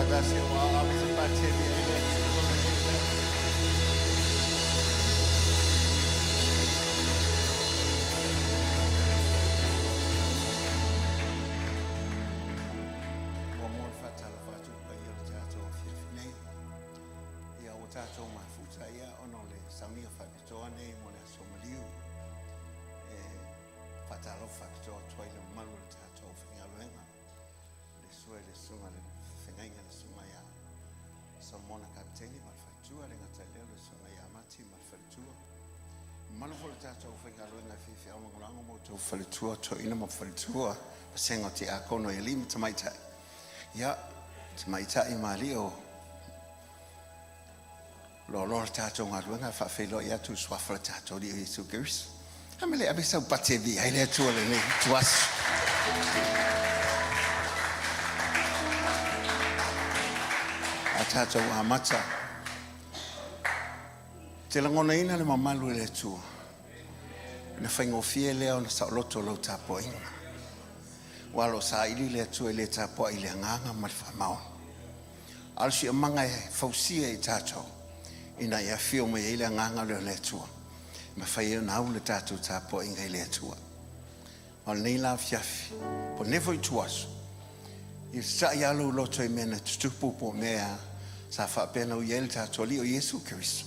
faatasi o ao ave se pateni ai le Atua lenei mea. Muamua le faatalofa atu i le paia o le tatou afiafi nei. Ia ua tatou mafuta ia ona o le sauniga faapitoa nei mo le aso maliu. E faatalofa faapitoa atu ai le mamalu o le tatou aufaigaluega, le sue le susuga le feagaiga le susuga ia Solomona Kapiteni ma le faletua, le gata i lea o le susuga ia Mati ma le faletua. Mamalu foi le tatou aufaigaluega e fiafia lagolago ma outou faletua, toeaina ma faletua, vasega o tiakono i alii ma tamaitai. Ia, tamaitai ma alii o loaloa le tatou galuega e faafeiloai atu i le suafa o le tatou Alii o Iesu Keriso. A mea le ave sau pate e viia ai le Atua i lenei ituaso. A tatou amata, te lagonaina le mamalu e le Atua. Na faigofie lea ona saoloto lau tapuaiga. Ua alo saili le Atua i le tapuai i le agaga ma le faamaoni. A o le siamaga e fausia i tatou ina ia afio mai ai le agaga lea o le Atua, e mafai ai ona au le tatou tapuaiga i le Atua. Ma o lenei la afiafi, po o lenei foi ituaso, ia sa'i lava lou loto i mea na tutupu po o mea sa faapea ona ui ai le tatou Alii o Iesu Keriso,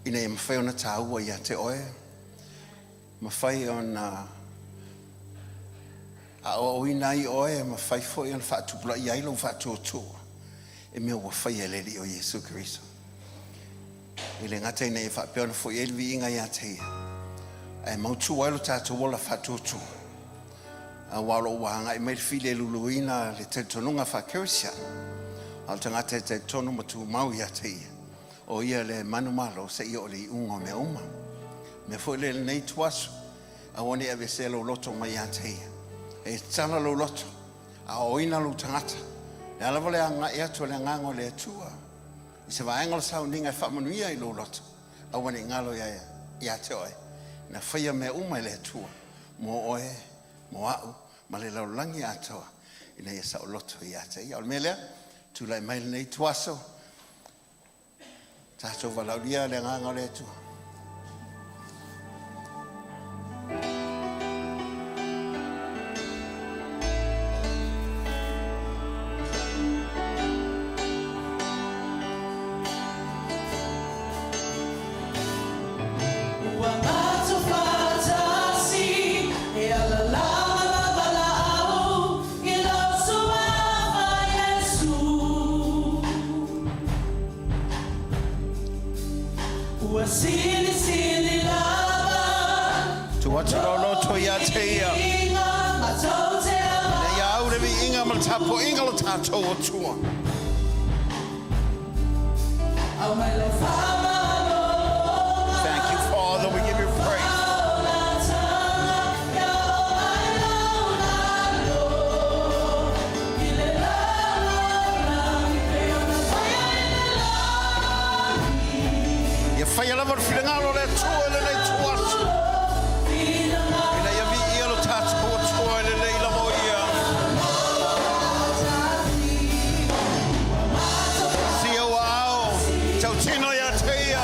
ina ia mafai ona taua ia te oe, mafai ona aoaoina ai oe, mafai foi ona faatupulaia ai lou faatuatua i mea ua faia e le Alii o Iesu Keriso. E le gata ina ia faapea ona foi ai le viiga ia te Ia, ae mautu ai lo tatou ola faatuatua, aua o lo o ua agai mai le fili e luluina le talitonuga faa-Kerisiano, a o le tagata e talitonu ma tumau ia te Ia, o ia le manumalo seia oo i le iuga o mea uma. Mea foi lea i lenei ituaso, aua ne i aveesea lou loto mai ia te Ia. E tatala lou loto, aoaoina lou tagata. O le a lava le agai atu o le agaga o le Atua i se vaega o le sauniga e faamanuia i lou loto, aua ne i galo ia te oe, na faia mea uma e le Atua mo oe, mo au, ma le lalolagi atoa, ina ia saoloto ia te Ia. O le mea lea, tulai mai lenei ituaso, tatou valaaulia le agaga o le Atua. Ua matou faatasi e alalā ma valaau i lou suafa Iesu. Ua silisili lava. Tu atu lou loto ia te Ia. Ina ia au le viiga ma le tapuaiga o lo tatou Atua. Thank you, Father. We give you praise. Ia faia lava le finagalo o le Atua i lenei ituaso. Ina ia viia lo tatou Atua i lenei lava o Ia. Si ou ao, tautino ia te Ia.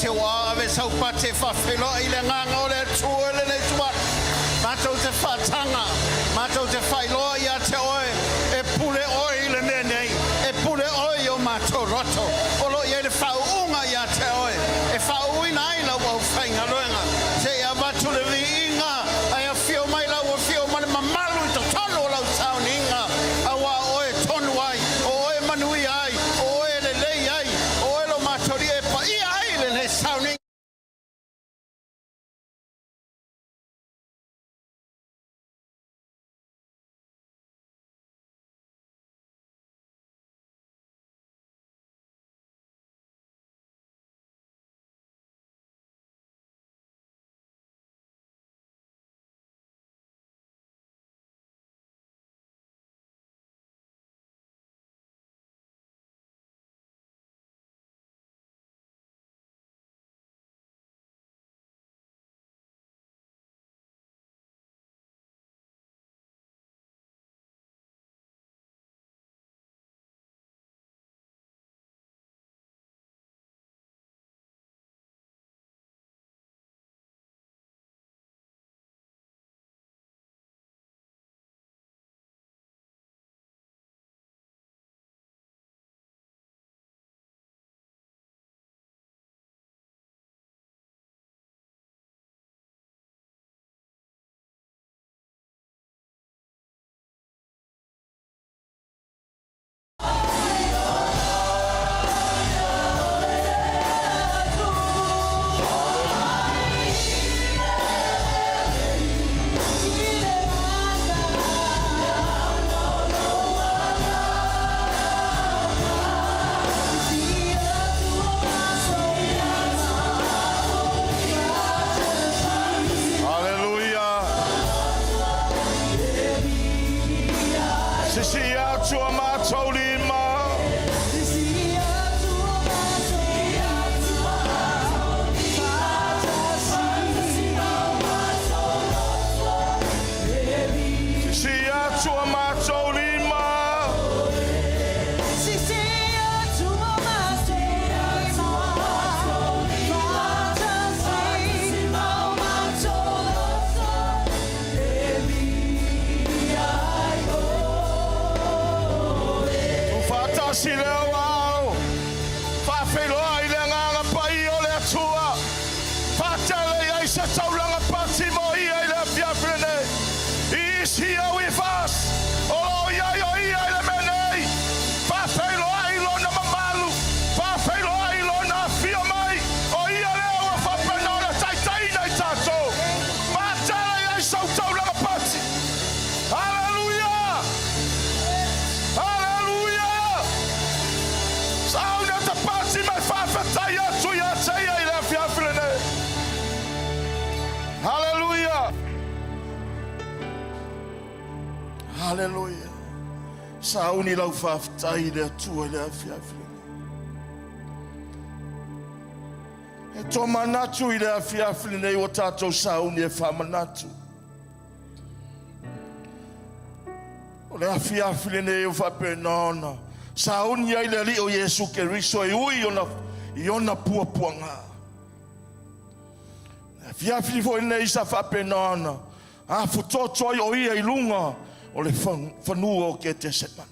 Si ou ao ave sau pati e faafeiloai i le Agaga o le Atua i lenei ituala. Matou te faataga, matou te faailoa ia te Oe, e pule Oe i le mea nei, e pule Oe i o matou loto. O lo o i ai le faauuga ia te Oe, e faauuina ai lau aufaigaluega, seia avatu le viiga, ae afio mai lau Afio ma le mamalu i totonu o lau sauniga, auā o Oe e tonu ai, o Oe e manuia ai, o Oe e lelei ai, o Oe lo matou Alii e paia ai lenei sauniga. Haleluia! Sisii atu a matou lima. Sisii atu a matou lima. Tuufaatasi le aoao, faafeiloai le Agaga Paia o le Atua, faatele i ai se taulaga pati mo Ia i le afiafi lenei. He is here with us. O lo o i ai o Ia i le mea nei. Faafeiloai Lona mamalu, faafeiloai Lona afio mai. O Ia lea ua faapena ona taitaiina i tatou. Faatele i ai sau taulaga pati. Haleluia! Haleluia! Sauni ata pati mai faafetai atu ia te ia i le afiafi lenei. Haleluia! Haleluia! Sauni lau faafetai i le Atua i le afiafi lenei. E tomanatu i le afiafi lenei ua tatou sauni e faamanatu. O le afiafi lenei ua faapena ona sauni ai le Alii o Iesu Keriso e ui ona, i ona puapuaga. Le afiafi foi lenei sa faapena ona afutoto ai o ia i luga o le fanua o Ketesemane.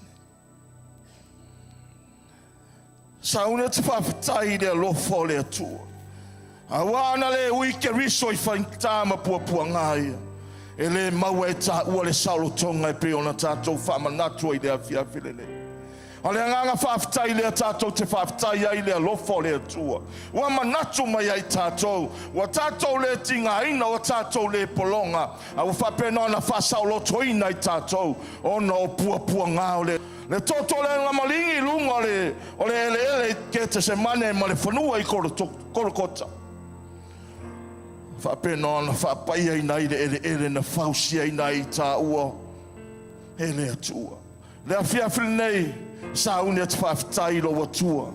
Sauni atu faafetai i le alofa o le Atua. Aua ana le ui Keriso i faigata ma puapuaga ia, e le maua e taua le saolotoga e pei ona tatou faamanatu ai i le afiafi lenei. A o le agaga faafetai lea tatou te faafetai ai i le alofa o le Atua, ua manatu mai ai tatou, ua tatou le tigaina, ua tatou le pologa, a ua faapena ona faasaolotoina ai tatou ona o puapuaga o le Le toto o le maligi i luga o le, o le eleele i Ketesemane ma le fanua i Kolokota. Faapena ona faapaiaina ai le eleele na fausiaina ai i tāua e le Atua. Le afiafi lenei, sauni atu faafetai i lou Atua.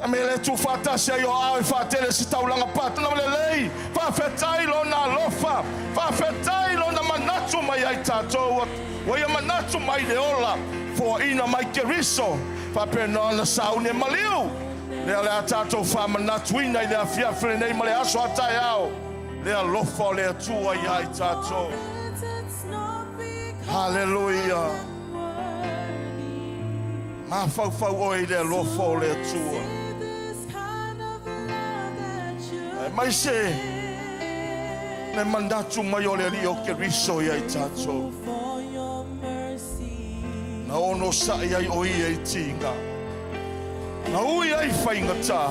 A mea le tuufaatasi ai o aao e faatele se taulaga patana lelei, faafetai Lona alofa, faafetai Lona manatu mai ai tatou, ua Ia manatu mai le ola, foaina mai Keriso, faapena ona sauni e maliu. Lea o le a tatou faamanatuina i le afiafi lenei ma le aso a taeao, le alofa o le Atua ia i tatou. Haleluia! Mafaufau oe i le alofa o le Atua. Aemaise le manatu mai o le Alii o Keriso ia i tatou. Na onosai ai o ia i tiga. Na ui ai faigata.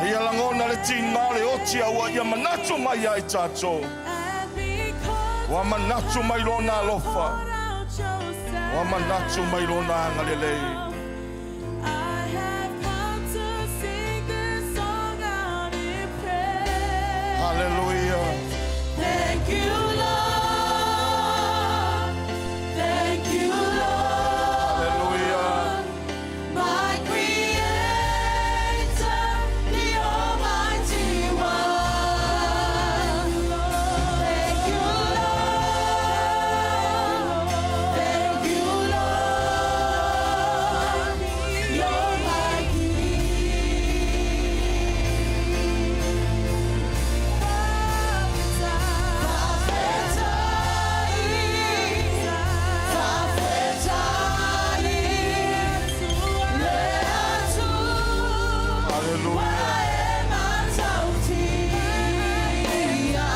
A ia lagona le tiga o le oti a ua ia manatu mai ia i tatou. Ua manatu mai lona alofa. Ua manatu mai lona agalelei. Haleluia. Thank you, Lord. Thank you, Lord. Haleluia. My Creator, the Almighty One. Thank you, Lord. Thank you, Lord. You're my King. Faafetai, faafetai, le Atua. Haleluia. E matautia,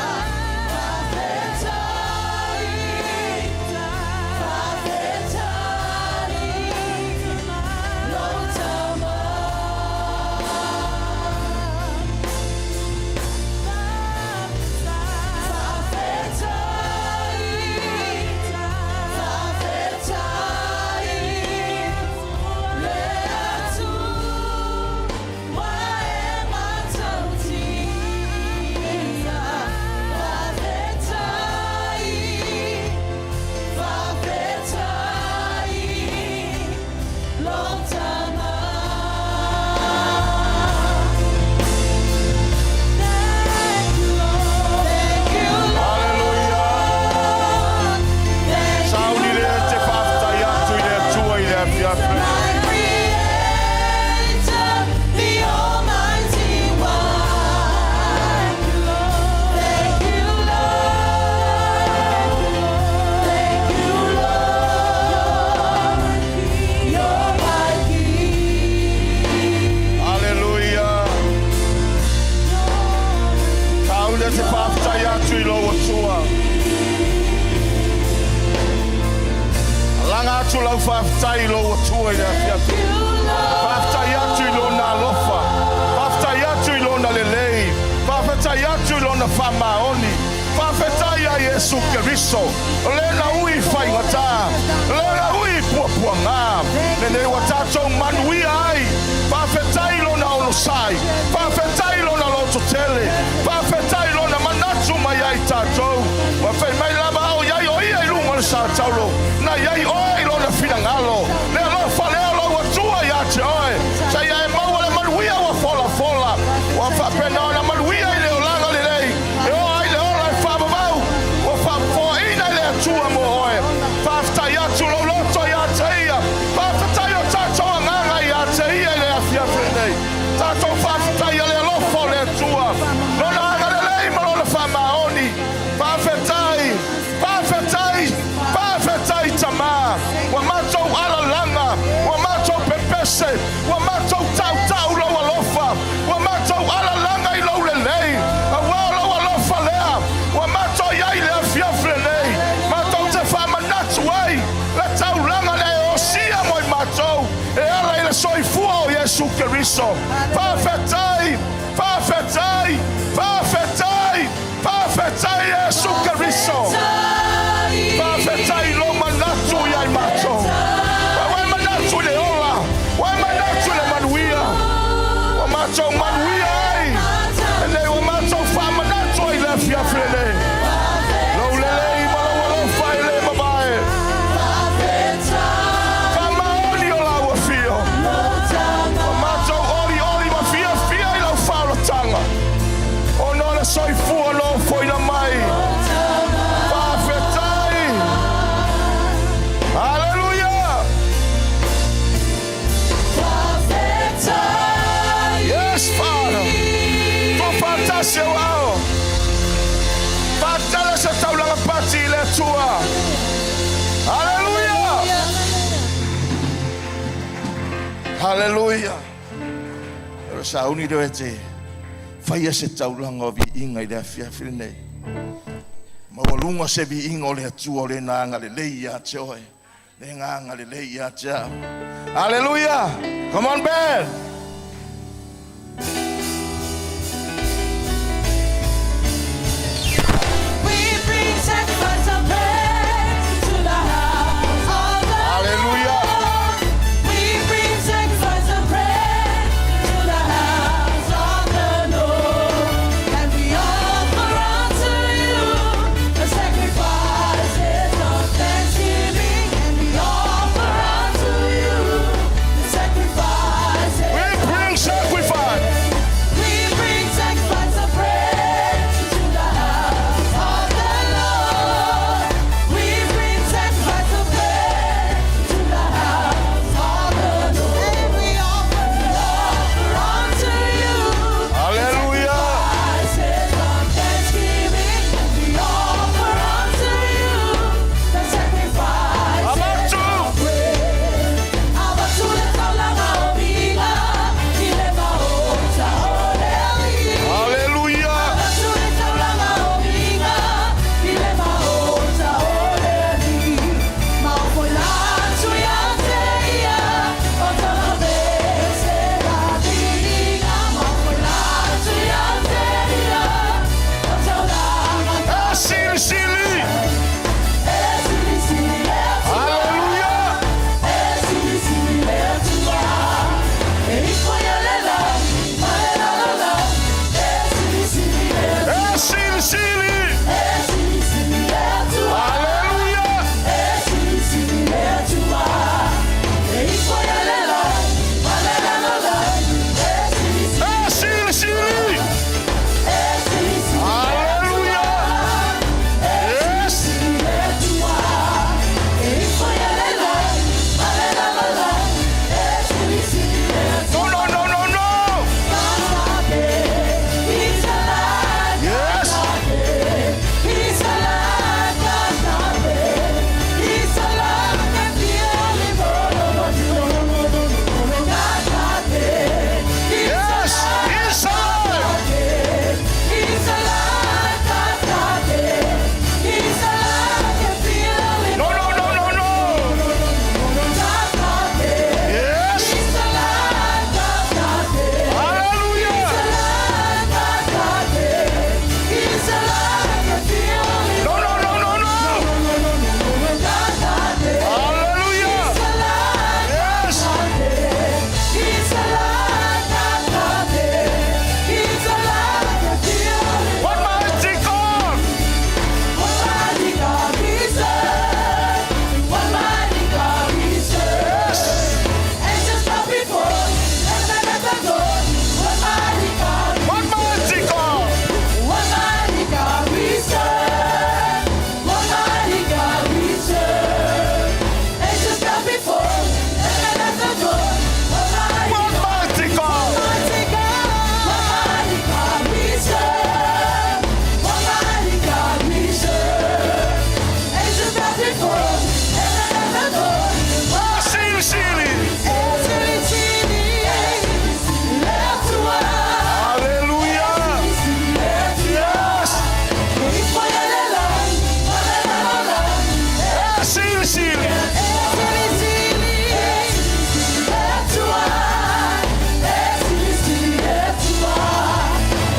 faafetai, faafetai, lou tama. Faafetai, faafetai, le Atua e matautia. Faafetai, faafetai, lou tama. Thank you, Lord. Thank you, Haleluia. Lord. Thank Sauni you, le te faafetai atu i le Atua i le afiafi. My Creator, the Almighty One. Thank you, Lord. Thank you, Lord. You're my King. Haleluia. Sauni te faafetai atu i lou Atua. Laga atu lau faafetai i lou Atua i le afiafi. Faafetai atu i lona alofa. Faafetai atu i lona lelei. Faafetai atu i lona faamaoni. Faafetai a Iesu Keriso. O lena ui faigata. Lena ui puapuaga. Lenei ua tatou manuia ai. Faafetai lona onosai. Faafetai lona lototele. Faafetai lona manatu mai ai tatou. Ua fai mai lava ao iai o ia i luga o le sa taulo. Na iai oe i lona finagalo. Le alofa lea o lou Atua ia te oe. Sa ia e maua le manuia ua folafola. Ua faapena ona manuia i le olaga lelei. E oa ai le ola e faavavau. Ua faafofoaina i le Atua mo oe. Faafetai atu lou loto ia te ia. Faafetai o tatou agaga ia te ia i le afiafi lenei. Tatou faafetai a le alofa o le Atua. Lona agalelei ma lona faamaoni. Faafetai, faafetai, faafetai Tama. Ua matou alalaga, ua matou pepese, ua matou tautau lou alofa, ua matou alalaga i lou lelei. Auā o lou alofa lea, ua matou iai le afiafi lenei. Matou te faamanatu ai, le taulaga le e osia mo i matou, e ala i le soifua o Iesu Keriso. Faafetai, faafetai, faafetai, faafetai Iesu Keriso. Faafetai lou manatu ia i matou. Ua e manatu i le ola, ua e manatu i le manuia. Ua matou manuia ai. Lenei ua matou faamanatu ai le afiafi lenei. Lou lelei ma lou alofa e le mavae. Faamaoni o lau afio. Ua matou olioli ma fiafia. Aleluia. O le sauni lea e te faia se taulaga o viiga i le afiafi lenei. Maualuga se viiga o le Atua o lena agalelei ia te oe, lena agalelei ia te au. Aleluia. Come on, band. We bring sacrifice of praise to the house of the Hallelujah. Lord. We bring sacrifice of praise to the house of the Lord. And we offer unto you the sacrifices of thanksgiving. And we offer unto you the sacrifices. We bring sacrifice. We bring sacrifice of praise to the house of the Lord. We bring sacrifice of praise to the house of the Lord. And we offer, offer unto you Hallelujah. sacrifices of thanksgiving. And we offer unto you the sacrifices Avatu. of praise. Avatu le taulaga o viiga, i le maota o le Alii. Hallelujah. Avatu le taulaga o viiga, i le maota o le Alii. Maofoina atu ia te ia, o talavese la viiga. Maofoina atu ia te ia, o taulaga E silisili. E silisili le Atua. Hallelujah. E silisili le Atua. E ifo ia le lagi ma le lalolagi. E silisili le Atua. E silisili. E silisili le Atua. Hallelujah. E silisili le Atua. E ifo ia le lagi ma le lalolagi. E silisili, E silisili. e silisili le Hallelujah. Yes. le Atua. E ifo ia le lagi ma le lalolagi. E silisili le Atua. No, no, no, no, no. He's alive. Yes. He's alive, He's alive, I can feel him. Yes. He's alive. He's alive, He's alive, I can feel him. No, no, no, no, no. Yes. He's alive, Hallelujah. He's alive, I can feel him. No, no, no, no, no. Hallelujah. Yes. He's alive, He's alive, I can feel him. What mighty God. What mighty God we serve. What mighty God we serve. Yes. Angels bow before, heaven and the Lord. What mighty God, What mighty God. what mighty God we serve. What mighty God we serve. Angels bow before, heaven and the Lord. What mighty What mighty God. Mighty God, what mighty God we serve. What mighty God we serve. Angels bow before, heaven and the Lord. E silisili. E silisili, le Atua. Hallelujah. Yes. E ifo ia le lagi ma le lalolagi. E silisili. E silisili, le Atua. E silisili le Atua.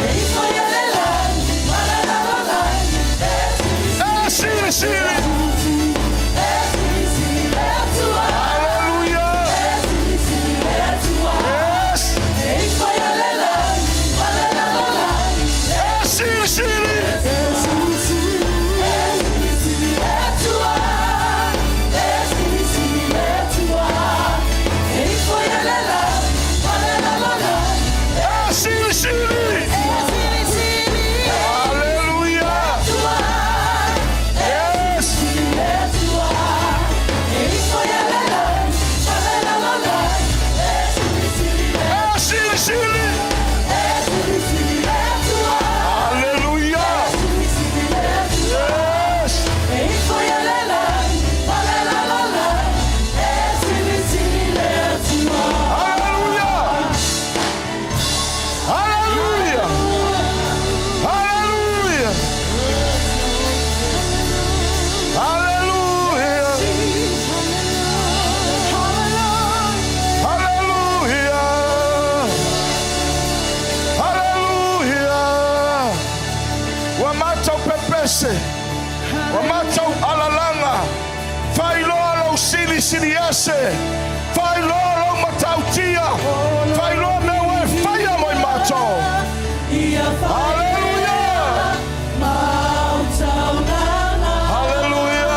E ifo ia le lagi ma le lalolagi. E silisili, E silisili. e silisili le Atua. Hallelujah. E silisili le Atua. Yes. E ifo ia le lagi ma le lalolagi. E silisili. E silisili, e silisili le Atua. E Silisili Ese, faailoa Lou matautia, faailoa mea ua E faia mo i matou. Aleluia! Aleluia!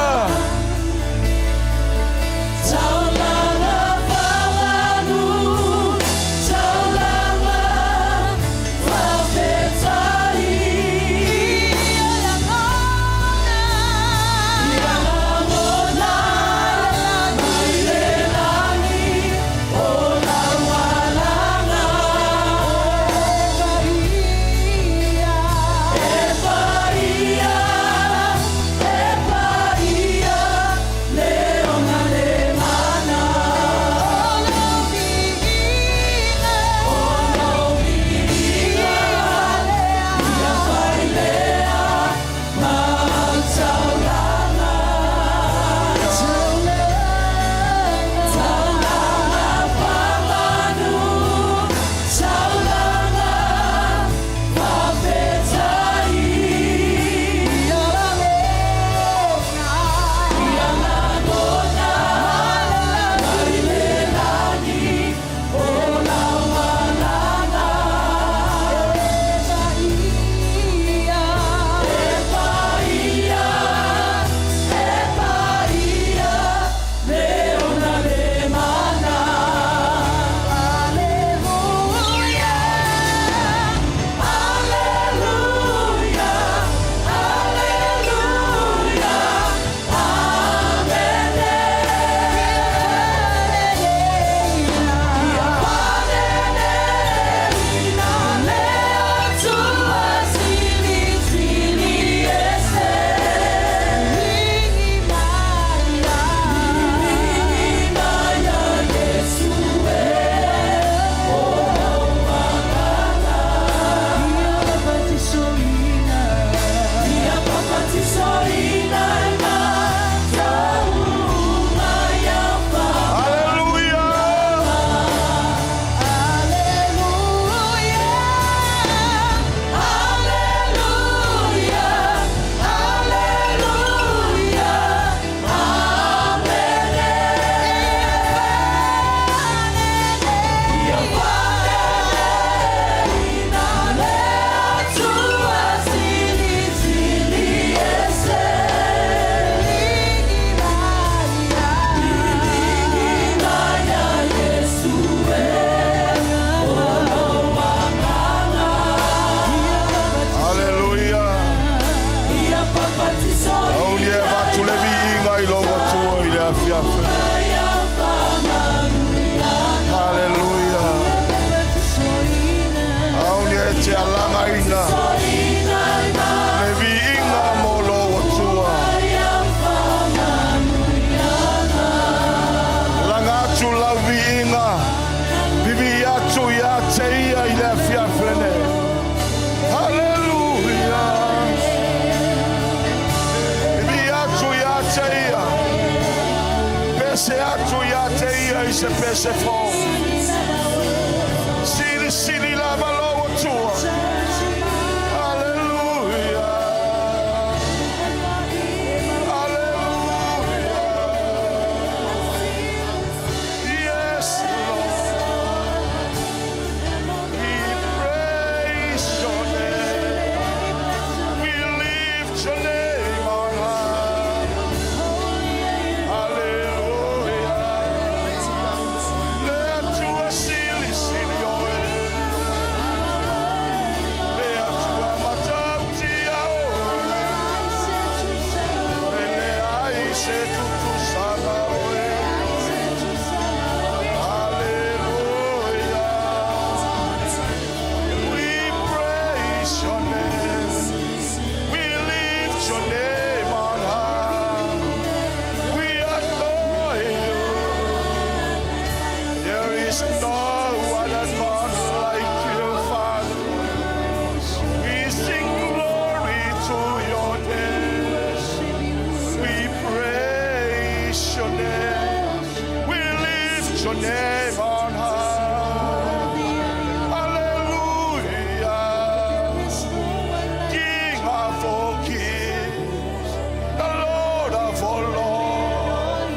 Aleluia! Aleluia! Auni e avatu le viiga i lou Atua i le afiafi. Aleluia! Auni e te alagaina le viiga mo lou Atua. Laga atu lau viiga, vivii atu ia te ia i le afiafi lenei. Aleluia! Vivii atu ia te ia. Pese atu ia te ia i se pese fou. Silisili lava lou Atua. Aleluia! Aleluia! Yes, Lord. We praise your name. We lift your name on high. Hallelujah. Le Atua silisili oe. Le Atua matautia oe. E leai se tutusaga oe. Hallelujah. We praise your name. We lift your name on high. We adore you. There is no other God like you, Father. We sing glory to your name. We praise your name. We lift your name on high. Hallelujah. King of all kings, the Lord of all lords.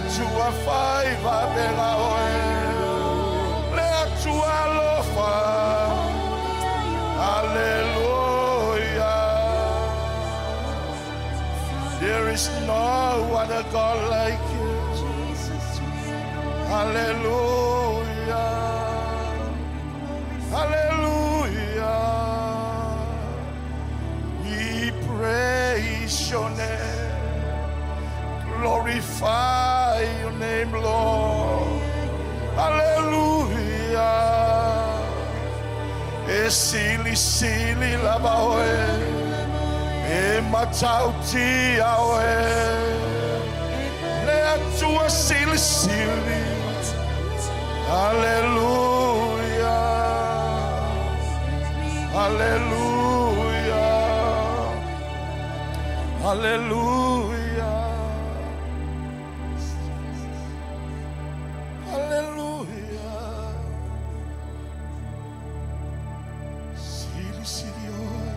Atua fai vavega oe, le Atua alofa. Hallelujah. There is no other God like you. Hallelujah. Hallelujah. We praise your name. Glorify your name, Lord. Hallelujah. E silisili lava oe, e matautia oe, le Atua silisili. Hallelujah. Hallelujah. Hallelujah. Hallelujah. Silisili oe.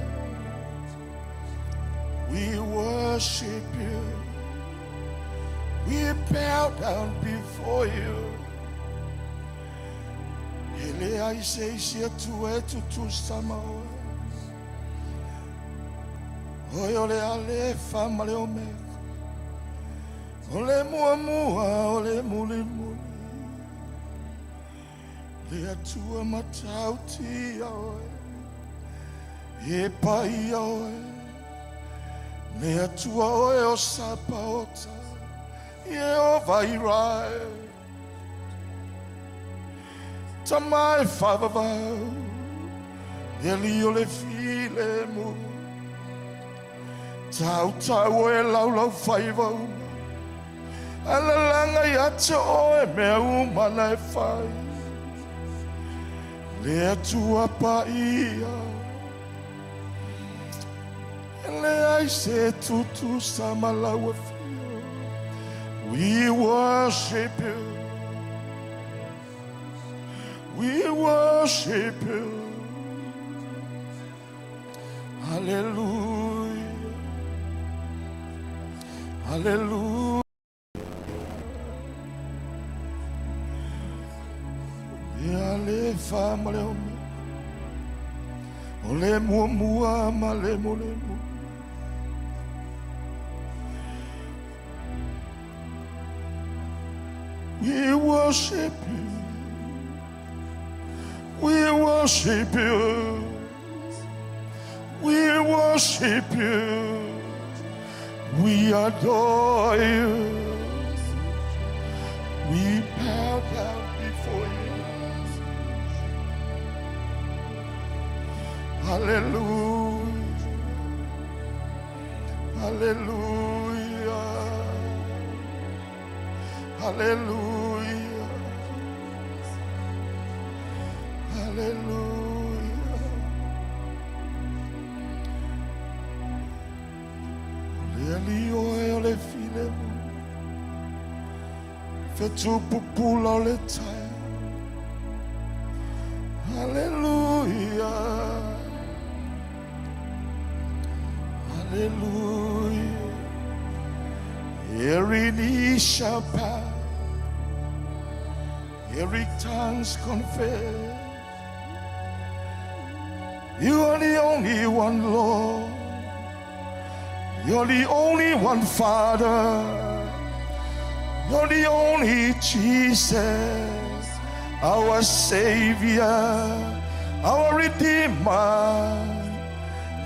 We worship you. We bow down before you. E leai se isi Atua e tutusa ma oe. Oe o le Alefa ma le Omega. O le muamua, o le mulimuli. Le Atua matautia oe. E paia oe. Le Atua oe o Sapaota. Ieova Irae. Tama e faavavau. Le Alii o le filemu. Tautau oe laulaufaiva uma. Alalaga ia te oe mea uma na e fai. Le Atua paia. E leai se tutusa ma lau afio. We worship you. We worship you. Hallelujah. Hallelujah. Le Alefa ma le Omega. O le muamua ma le mulimuli. We worship you. We worship you. We worship you. We adore you. We bow down before you. Hallelujah. Hallelujah. Hallelujah. Hallelujah. O le Alii oe o le filemu. Fetu pupula o le taeao. Hallelujah. Hallelujah. Every knee shall bow. Every tongue confess. You are the only one, Lord. You're the only one, Father. You're the only Jesus, our Savior, our Redeemer.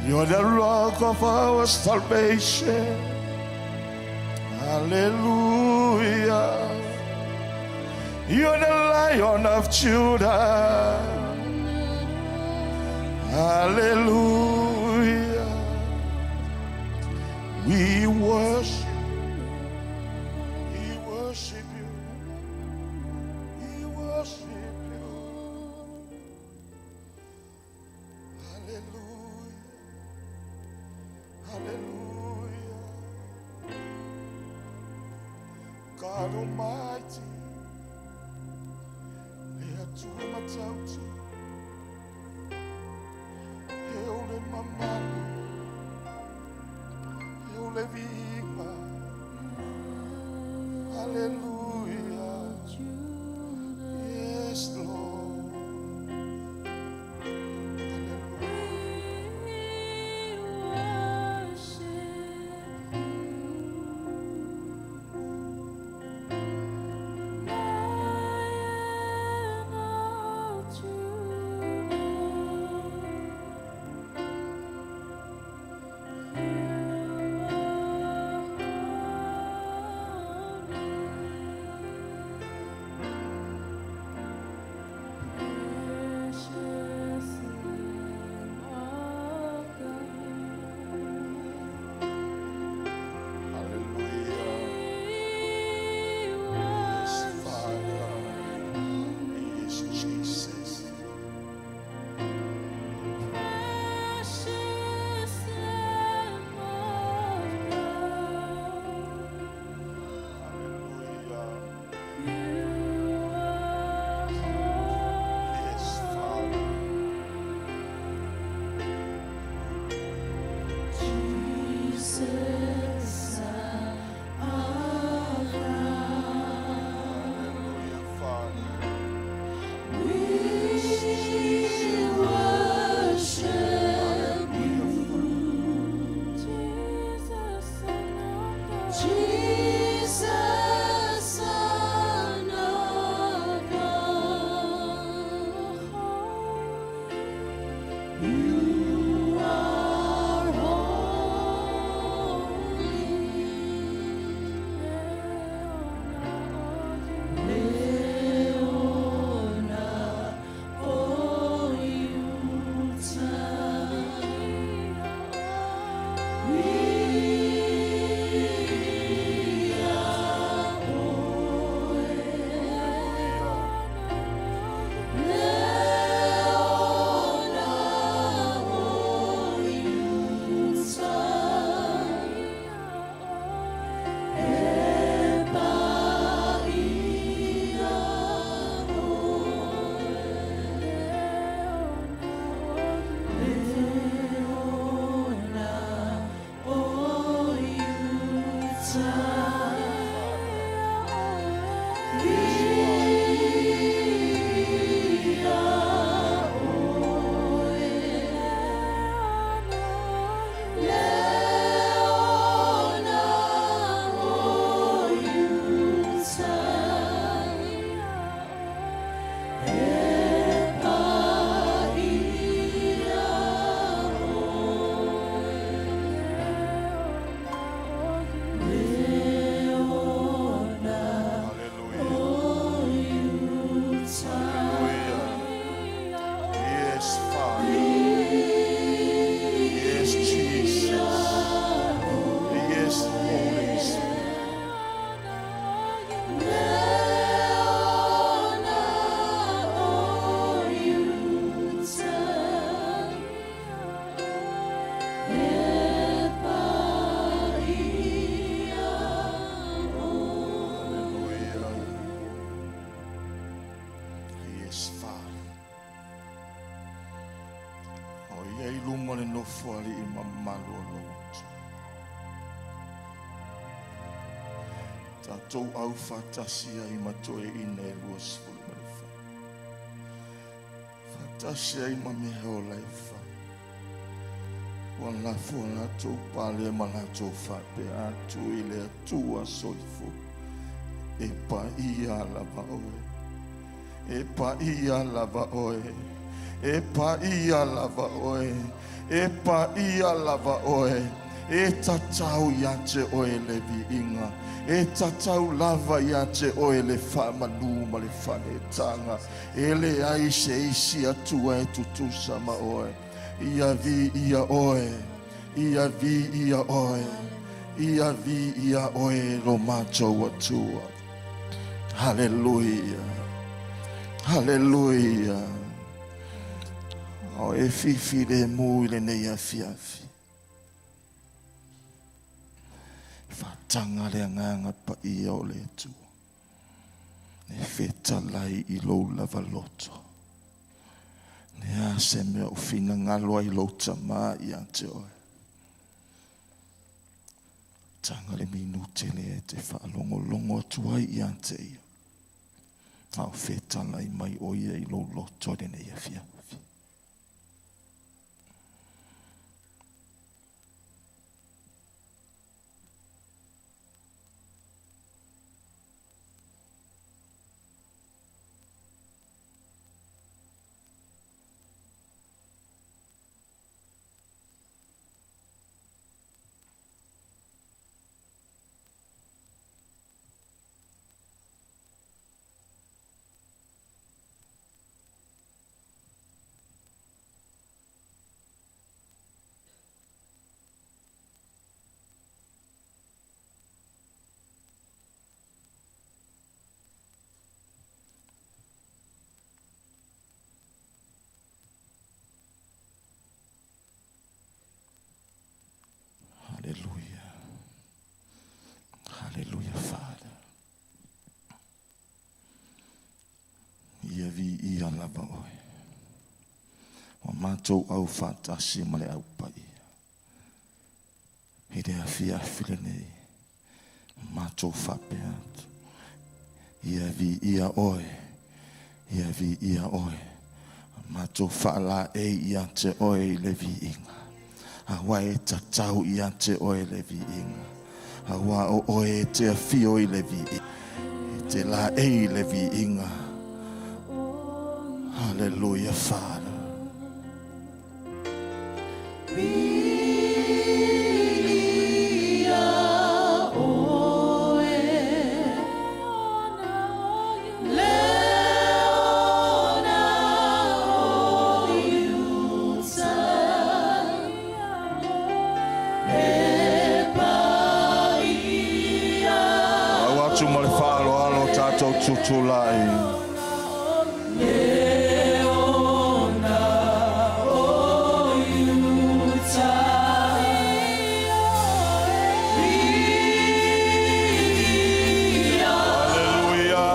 You're the rock of our salvation. Hallelujah. You're the Lion of Judah. Hallelujah. We worship. We worship you. We worship you. Hallelujah. Hallelujah. God Almighty. Le Atua matautia. E o le mamalu. E o le viiga. Hallelujah. Yes, Father. Yes, Jesus. Yes, Holy Spirit. Hallelujah. Yes, Father. O ia i luma le nofo a alii mamalu o loto. Tatou aufaatasi ai ma toeaiina e 24. Faatasi ai ma mea ola e fai. Ua lafo a latou pale ma latou faapea atu i le Atua soifua, E paia lava oe, e paia lava oe, e paia lava oe, e paia lava oe, e tatau ia te oe le viiga, e tatau lava ia te oe le faamanu ma le faaneetaga, e leai se isi Atua e tutusa ma oe. Ia viia oe, ia viia oe, ia viia oe lo matou Atua. Haleluia, haleluia. O e fifilemu i lenei afiafi. Faataga le agaga paia o le Atua. E fetalai i lou lava loto. Le a se mea o finagalo ai lou Tama ia te oe. Taga le minute lea e te faalogologo atu ai ia te ia, a o fetalai mai ʻo ia i lou loto i lenei afiafi. Haleluia. Haleluia, Father. Ia viia lava oe. Ua matou aufaatasi ma le au paia. I le afiafi lenei, matou faapea atu, Ia viia oe, ia viia oe, matou faalaei ia te oe i le viiga, aua e tatau ia te oe le viiga, aua o oe e te afio i le viiga, e te laei i le viiga. Hallelujah, Father. Lau atu ma le faaaloalo tatou tutulai. Hallelujah.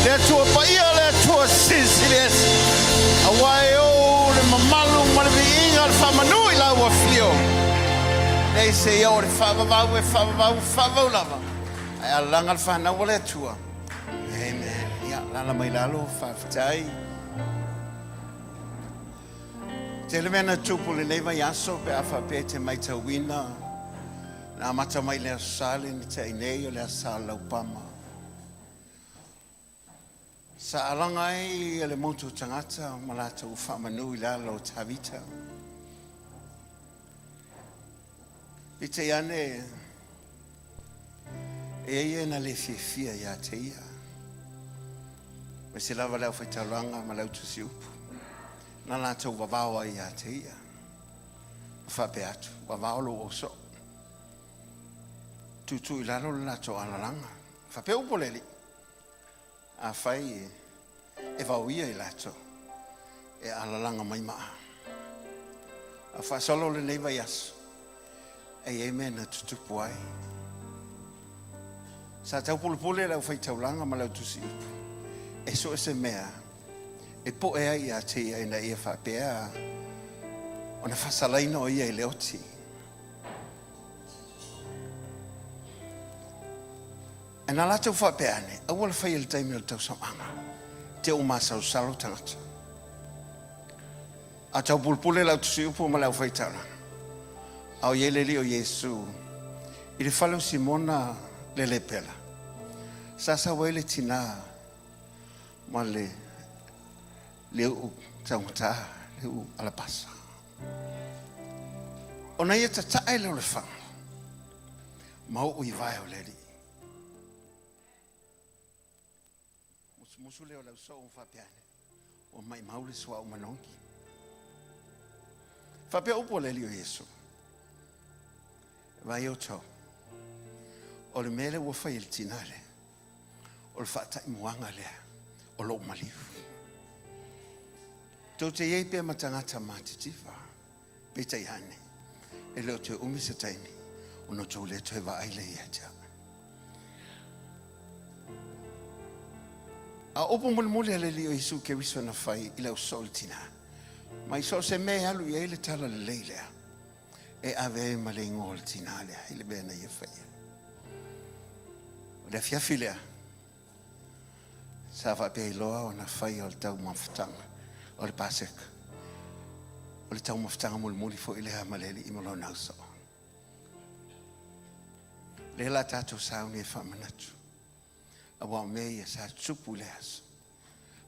Le Atua Paia, le Atua Silisili Ese, auā e ou le mamalu ma le viiga, le faamanu i lau Afio. Leai se ia o le faavavau e faavavau, faavavau lava, ae alalaga le fanau a le Atua. Amen. Ia, alaala mai lalo, faafetai. Tele mea na tupu lenei vaiaso pe a faapea e te maitauina na amata mai le Aso Sa le na tea nei o le Aso Sa o le Laupama. Sa alaga ai le motu o tagata ma latou faamanu i lalo o Tavita. Peitai ane, e i ai e na le fiafia ia te ia. Aemaise lava le aufaitaulaga ma le autusiupu na latou vavao ai ia te ia. Ma faapea atu, vavao lou osoo. Tuutuu i lalo le latou alalaga. Faapea upu a le Alii, Afai e vaoia i latou, e alalaga mai ma a. A faasolo lenei vaiaso, e i ai mea na tutupu ai. Sa taupulepule le aufaitaulaga ma le autusiupu e so o se mea e poe ai ia te ia ina ia faapea ona faasalaina o ia i le oti. Ae na latou faapea ane, Aua le faia i le taimi o le tausamaga, te ua masalosalo tagata. A taupulepule le autusiupu ma le aufaitaulaga, a o i ai le Alii o Iesu i le fale o Simona le lepela, sa sau ai le tinā ma le leu'u taugata, leu'u alapasa. Ona ia tatae lea o le faga ma oo i vae o le Alii. Musumusu lea o le ausoo ma faapea ane, Ua maimau le suauu manogi. Faapea upu a le Alii o Iesu, Vaai outou, o le mea lea ua fai e le tinā lea, o le faataimuaga lea o lou maliu. Tou te i ai pea ma tagata matitiva, peitai ane, e le o toe umi se taimi ona outou le toe vaai lea ia te au. A o upu mulimuli a le Alii o Iesu Keriso na fai i le ausoo i le tinā, mai so o se mea e alu i ai le talalelei lea, e ave ai ma le igoa o le tinā lea i le mea na ia faia. O le afiafi lea, Sa faapea loa ona faia o le taumafataga o le Paseka, o le taumafataga mulimuli foi lea ma le Alii ma Lona ausoo. Lea la tatou sauni e faamanatu, aua o mea ia sa tupu i le aso,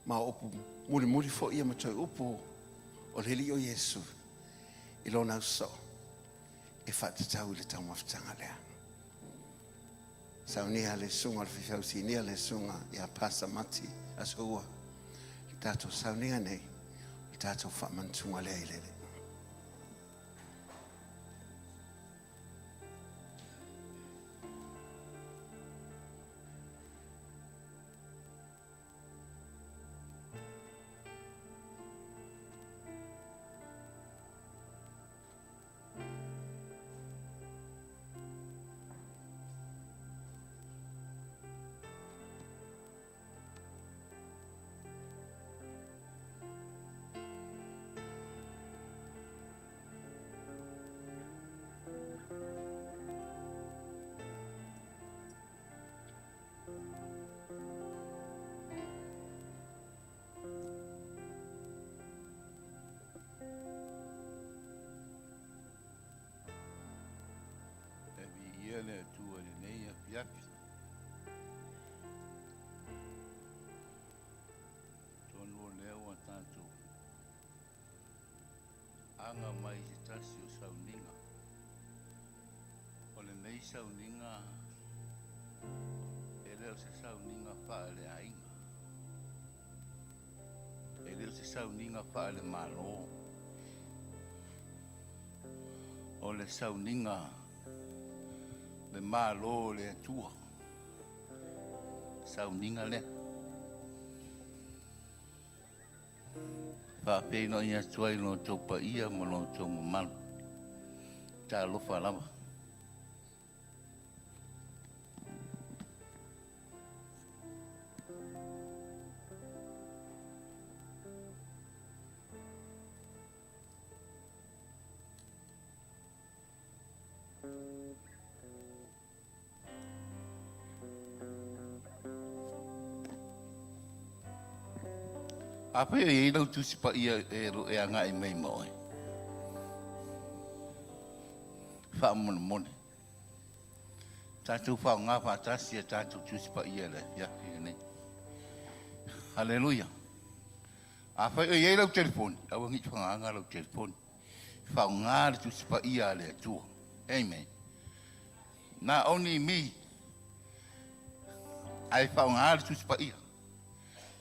ma o upu mulimuli foi ia ma toe upu o le Alii o Iesu i Lona ausoo e faatatau i le taumafataga lea. Saunia le susuga o le faifeau sinia le susuga ia Pasa Mati Asoua le tatou sauniga nei o le tatou faamanatuga lea i le Alii. E viia le Atua i lenei afiafi. Atonu o lea ua tatou aga mai i se tasi o sauniga. O lenei sauniga e le o se sauniga faaleaiga. E le o se sauniga faale-Malo. O le sauniga le Malo o le Atua. Sauniga lea. Faafeiloai atu ai i lo outou paia ma lo outou mamalu. Talofa lava. Afai o i ai lau Tusi Paia e e agai mai ma oe, faamolemole, tatou faaaoga faatasi a tatou Tusi Paia i le afiafi lenei. Haleluia! Afai o i ai lau telefoni, aua ne i fagaaga lau telefoni. Faaaoga le Tusi Paia a le Atua. Amen. Not only me, ae faaaoga le Tusi Paia.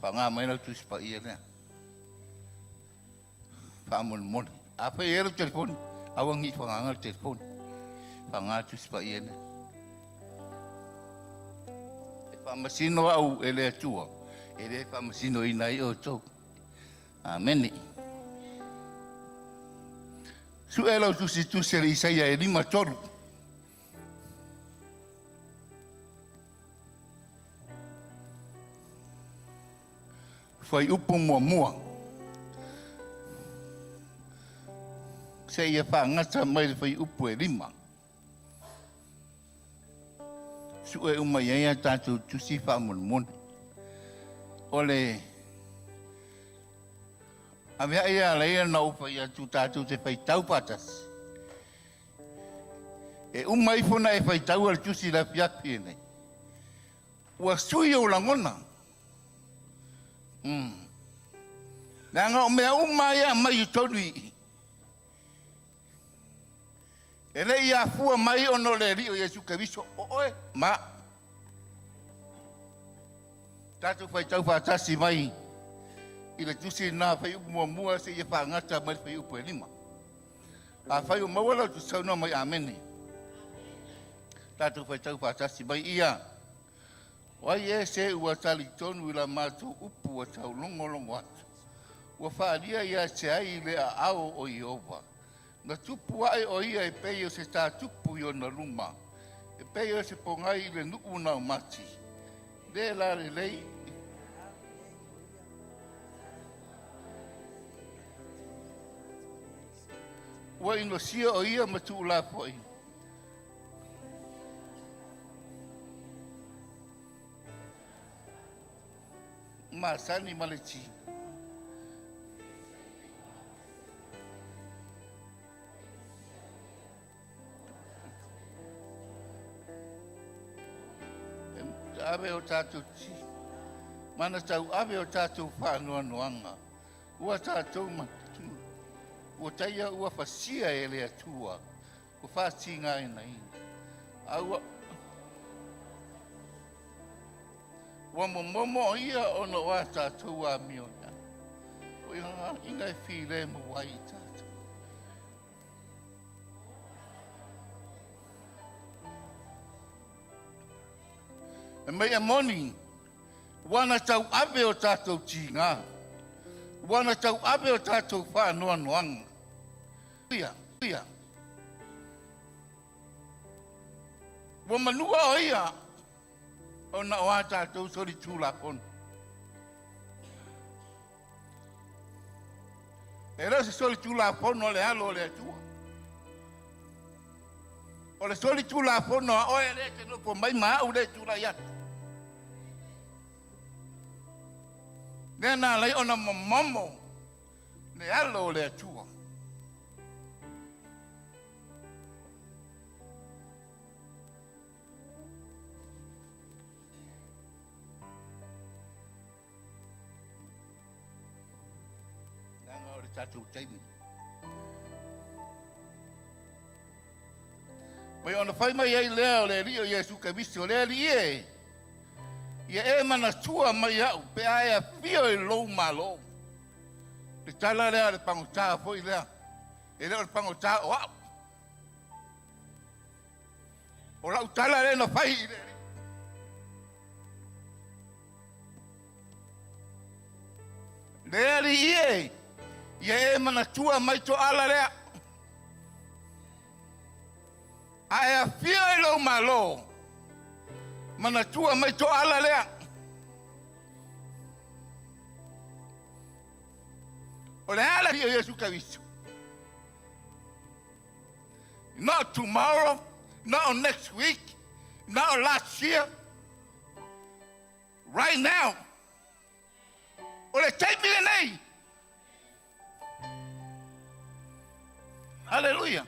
Faaaoga mai lau Tusi Paia lea. Faamolemole. Afai e i ai lau telefoni, aua ne i fagaaga le telefoni. Faaaoga le Tusi Paia lea. E faamasino au e le Atua, e le faamasinoina ai outou. Amene. Sue lau tusitusi a le Isaia e 53. Fuaiupu muamua. Seia faagata mai le fuaiupu e 5. Sue uma i ai a tatou tusi faamolemole. O le avea'i e ala ai ona ou fai atu tatou te faitau faatasi. E uma ifo ona e faitaua le tusi i le afiafi lenei. Ua sui ou lagona. Leaga o mea uma ia e aumai i totonu i i, e le i afua mai ona o le Alii o Iesu Keriso, o oe ma au. Tatou faitau faatasi mai i le tusi lena fuaiupu muamua seia faagata mai le fuaiupu e 5. Afai ua maua lau tusi, saunoa mai Amene. Tatou faitau faatasi mai ia. O ai ea se ua talitonu i la matou upu ua taulogologo atu, ua faaalia ia te ai le aao o Ieova. Na tupu ae o ia e pei o se tatupu i ona luma, e pei o se pogai i le nuu naumati, le lalelei. Ua inosia o ia ma tuulafoai. Masani ma le ti. E ave o tatou ti, mana tau ave o tatou faanoanoaga, ua tatou matu, ua taia ua fasia e le Atua, ua faatigaina. A ua ua momomo ia ona o a tatou amio ea. O ia ina e filemu ai i tatou. E mai e moni, ua na tauave o tatou tiga, ua na tauave o tatou faanoanoaga. Ia, ia. Ua manua o ia ona o a tatou solitulafono. E le o se solitulafono a le alo o le Atua. O le solitulafono a oe lea e te nofo mai ma au lea e tulai atu. Lea na alai ona momomo le alo o le Atua. Leaga o le tatou taimi. Mai ona fai mai ai lea o le Alii o Iesu Keriso, le Alii e, ia e manatua mai au pe a e afio i lou Malo. Le tala lea a le pagota foi lea, e le o le pagota o au. O lau tala lea na fai i le Alii. Le Alii e, ia e manatua mai toala lea. A e afio i lou Malo, manatua mai toala lea. O le a le Alii o Iesu Keriso? Not tomorrow, not next week, not last year. Right now. O le taimi lenei. Haleluia.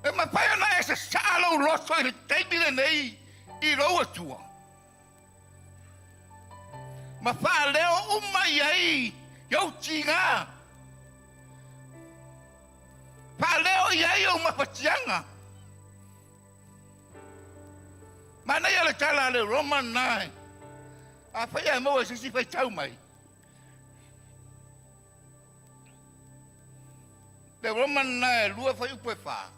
E mafai ona e sasaa lou loto i le taimi lenei i lou Atua ma faaleo uma i ai i ou tiga, faaleo i ai ou mafatiaga. Manaia le tala a le Roma lena, afai ae maua i se isi faitau mai. Le Roma lena e 2 fuaiupu e 4.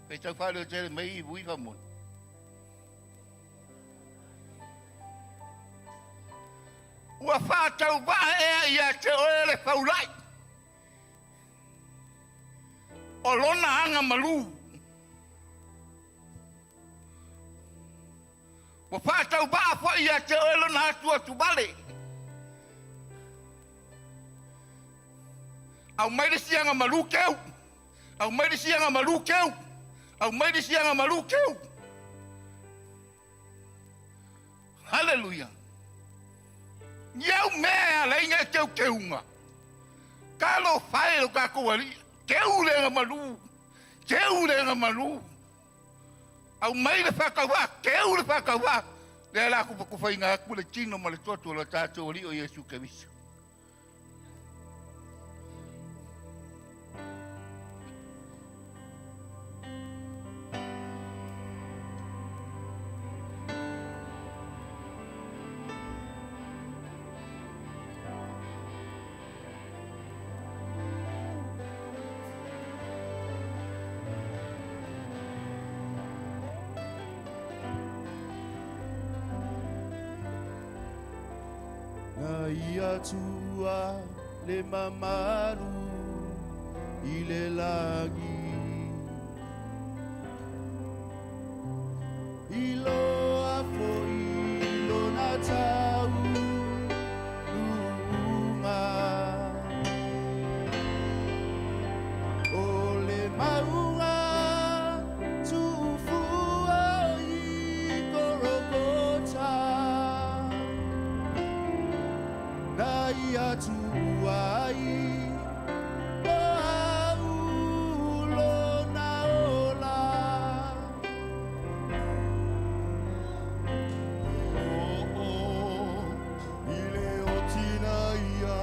Faitau faaleotele mai i Vui Famoni. Ua faatauvaa ea ia te oe le faulai o lona aga malū. Ua faatauvaa foi ia te oe lona atuatuvale. Aumai le isi aga malū keu. Aumai le isi aga malū keu. Aumai le isi aga malū keu. Haleluia. Ni au mea e ala ai na e teuteuga. Talofa e lo tatou Alii. Teu le aga malū. Teu le aga malū. Aumai le faatauvaa, teu le faatauvaa. Lea la tufatufaina atu le tino ma le toto o lo tatou Alii o Iesu Keriso. Na ia tua le mamalu i le lagi. Iloa foi lona taunuuga. O le mauga tuufua i Korokota. Na ia tuua ai o au lona ola. Oh, i le otina ia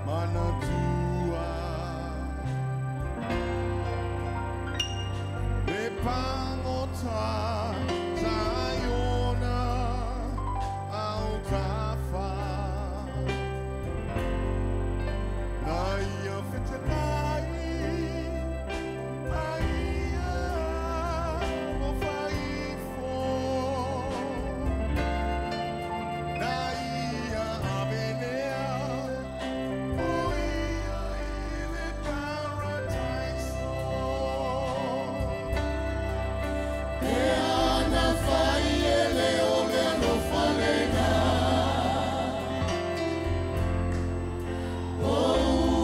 manatua. Le pagota Saiona aotafa. Na ia fetalai ma ia alofa ifo. Na ia ave lea o ia i le parataiso. E ana fai e le o le alofa lena. O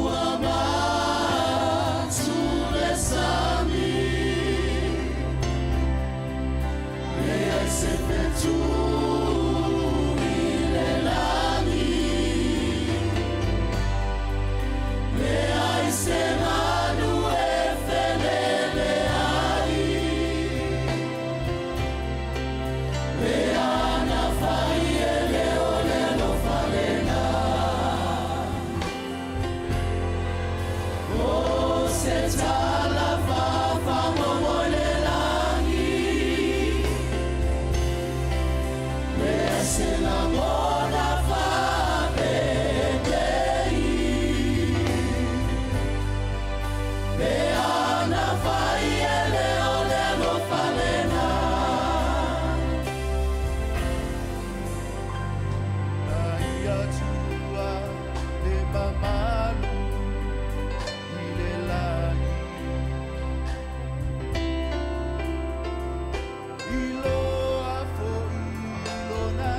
ua matu le sami. Leai se fetu i le lagi. Leai se manu e felele ai. Le ana fai e le o le alofa lena. O se tala faafagogo i le lagi. Leai se lagona faapenei. Le ana fai e le o le alofa lena. Na ia tua le mamalu i le lagi. Iloa foi lona.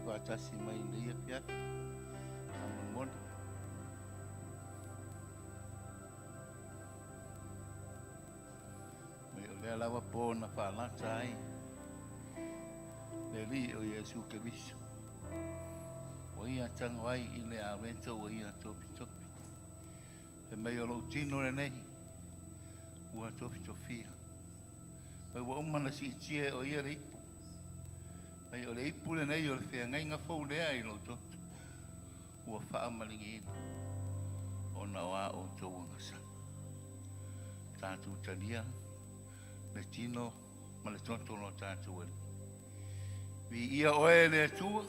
faatasi mai i lenei afiafi. Faamolemole. Mai o lea lava po na faalata ai le Alii o Iesu Keriso. Ua ia tago ai i le aveta ua ia tofitofi. Fai mai o lou tino lenei ua tofitofia. Mai ua uma na siitia e o ia le ipu. Mai o le ipu lenei o le feagaiga fou lea i lou toto. Ua faamaligiina ona o a outou agasala. Tatou talia le tino ma le toto o lo tatou Alii. Viia oe le Atua,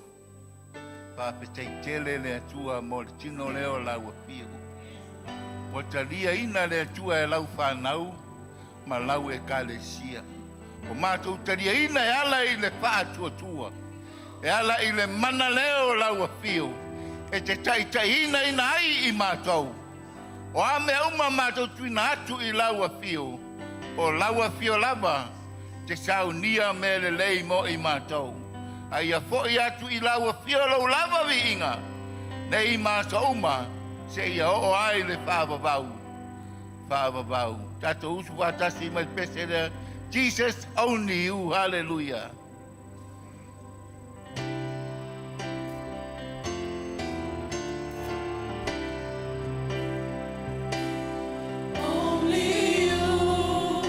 faafetai tele le Atua mo le tino lea o lau afio. Ua taliaina le Atua e lau fanau ma lau ekalesia. Ua matou taliaina e ala i le faatuatua, e ala i le mana lea o lau afio e te taitaiinaina ai i matou. O a mea uma matou tuuina atu i lau afio, o lau afio lava te saunia mea lelei mo i matou. A ia foi atu i lau afio lou lava viiga, nei ma aso uma, seia oo ai le faavavau. Faavavau. Tatou usu faatasi mai le pese lea, Jesus only you, hallelujah. Only you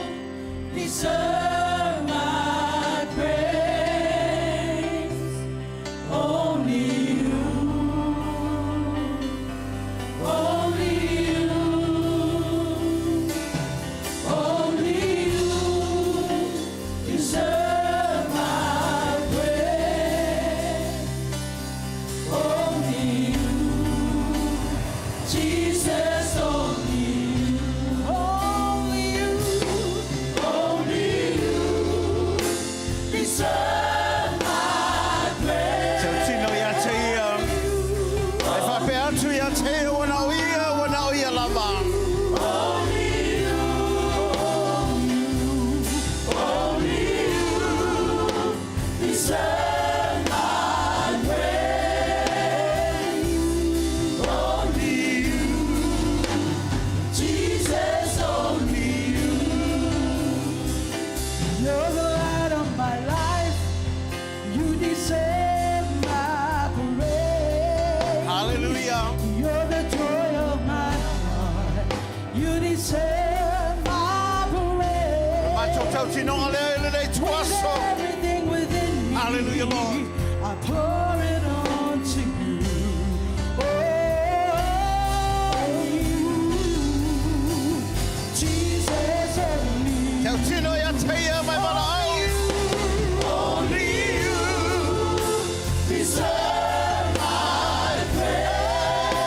deserve my praise. Only you, only you, only you deserve my praise. Only you, Jesus, only you, only you, only you deserve my praise. Tautino ia te ia. E faapea atu ia te ia, ua na o ia, ua na o ia lava. Only you, only you deserve my praise. Only you, Jesus, only you. You're the light of my life. You deserve my praise. Hallelujah. You're the joy of my heart. You deserve my praise. Matou tautinoga lea i lenei ituaso. Everything within me. Hallelujah, Lord. I pour it on to you. Oh, you, Jesus, only. Tautino ia te ia mai mana au. Only you deserve my praise.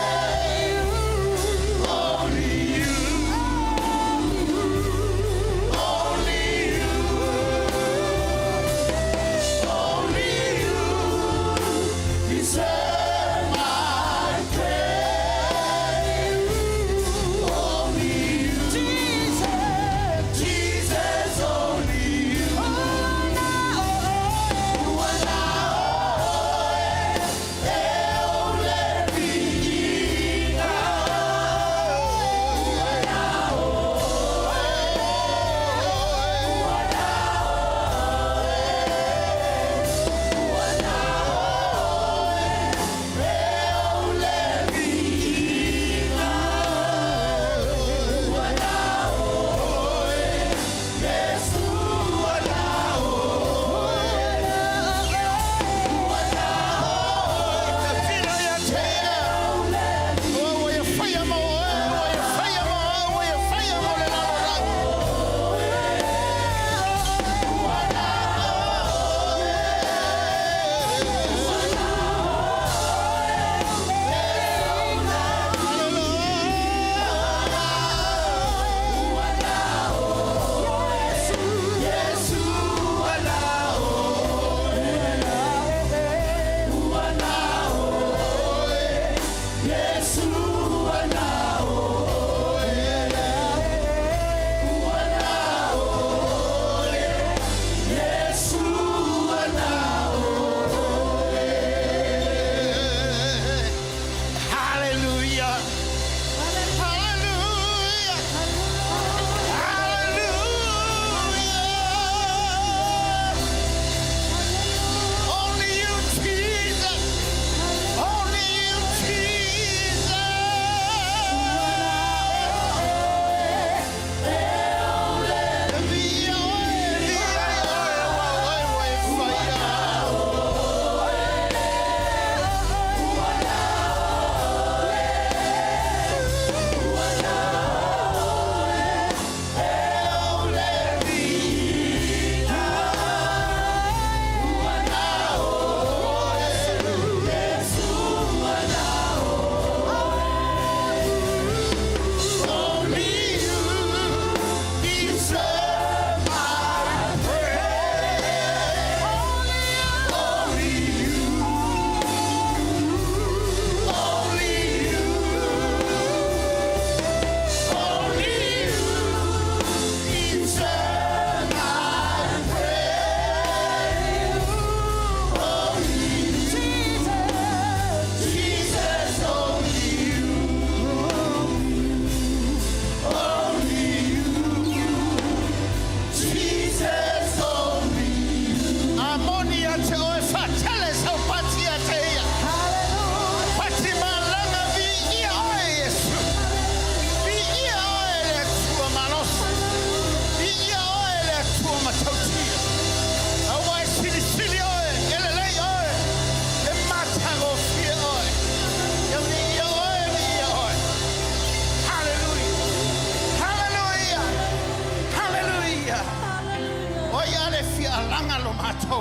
Only you. Only you. Only you.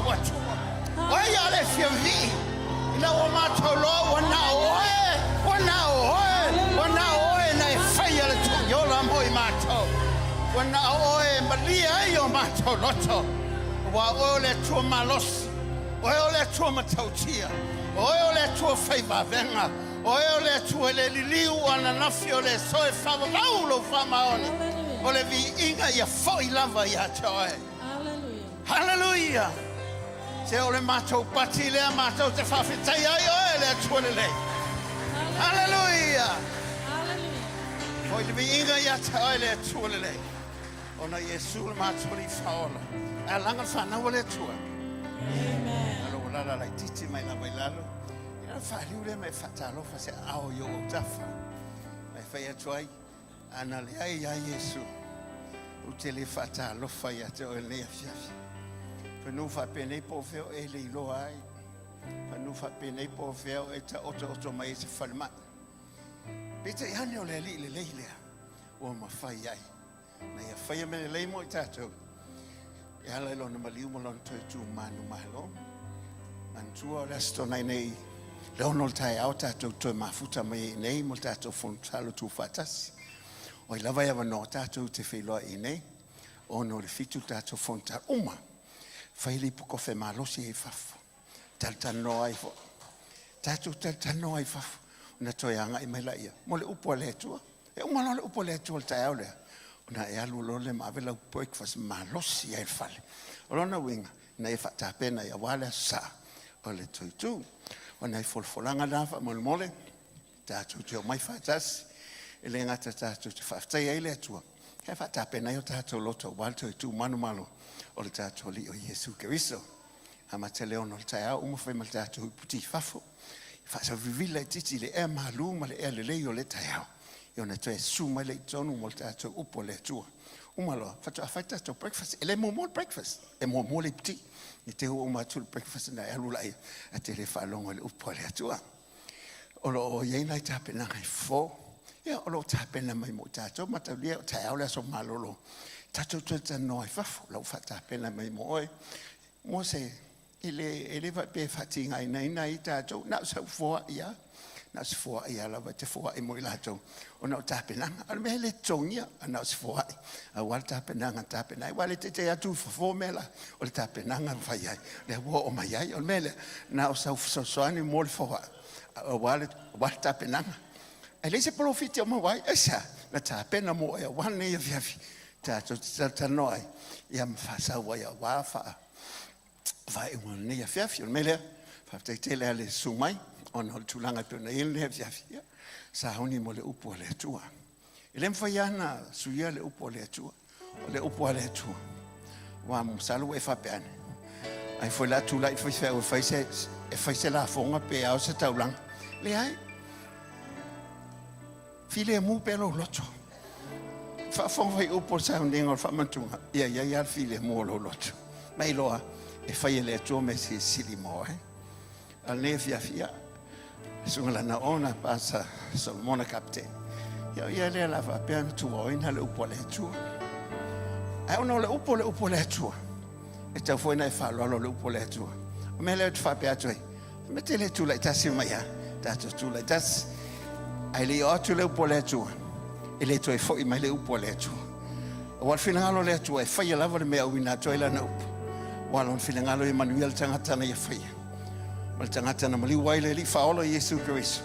matou Atua. O ai a le fia vivii ina ua matou loa ua na o oe, ua na o oe, ua na o oe na e faia le togi ola mo i matou. Ua na o oe e malie ai o matou loto. Aua o oe o le Atua malosi, oe o le Atua matautia, oe o le Atua faivavega, oe o le Atua e le liliu o ananafi o le aso e faavavau lou faamaoni. O le viiga ia foi lava ia te oe. Haleluia! Se o le matou pati lea matou te faafetai ai oe le Atua lelei. Haleluia! Foi le viiga ia te oe le Atua lelei. Ona Iesu le matou Alii Faaola. Ae alaga le fanau a le Atua. Amen. Alo ua lala laitiiti mai lava i lalo. Ia faaliu lea ma e faatalofa se aao i ou autafa. Ma e fai atu ai, ana leai ia Iesu, ou te le faatalofa ia te oe lenei afiafi. Fanuu faapenei po o fea o e le iloa ai. Fanuu faapenei po o fea o e taotooto mai ai se falemai. Peitai ane o le Alii lelei lea ua mafai ai na ia faia mea lelei mo i tatou e ala i lona maliu ma lona toe tu manumalo. Manatua o le Aso Toonai nei le 6 o le taeao tatou toe mafuta mai ai nei mo le tatou fono tuufaatasi. O ai lava e avanoa tatou te feiloai i nei, 6 o le 7 le tatou fonotaga uma. Fai le ipu kofe malosi ai i fafo. Talatalanoa ai foi. Tatou talatalanoa ai i fafo. Ona toe agai mai laia mo le upu a le Atua. E uma loa le upu a le Atua i le taeao lea, ona e alu loa lea ma ave lau breakfast malosi ai i le fale. O lona uiga, na ia faatapena ai aua le Aso Sa o le toe tu. O nai folafolaga na faamolemole, tatou te omai faatasi, e le gata tatou te faafetai ai le Atua, ae faatapena ai o tatou loto aua le toe tu manumalo o le tatou Alii o Iesu Keriso. Amata le 6 o le taeao, uma fai ma le tatou iputi i fafo. Faasavivila itiiti i le ea malu ma le ea lelei o le taeao. E ona toe susu mai le i tonu mo le tatou upu a le Atua. Uma loa, faatoa fai tatou breakfast. E le muamua le breakfast, e muamua le iputi. I te ua uma atu le breakfast na e alu laia, ae te le faalogo i le upu a le Atua. O lo o i ai nai tapenaga i fofo. Ia, o lo o tapena mai mo i tatou, mataulia o taeao le aso malolo. Tatou toe talanoa i fafo, lau faatapena mai mo oe. Mo se, e le faapea e faatigainaina ai tatou, na o sau foai lava, na o se foai lava lava e te foai mo i latou, ona o tapenaga. O le mea e le totogia, na o se foai. Aua le tapenaga tapena ai, aua le teitei atu i fofo mea la, o le tapenaga na fai ai, lea ua oo mai ai. O le mea lea, na o sau fesoasoani mo le foai, aua le tapenaga. Ae leai se polofiti o maua ai, aisea, na tapena mo oe aua lenei afiafi, tatou te talatalanoa ai, ia ma faasau ai aua faaiuga o lenei afiafi. O le mea lea, faafetai tele lava le susu mai, ona o le tulaga e pei ona i ai lenei afiafi, ia, sauni mo le upu a le Atua. E le mafai lava ona suia le upu a le Atua. O le upu a le Atua. Aua masalo ua e faapea ane, ai foi la tulai le faifeau e fai se, e fai se lafoga pe ao se taulaga. Leai. Filemu pea lou loto. Faafofoga fai upu o le sauniga o le faamanatuga, ia i ai lava le filemu o lou loto. Ma iloa e fai e le Atua mea silisili mo oe. A o lenei afiafi, ia, le susuga lana ona Pasa Solomona Kapitene, ia o ia lea la faapea ona tuaoina le upu a le Atua. Ae ona o le upu o le upu a le Atua, e tatau foi ona e faaaloalo le upu a le Atua. O mea lea ou te faapea atu ai, me te le tulai tasi mai lava, tatou tulai tasi. Ae le i oo atu le upu a le Atua, e le toe foi mai le upu a le Atua. Aua o le finagalo o le Atua e faia lava le mea e auina atu ai lana upu. Aua o lona finagalo ia manuia le tagata na ia faia. Ma le tagata na maliu ai le Alii Faaola Iesu Keriso,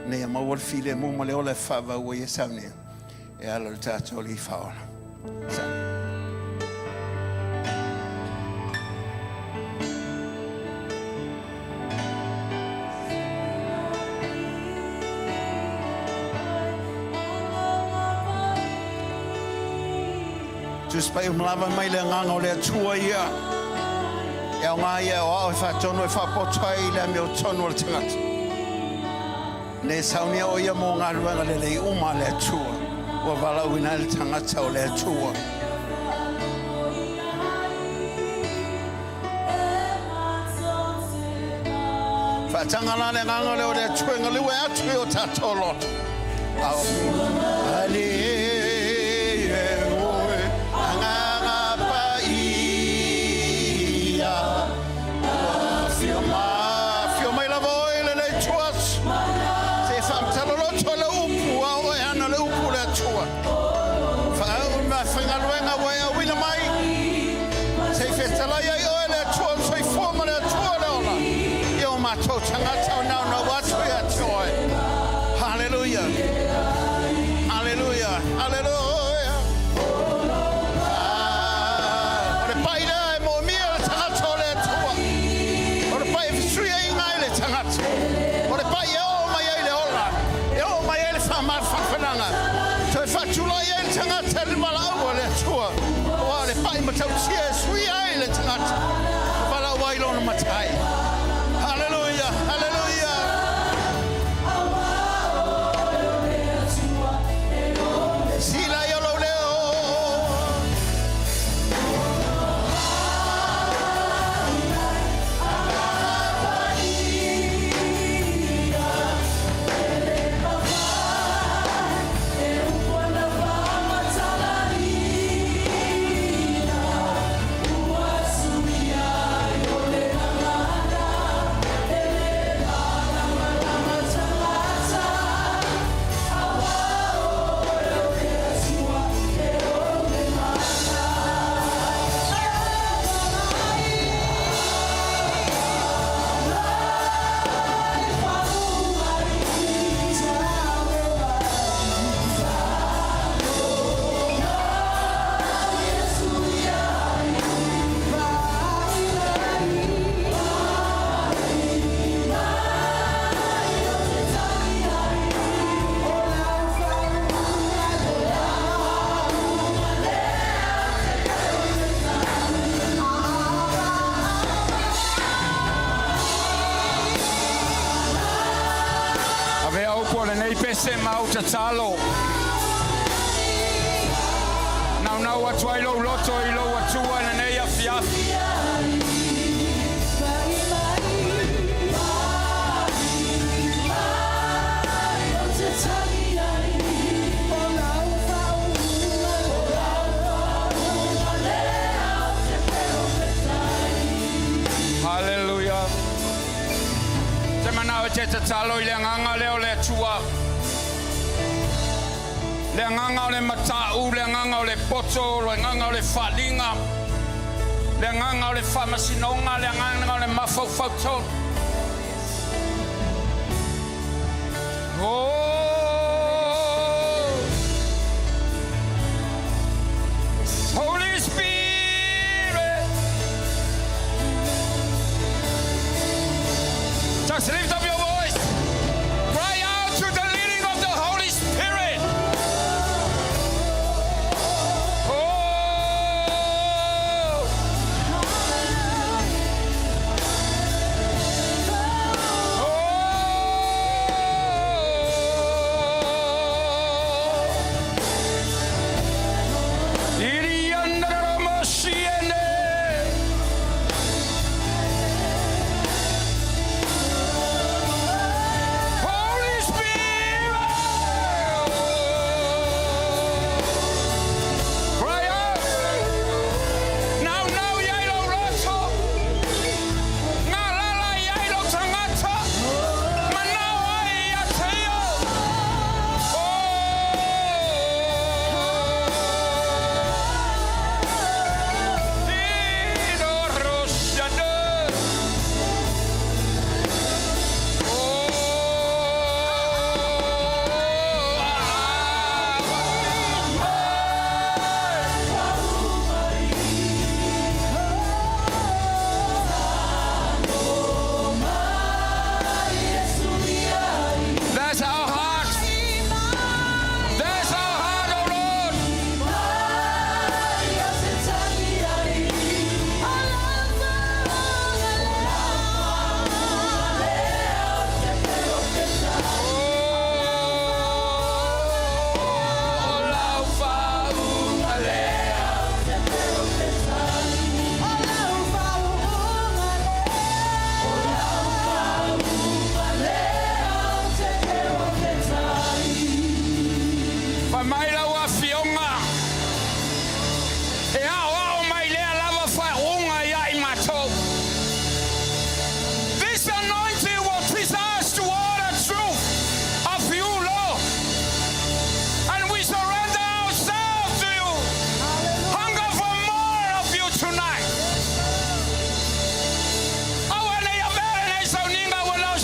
ina ia maua le filemu ma le ola e faavavau ai e saunia e ala i le tatou Alii Faaola. Sa. Tusi Paia ma lava mai le agaga o le Atua ia. E aoga ia e aoao e faatonu e faapoto ai i le amiotonu o le tagata. Ne saunia o ia mo galuega lelei uma a le Atua, ua valaauina ai le tagata o le Atua. Faataga la le agaga lea o le Atua e galue atu i o tatou loto. Ale e oe agaga paia. lou tagata o naunau atu ia te oe. Haleluia. Haleluia. Haleluia. Ah, o le pai lea e moomia le tagata o le Atua. O le pai e fesuiaiga ai le tagata. O le pai e oo mai ai le ola. E oo mai ai le faamafanafanaga. Toe faatulai ai le tagata i le valaau a le Atua. Aua o le pai matautia e suia ai le tagata. E valaau ai lona matai. Haleluia. Haleluia. Sila i o lou leo. Avea upu o lenei pese ma ou tatalo. Naunau atu ai lou loto i lou Atua i lenei afiafi. Haleluia. Te manao e te tatalo i le agaga lea o le Atua. Le agaga o le mataʻu, le agaga o le poto, le agaga o le faaliga, le agaga o le faamasinoga, le agaga o le mafaufau. Oh! Holy Spirit! Just lift up your voice. Cry out to the leading of the Holy Spirit. Oh! Oh! Iri andaromosiene. Holy Spirit! Cry out! Naunau i ai lou loto. Galala i ai lou tagata. Manao ai ia te ia. Oh! Tino Rosiane. Oh! That's our heart. That's our heart, oh Lord. Oh, lau faauuga lea. Fai mai lau afioga. E aoao mai lea lava faauuga ia i matou. This anointing will teach us to all the truth of you, Lord. And we surrender ourselves to you. Hunger for more of you tonight. Aua nei avea lenei sauniga ua lau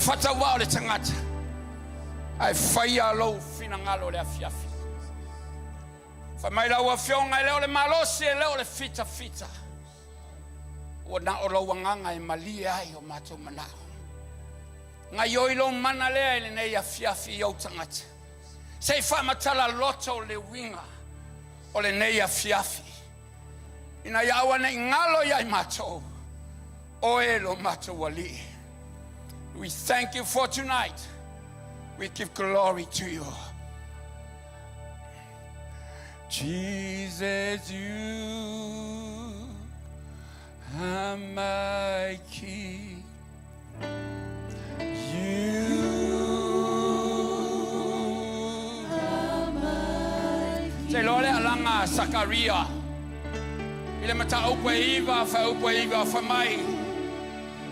faatauvaa o le tagata, ae faia lou finagalo i le afiafi. Fai mai lau Afioga, e le o le malosi, e le o le fitafita, ua na o lou agaga e malie ai o matou manao. Gaioi lou mana lea i lenei afiafi i ou tagata. Se i faamatala loto le uiga o lenei afiafi, ina ia aua ne i galo ia i matou, oe lo matou Alii. We thank you for tonight. We give glory to you. Jesus, you are my King. You are my King. Te iloa le alaga a Sakaria i le mataupu e 9 fuaiupu e 9, fai mai,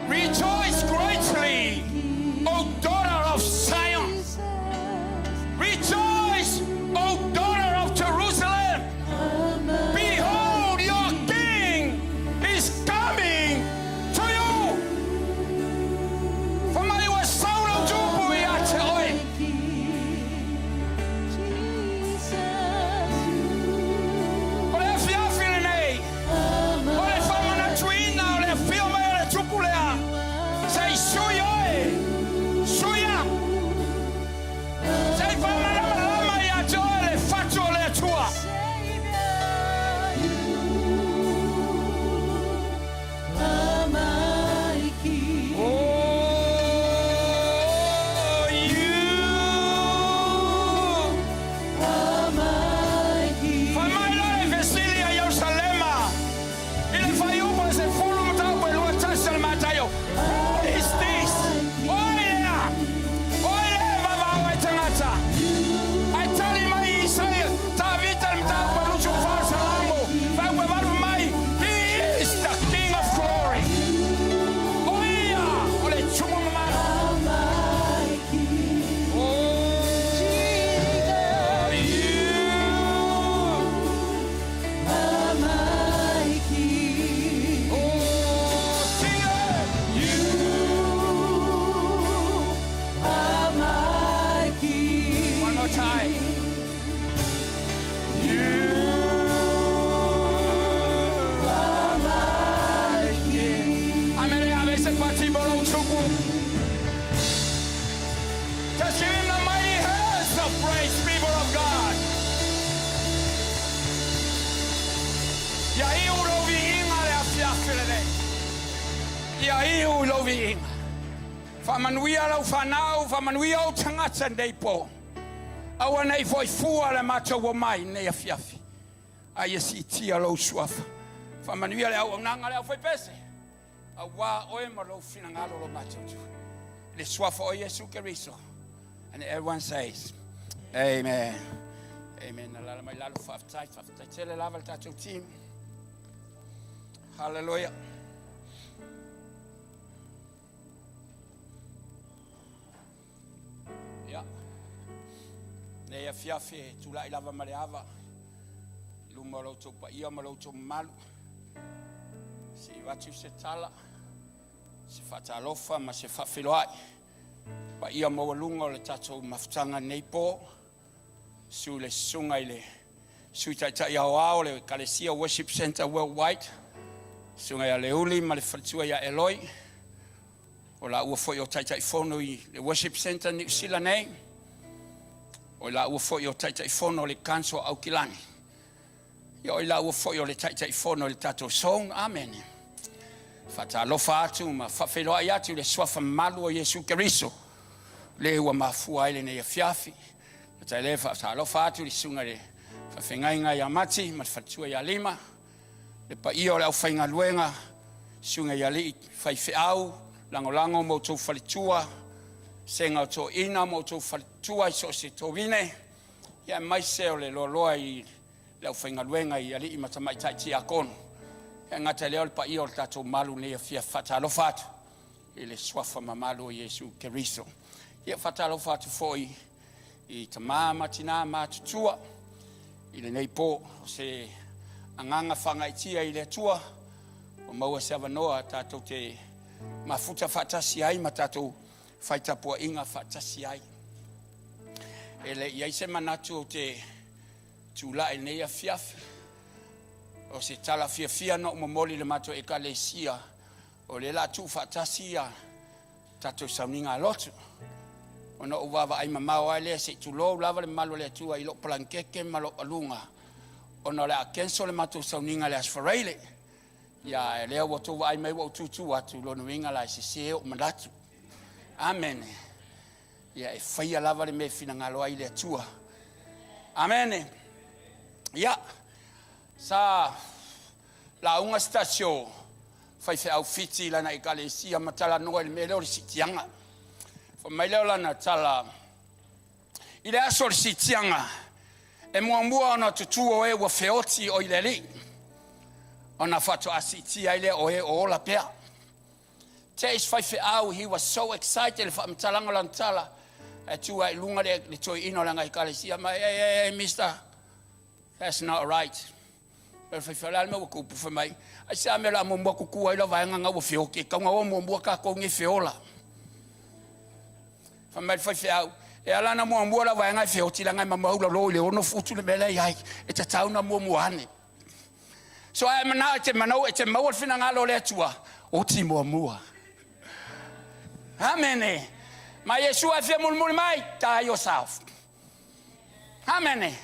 Rejoice greatly, O daughter of Zion. Rejoice, O daughter of Jerusalem. Behold, your king is coming to you. Fai mai ua sau lou tupu ia te oe. O le afiafi lenei, o le faamanatuina o le afio mai o le tupu lea, se i sui oe, suia, se i faamalamalama ia te oe le fatu o le Atua. Oh, you. Fai mai loa le fesili a Ierusalema i le fuaiupu o le 10 mataupu e 21 o le Mataio, Who is this? O ai lea? O ai lea e vavao ai tagata? Ae tali mai Isaia, Tavita i le mataupu e 24 o le Salamo, fuaiupu e 8 fai mai, He is the King of Glory. O ia o le Tumu mamalu. Oh, you. Oh, sing it. You One more time. You are my King. Amene ave se pati bolo tupu. Just give him the mighty hands of praise, people of God. Ia iu lou viiga le afiafi lenei. Ia iu lou viiga. Faamanuia lau fanau, faamanuia ou tagata nei po. Aua nei foi fua le matou omai nei afiafi. A ia siitia lou suafa. Faamanuia le auaunaga le aufaipese. Auā oe ma lou finagalo lo matou tu. Le suafa o Iesu Keriso. And everyone says, Amen. Amen. Alaala mai lalo, faafetai, faafetai tele lava le tatou team. Hallelujah. Ia. Nei afiafi e tulai lava ma le ava i luma o lo outou paia ma lo outou mamalu. Se i avatu se tala, se faatalofa ma se faafeiloai. Paia maualuga o le tatou mafutaga nei po. Susu i le susuga i le Sui Taitai Aoao o le Ekalesia Worship Centre Worldwide, susuga ia Leuli ma le faletua ia Eloi, o laua foi o Taitaifono i le Worship Centre Niu Sila nei, o laua foi o Taitaifono o le Council o Aukilani, ia o laua foi o le Taitaifono i le tatou Zone. Amene. Faatalofa atu ma faafeiloai atu i le suafa mamalu o Iesu Keriso, le ua mafua ai lenei afiafi. Matai le faatalofa atu i le susuga i le faafeagaiga ia Mati ma le faletua ia Lima, le paia o le aufaigaluega, susuga i alii faifeau, lagolago ma outou faletua, sega o toeaiina ma outou faletua i so o se tovine, ia aemaise o le loaloa i le aufaigaluega i alii ma tamaitai tiakono. E gata i lea o le paia o le tatou malu nei afiafi. Faatalofa atu i le suafa mamalu o Iesu Keriso. Ia faatalofa atu foi i tama ma tinā matutua i lenei po, o se agaga faagaitia i le Atua ua maua se avanoa tatou te mafuta faatasi ai ma tatou. fai tapuaiga faatasi ai. E le i i ai se manatu ou te tulai i lenei afiafi, o se tala fiafia na ou momoli i le matou Ekalesia, o lea o le a tuufaatasi ia tatou sauniga lotu. Ona ou vaavaai mamao lava lea, se i tulou lava le mamalu o le Atua i lou palanikeke ma lou aluga, ona o le a cancel le matou sauniga i le Aso Faraile. Ia, a o lea ua outou vaai mai ua ou tutu atu, o lona uiga la e sese ou manatu. Amene. Ia e faia lava le mea e finagalo ai le Atua. Amene. Ia, sa lauga se tasi o faifeau Fiti i lana ekalesia ma talanoa i le mea lea o le siitiaga. Fai mai lea o lana tala, i le aso o le siitiaga, e muamua ona tutū o e ua feoti o i le Alii, ona faatoa siitia ai lea o e o ola pea. Te isi faifeau, he was so excited i le faamatalaga o lana tala, ae tu lava i luga le, le toeaina o lana ekalesia mai, hey, hey, hey, mister, that's not right. Le faifeau, o le a le mea ua tupu? Fai mai, aisea mea o le a muamua tutu ai la vaega na ua feoti, e tatau ona o muamua tatou nei feola. Fai mai le faifeau, e ala ona muamua la vaega e feoti, leaga e maulalalo i le 6 futu le mea la e i ai, e tatau ona muamua ane. So a e manao e te manau e te maua le finagalo o le Atua, oti muamua. Amene. Ma Iesu e fia mulimuli mai, die yourself. Amene.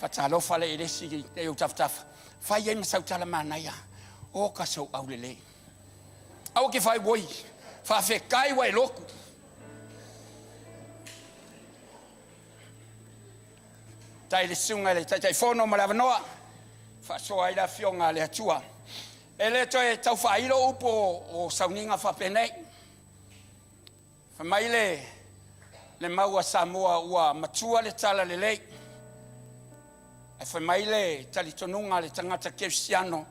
Fatalofa le i le isi e ou tafatafa. Fai ai ma sau tala manaia. O ka sou aulelei. Aua ke fai oi. Faafetai ua e lotu. Tai le susuga i le Taitaifono ma le avanoa faasoa ai le afioga a le Atua. E le toe tau faailo upu o sauniga faapenei. Fai mai le, le mau a Samoa ua matua le tala lelei. Ae fai mai le talitonuga a le tagata kerisiano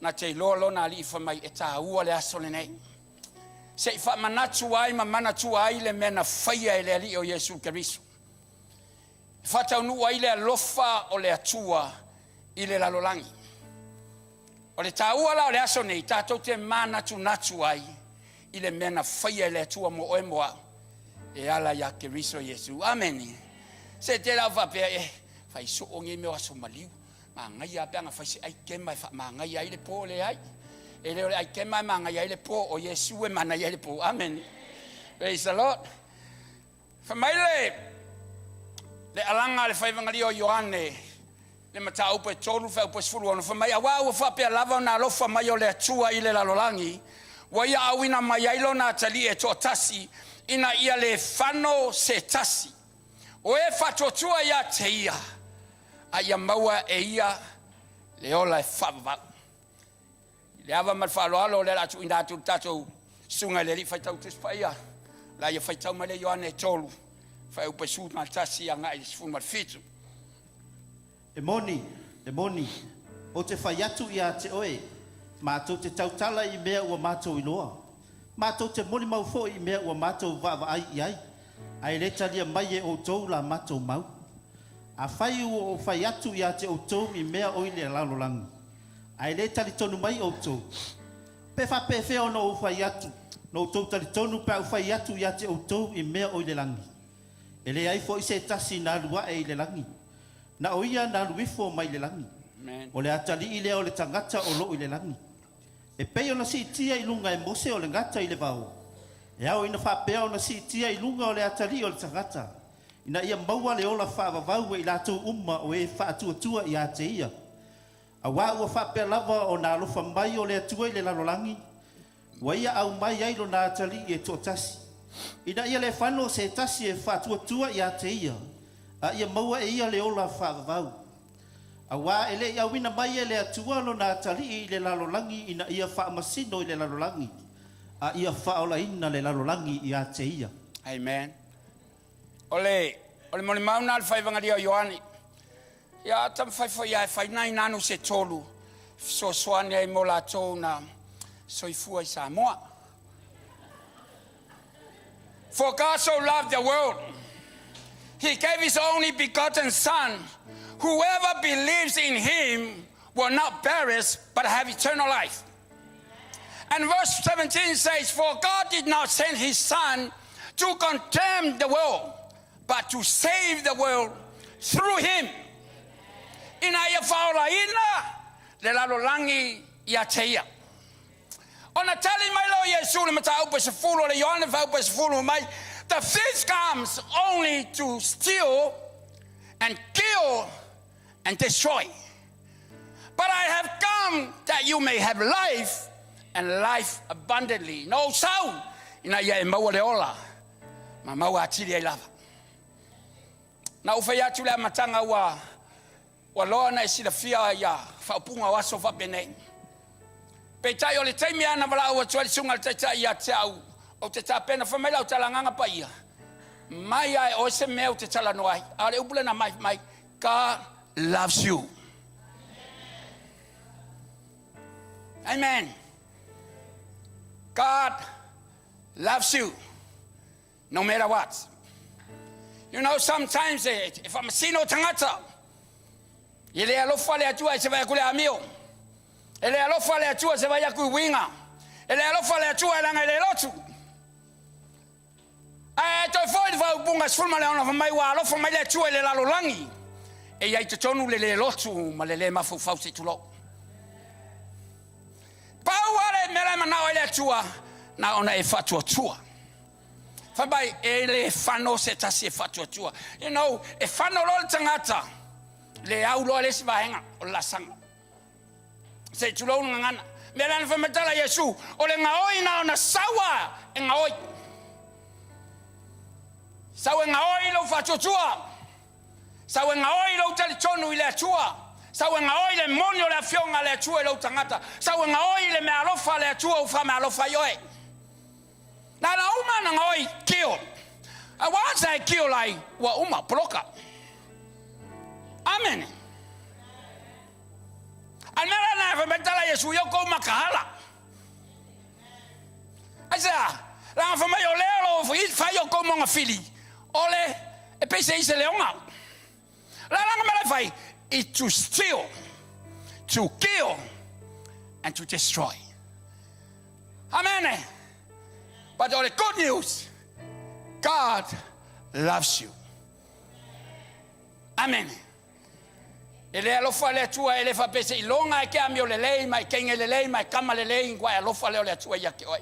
na te iloa lona alii fai mai e taua le aso lenei. Se i faamanatu ai ma manatua ai le mea na faia e le Alii o Iesu Keriso. E faataunuu ai le alofa o le Atua i le lalolagi. O le taua la o le aso nei, tatou te manatunatu ai i le mea na faia e le Atua mo oe mo au, e ala iā Keriso Iesu. Amene. Se te lau faapea, e fai soo nei mea o aso maliu, manaia lava pe ana fai se aikema e faamanaia ai le po, leai. E le o le aikema e manaia ai le po, o Iesu e manaia ai le po. Amene. Praise the Lord. Fai mai le, le alaga a le faivagalia o Ioane, le mataupu e 3 fuaiupu e 16, fai mai, Auā ua faapea lava ona alofa mai o le Atua i le lalolagi, ua Ia auina mai ai Lona atalii e toatasi, ina ia le fano se tasi o e faatuatua ia te Ia, a ia maua e ia le ola e faavavau. I le ava ma le faaaloalo, o lea o le a tuuina atu i le tatou Susuga i le Alii Faitau Tusi Paia, o le a ia faitau mai le Ioane 3, fuaiupu e 11 agai i le 17. E moni, e moni, ou te fai atu ia te oe, matou te tautala i mea ua matou iloa, matou te molimau foi i mea ua matou vaavaai i ai, ae le talia mai e outou la matou mau. Afai ua ou fai atu ia te outou i mea o i le lalolagi, ae le talitonu mai outou, pe faapefea ona ou fai atu, na outou talitonu pe a ou fai atu ia te outou i mea o i le lagi? E leai foi se tasi na alu ae i le lagi, na o ia na alu ifo mai le lagi. O le atalii lea o le tagata o loo i le lagi. E pei ona siitia i luga e Mose o le gata i le vao, e ao ina faapea ona siitia i luga o le atalii o le tagata, ina ia maua le ola faavavau e i latou uma o e faatuatua ia te ia. Auā ua faapea lava ona alofa mai o le Atua i le lalolagi, ua Ia aumai ai Lona atalii e toatasi, ina ia le fano se tasi e faatuatua ia te Ia, a ia maua e ia le ola faavavau. Auā e le i auina mai e le Atua Lona atalii i le lalolagi ina ia faamasino i le lalolagi, a ia faaolaina le lalolagi ia te Ia. Amen. O le, o le molimau lena a le faivagalia o Ioane. Ia, taumafai foi lava e fai nai nanu se tolu e fesoasoani ai mo latou na soifua i Samoa. For God so loved the world, he gave his only begotten son. Whoever believes in him will not perish but have eternal life. And verse 17 says, For God did not send his son to condemn the world, but to save the world through him. Ina ia faaolaina le lalolagi ia te ia. Ona tali mai lea o Iesu i le mataupu e sefulu o le Ioane fuaiupu e sefulu fai mai, The thief comes only to steal and kill and destroy. But I have come that you may have life and life abundantly. Na ou sau ina ia e maua le ola ma maua atili ai lava. Na ou fai atu i le amataga ua ua loa ona e silafia ia faaupuga o aso faapenei. Peitai o le taimi lava na valaau atu ai le Susuga i le Taitai ia te au, ou te tapena, fai mai lau tala Agaga Paia, mai lava e oe se mea ou te talanoa ai. A o le upu lena mai, mai, God loves you. Amen. God loves you no matter what. You know, sometimes e, e whamasino tangata. E le alofa le Atua e se vai aku le amio. E le alofa le Atua se vai aku i winga. E le alofa le Atua e langa i le lotu. Ae toe foi le faaupuga 16 fai mai ua alofa mai le Atua i le lalolagi e i ai totonu le le lotu ma le le mafaufau se i tulou. Pau lava le mea la e manao ai le Atua na ona e faatuatua. Fai mai e le fano se tasi e faatuatua. You know, e fano loa le tagata, le au loa le isi vaega o le laasaga. Se i tulou le gagana. Mea la na fai mai tala Iesu, o le gaoi na ona sau a e gaoi. Sau e gaoi lou faatuatua. Sau e gaoi lou talitonu i le Atua. Sau e gaoi le moni o le afioga a le Atua i lou tagata. Sau e gaoi le meaalofa a le Atua ua faameaalofa ai oe. Na ona uma na gaoi, kill. A once I kill ai, ua uma, poloka. Amene. A le mea la lena e fai mai tala Iesu, ia outou makahala. Aisea? Leaga fai mai o lea o lo o fai outou mogafili, o le e pei se i se leoga. O le a la mea la e fai? Is to steal, to kill and to destroy. Amen. But o le good news, God loves you. Amen. E le alofa le Atua e le faapea se iloga e ke amio lelei ma e kenge lelei ma e kama lelei ngua e alofa lea o le Atua ia te oe.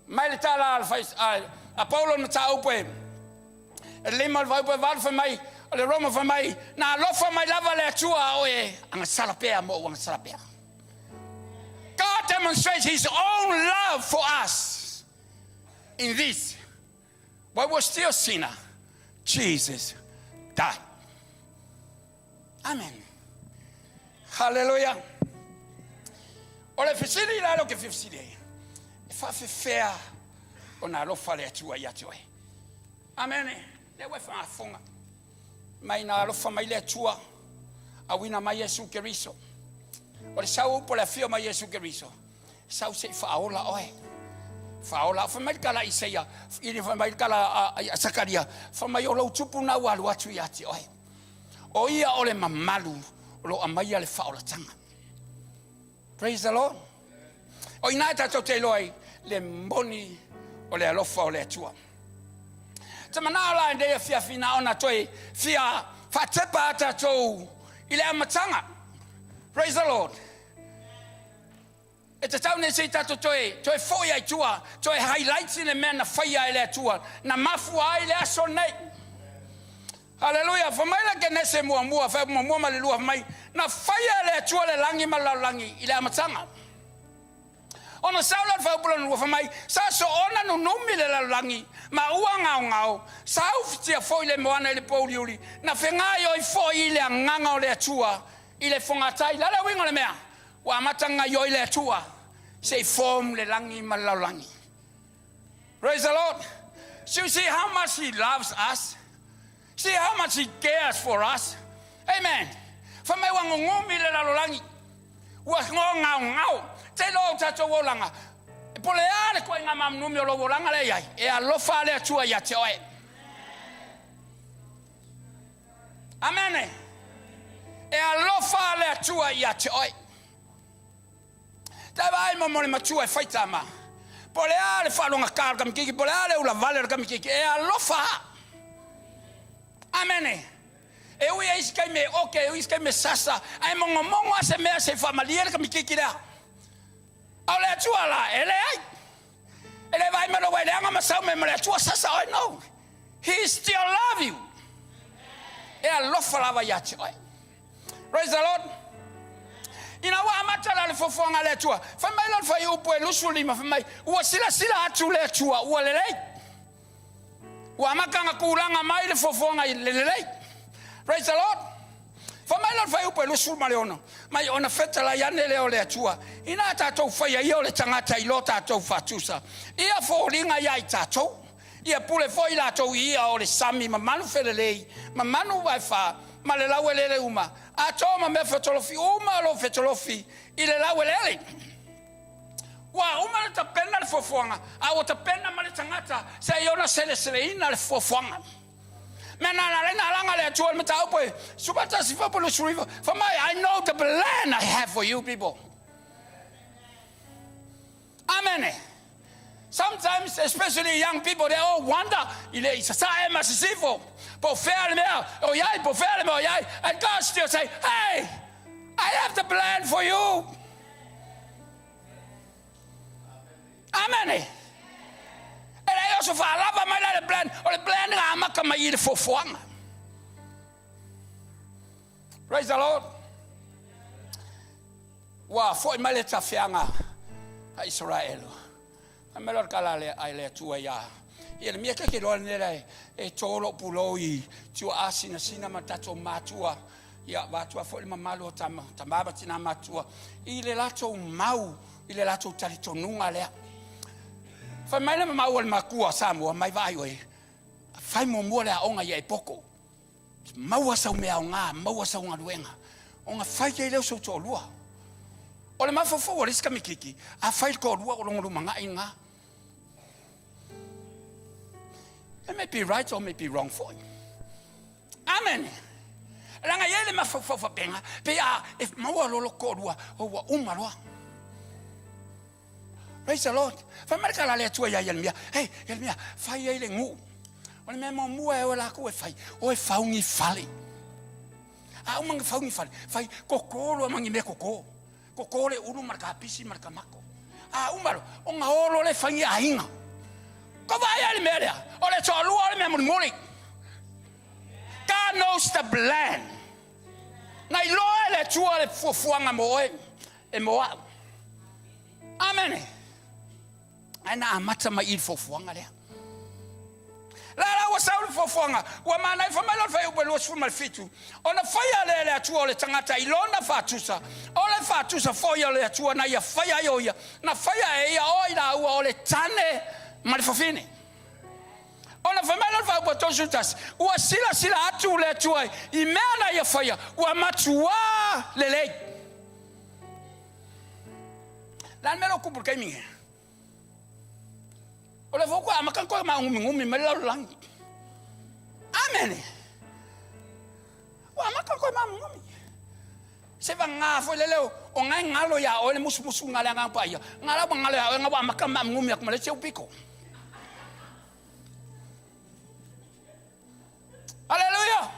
Mai le tala a, a, a Paulo na mataupu e e lima o le fuaiupu e valu fai mai o le Roma fai mai na alofa mai lava le Atua a oe agasala pea mo ou agasala pea. God demonstrates his own love for us in this. While we're still sinner, Jesus died. Amen. Hallelujah. O le fesili la leo ke fesili ai. E faafefea ona alofa le Atua ia te oe. Amen. Lea ua e faafofoga mai na alofa mai le Atua auina mai Iesu Keriso. O le sau upu o le afio mai Iesu Keriso. Sau se i faaola oe. Faaola. Fai mai le tala a Isaia, i fai mai le tala a Sakaria, fai mai o lou tupu na ua alu atu ia te oe. O ia o le mamalu o lo o aumaia le faaolataga. Praise the Lord. O ina e tatou te iloa ai le moni o le alofa o le Atua. Te manao la i lenei afiafi na ona toe fia faatepa a tatou i le amataga. Praise the Lord. E tatau nei se i tatou toe, toe foi ai tua, toe highlight le mea na faia e le Atua, na mafua ai le aso lenei. Haleluia! Fai mai la Kenese muamua, fai muamua ma le lua, fai mai, na faia e le Atua le lagi ma le lalolagi i le amataga. Ona sau lea o le fuaiupu lona lua, fai mai, sa soona nunumi le lalolagi ma ua gaogao, sa ufitia foi le moana i le pōuliuli, na fegaioi foi le agaga o le Atua i le fogatai. Le a le uiga o le mea? Ua amata gaioi le Atua se i form le lagi ma le lalolagi. Praise the Lord. So you see how much He loves us. See how much He cares for us. Amen. Fai mai ua gugumi le lalolagi. Ua ngaongao. Te iloa o tatou olaga. E po le a le koiga mamunumi o lou olaga lea i ai. E alofa le Atua ia te oe. Amene. E alofa le Atua ia te oe. Tai vaai mo mo le matua e fai tama. Po o le a le faalogata o le tamaititi, po o le a le ulavale o le tamaititi, e alofa lava. Amene. E ui e isi taimi e oke, e ui isi taimi e sasa, ae mogomogo lava se mea se i faamalie le tamaititi lea. A o le Atua la, e leai. E le vaai mai lou leaga ma sau mai ma le Atua sasa oe, no. He still love you. E alofa lava ia te oe. Praise the Lord. Ina ua amata la le fuafuaga a le Atua, fai mai lona fuaiupu e 25, fai mai, ua silasila atu le Atua, ua lelei. Ua amata ona tulaga mai le fuafuaga i le lelei. Praise the Lord. Fai mai lona fuaiupu e 26, mai ona fetalai ane lea o le Atua, ina tatou faia ia o le tagata i lo tatou faatusa, ia foliga ia i tatou, ia pule foi latou i ia o le sami ma manu felelei, ma manu vaefa, ma le laueleele uma, atoa ma mea fetolofi uma o lo o fetolofi i le laueleele. Ua uma ona tapena le fuafuaga, a ua tapena ma le tagata se i ona seleseleina le fuafuaga. Mea na ala ai na alaga le Atua i le mataupu e 11 fai 29, fai mai, I know the plan I have for you people. Amene. Sometimes, especially young people, they all wonder, i le i sasae ma sisifo, po o fea le mea o i ai, po o fea le mea o i ai. And God still say, hey, I have the plan for you. Amene. E leai o se faalava mai la le plan, o le plan na amata mai i le fuafuaga. Praise the Lord. Ua foi mai le tafeaga a Isaraelu. Fai mai loa le tala a le Atua ia Ieremia, ta te iloa lenei la e to lou pulou i tuaa sinasina ma tatou matua, ia vaeatu foi le mamalu o tama, tama ma tina matua i le latou mau, i le latou talitonuga lea. Fai mai le mau a le matua o Samoa, mai vaai oe, fai muamua le aoga ia e poto. Maua sau mea aoga, maua sau galuega, ona fai ai lea o sou toalua. O le mafaufau o le isi tamaititi, a fai le toalua o lona lumanai lena. It may be right or may be wrong foi. Amen. Leaga e i ai le mafaufau faapena, pei a e maua loa lou toalua, o ua uma loa. Praise the Lord. Fai mai le tala a le Atua ia Ieremia, Hei, Ieremia, fai ai le nuu. O le mea muamua e o e latou e fai, o e fau ni fale. A uma na fau ni fale, fai koko loa ma ni mea koko. Koko le ulu ma le kapisi ma le tamato. A uma loa, ona o loa lea e fai ni aiga. Ko vaai ai le mea lea, o le toalua o le mea mulimuli. God knows the plan. Na iloa e le Atua le fuafuaga mo oe e mo au. Amene. Ae na amata mai i le fuafuaga lea. La la ua sau le fuafuaga, ua manaia fai mai loa le fuaiupu e 27, ona faia lea e le Atua o le tagata i lona faatusa, o le faatusa foi o le Atua na ia faia ai o ia, na faia e ia o i laua o le tane ma le fafine. Ona fai mai lea o le fuaiupu e 31, ua silasila atu le Atua i mea na ia faia, ua matuā lelei. Le a le mea lea ua tupu i le taimi nei? O lea foi ua amata ona toe maugumigumi mai le lalolagi. Amene. Ua amata ona toe maugumigumi. Se vagā foi lele o na e galo iā oe le musumusuga a le Agaga Paia, na la ua galo iā oe na ua amata ona maamugumi atu ma le isi au pito. Aleluia!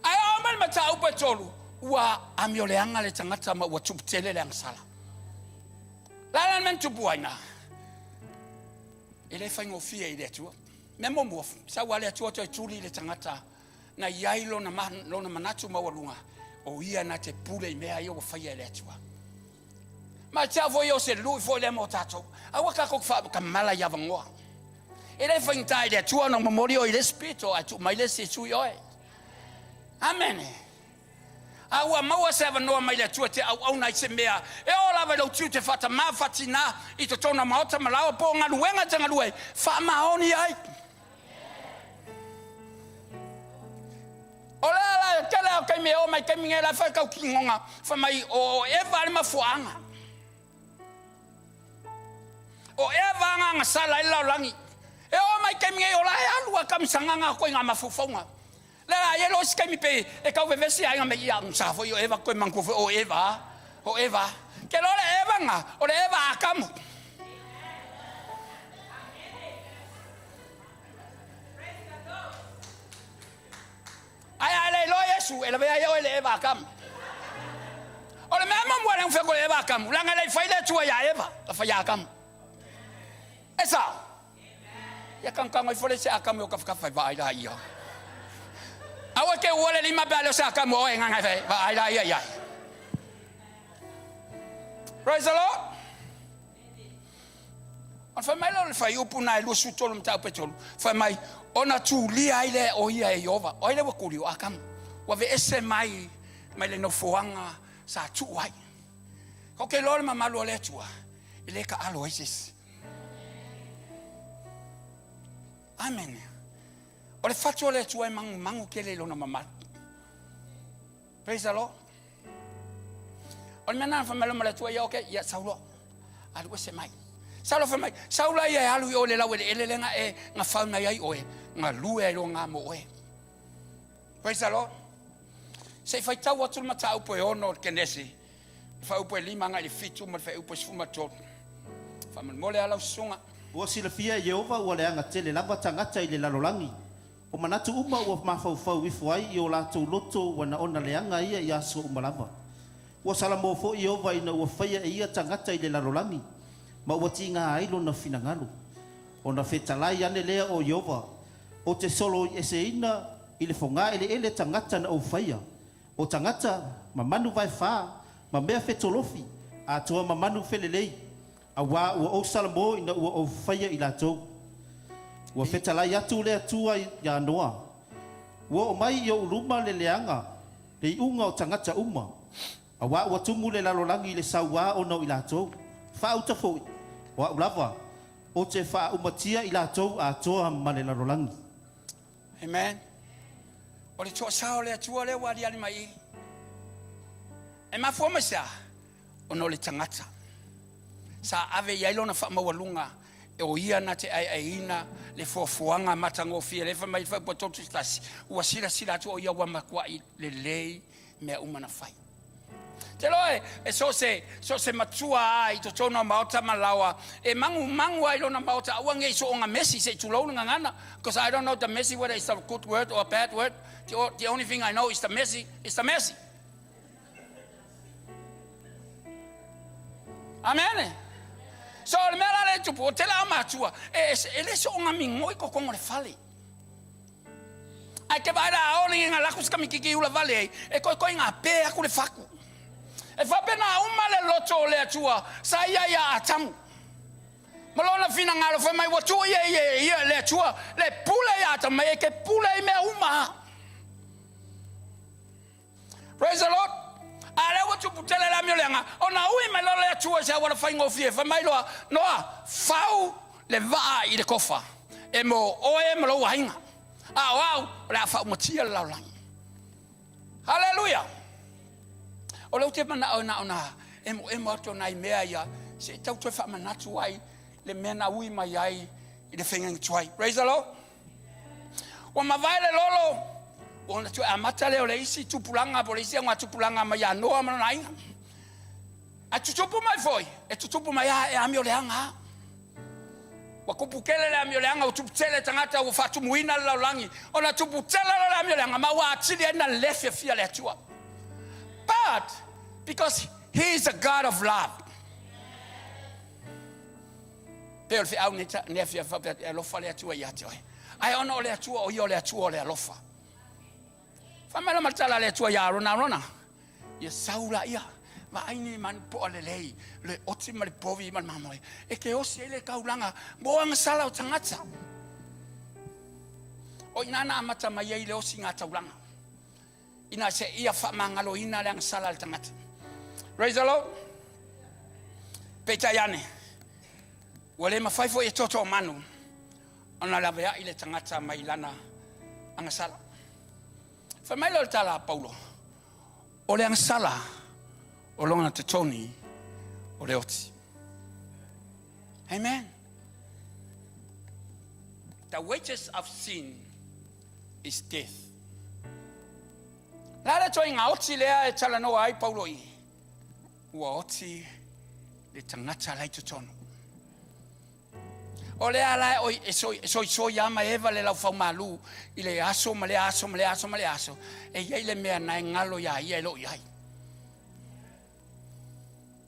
Ae oo mai le mataupu e tolu, ua amioleaga le tagata ma ua tupu tele le agasala. O le a la le mea na tupu ai na? E le faigofie i le Atua. Mea muamua, sau lava le Atua toe tuli i le tagata na i ai lona, lona manatu maualuga, o ia na te pule i mea ia ua faia e le Atua. Ma te au foi o se lui foi lea mo tatou. Aua tatou te faatamala i avanoa. E le faigata i le Atua ona momoli oe i le isi pito ae tuu mai le isi e tui oe. Amene. A ua maua se avanoa mai le Atua e te auauna ai se mea e oo lava i lou tiute faatamā faatinā i totonu o maota ma laoa po o galuega e te galue ai, faamaoni ai. O le ala e tele o taimi e oo mai taimi nei la e fai tau tinoga fai mai o Eva le mafuaaga. O Eva agaga sala ai le lalolagi. E oo mai taimi nei o la e alu a kamisagaga a koe ngā mafaufauga. Le la ia lo isi taimi pe e tau vevesi ai ngā me ia sa foi o Eva koe manatua foi o Eva o Eva. Ke loa le Eva nga, o le Eva Atamu. Ae a e le iloa Iesu, e lavea ai oe i le Eva Atamu. O le mea muamua lea na fai atu e le Eva Atamu, leaga e le i fai le Atua ia Eva, na fai ia Atamu. E sao? Ia tanutanu ifo le isi Atamu i ou tafatafa e vaai laia. Aua e te ua le lima pe a le o se Atamu o oe e gagae vaai laia i ai. Praise the Lord. Ona fai mai lea o le fuaiupu na e 23 mataupu e 3, fai mai, ona tulia ai lea o ia e Ieova. O ai lea ua tuli? O Atamu. Ua aveese mai mai le nofoaga sa tuu ai. Ou te iloa le mamalu o le Atua, e le taalo ai se isi. Amene. O le fatu o le Atua e magumagu tele i lona mamalu. Praise the Lord. O le mea na fai mai ma le Atua ia, okay, ia sau loa. Alu ese mai. Sau loa fai mai, sau la ia e alu i o le lau eleele lea na e na fau mai ai oe, na lue ai loa ngā mo oe. Praise the Lord. Se i faitau atu le mataupu e ono o le Kenesi, le faaupu e lima agai i le fitu ma le faaupu e 13. Faamolemole lava lau susuga. Ua silafia e Ieova ua leaga tele lava tagata i le lalolagi. O manatu uma ua mafaufau ifo ai i o latou loto ua na ona leaga ia i aso uma lava. Ua salamo foi Ieova ina ua faia e ia tagata i le lalolagi, ma ua tiga ai lona finagalo. Ona fetalai ane lea o Ieova, Ou te soloieseina i le fogaeleele tagata na ou faia, o tagata ma manu vaefā, ma mea fetolofi, atoa ma manu felelei, auā ua ou salamo ina ua ou faia i latou. Ua fetalai atu le Atua iā Noa, Ua oo mai i ou luma le leaga, le iuga o tagata uma, auā ua tumu le lalolagi i le sauā ona o i latou. Faauta foi, o a'u lava, ou te faaʻumatia i latou atoa ma le lalolagi. Amen. O le toasā o le Atua lea ua aliali mai i i. E mafua mai se a? Ona o le tagata sa ave i ai lona faamaualuga o ia na te aeaeina le fuafuaga matagofie lea fai mai le Fuaiupu 31, ua silasila atu o ia ua matuai lelei mea uma na fai. Te loa e so o se, so o se matua a i totonu o maota ma laoa e magumagu ai lona maota aua nei sooga mesi se i tulou le gagana because I don't know the mesi whether it's a good word or a bad word the, the only thing I know is the mesi is the mesi. Amene. So o le mea la lea e tupu, o tele a matua, e, e, e le sooga migoi kokongo le fale. Ae ke vaai la aole i nga laku se kamikiki ula vale ai, e koikoi nga pe aku le faku. E faapena uma le loto o le Atua sa ia ia Atamu. Ma lona finagalo fai mai ua tuu ia ia ia le Atua le pule ia Atamu mai e ke pule i mea uma. Praise the Lord. A lea ua tupu tele le amioleaga, ona ui mai loa le Atua i se auala faigofie, fai mai loa, Noa, fau le vaa i le kofa, e mo oe ma lou aiga, a o au, o le a faaumatia le lalolagi. Haleluia! O lea ou te manao na ona emoemo atu o nai mea ia, se i tau toe faamanatu ai le mea na ui mai ai i le faiga tuai. Praise the Lord. Ua mavae le lolo, ua ona toe amata lea o le isi tupulaga po o le isi augatupulaga mai ia Noa ma lona aiga. Ae tutupu mai foi, e tutupu mai lava e amioleaga lava. Ua tupu tele le amioleaga, ua tupu tele tagata ua faatumuina le lalolagi, ona tupu tele loa le amioleaga ma ua atili ai ona le fiafia le Atua. But because he is a God of love. Pei o le feau nei afiafi faapea e alofa le Atua ia te oe. Ae ona o le Atua o ia o le Atua o le alofa. Fai mai la ma le tala a le Atua ia Arona, Arona, ia sau la ia, vaai ni manu poa lelei, le oti ma le povi ma le mamoe, e te osi ai le taulaga mo agasala o tagata. O i ina na amata mai ai le osiga taulaga. Ina se ia faamagaloina le agasala a le tagata. Praise the Lord. Peitai ane, ua le mafai foi e toto manu ona laveai le tagata mai lana agasala. Fai mai lea o le tala a Paulo, o le agasala o lona totogi o le oti. Amen. The wages of sin is death. Le a le ituaiga oti lea e talanoa ai Paulo i? Ua oti. Le tagata la i totonu. O lea la e, e, soi, e soisoi ama Eva le laufaumalu i le aso ma le aso ma le aso ma le aso, e i ai le mea na e galo iā ia e le o i ai.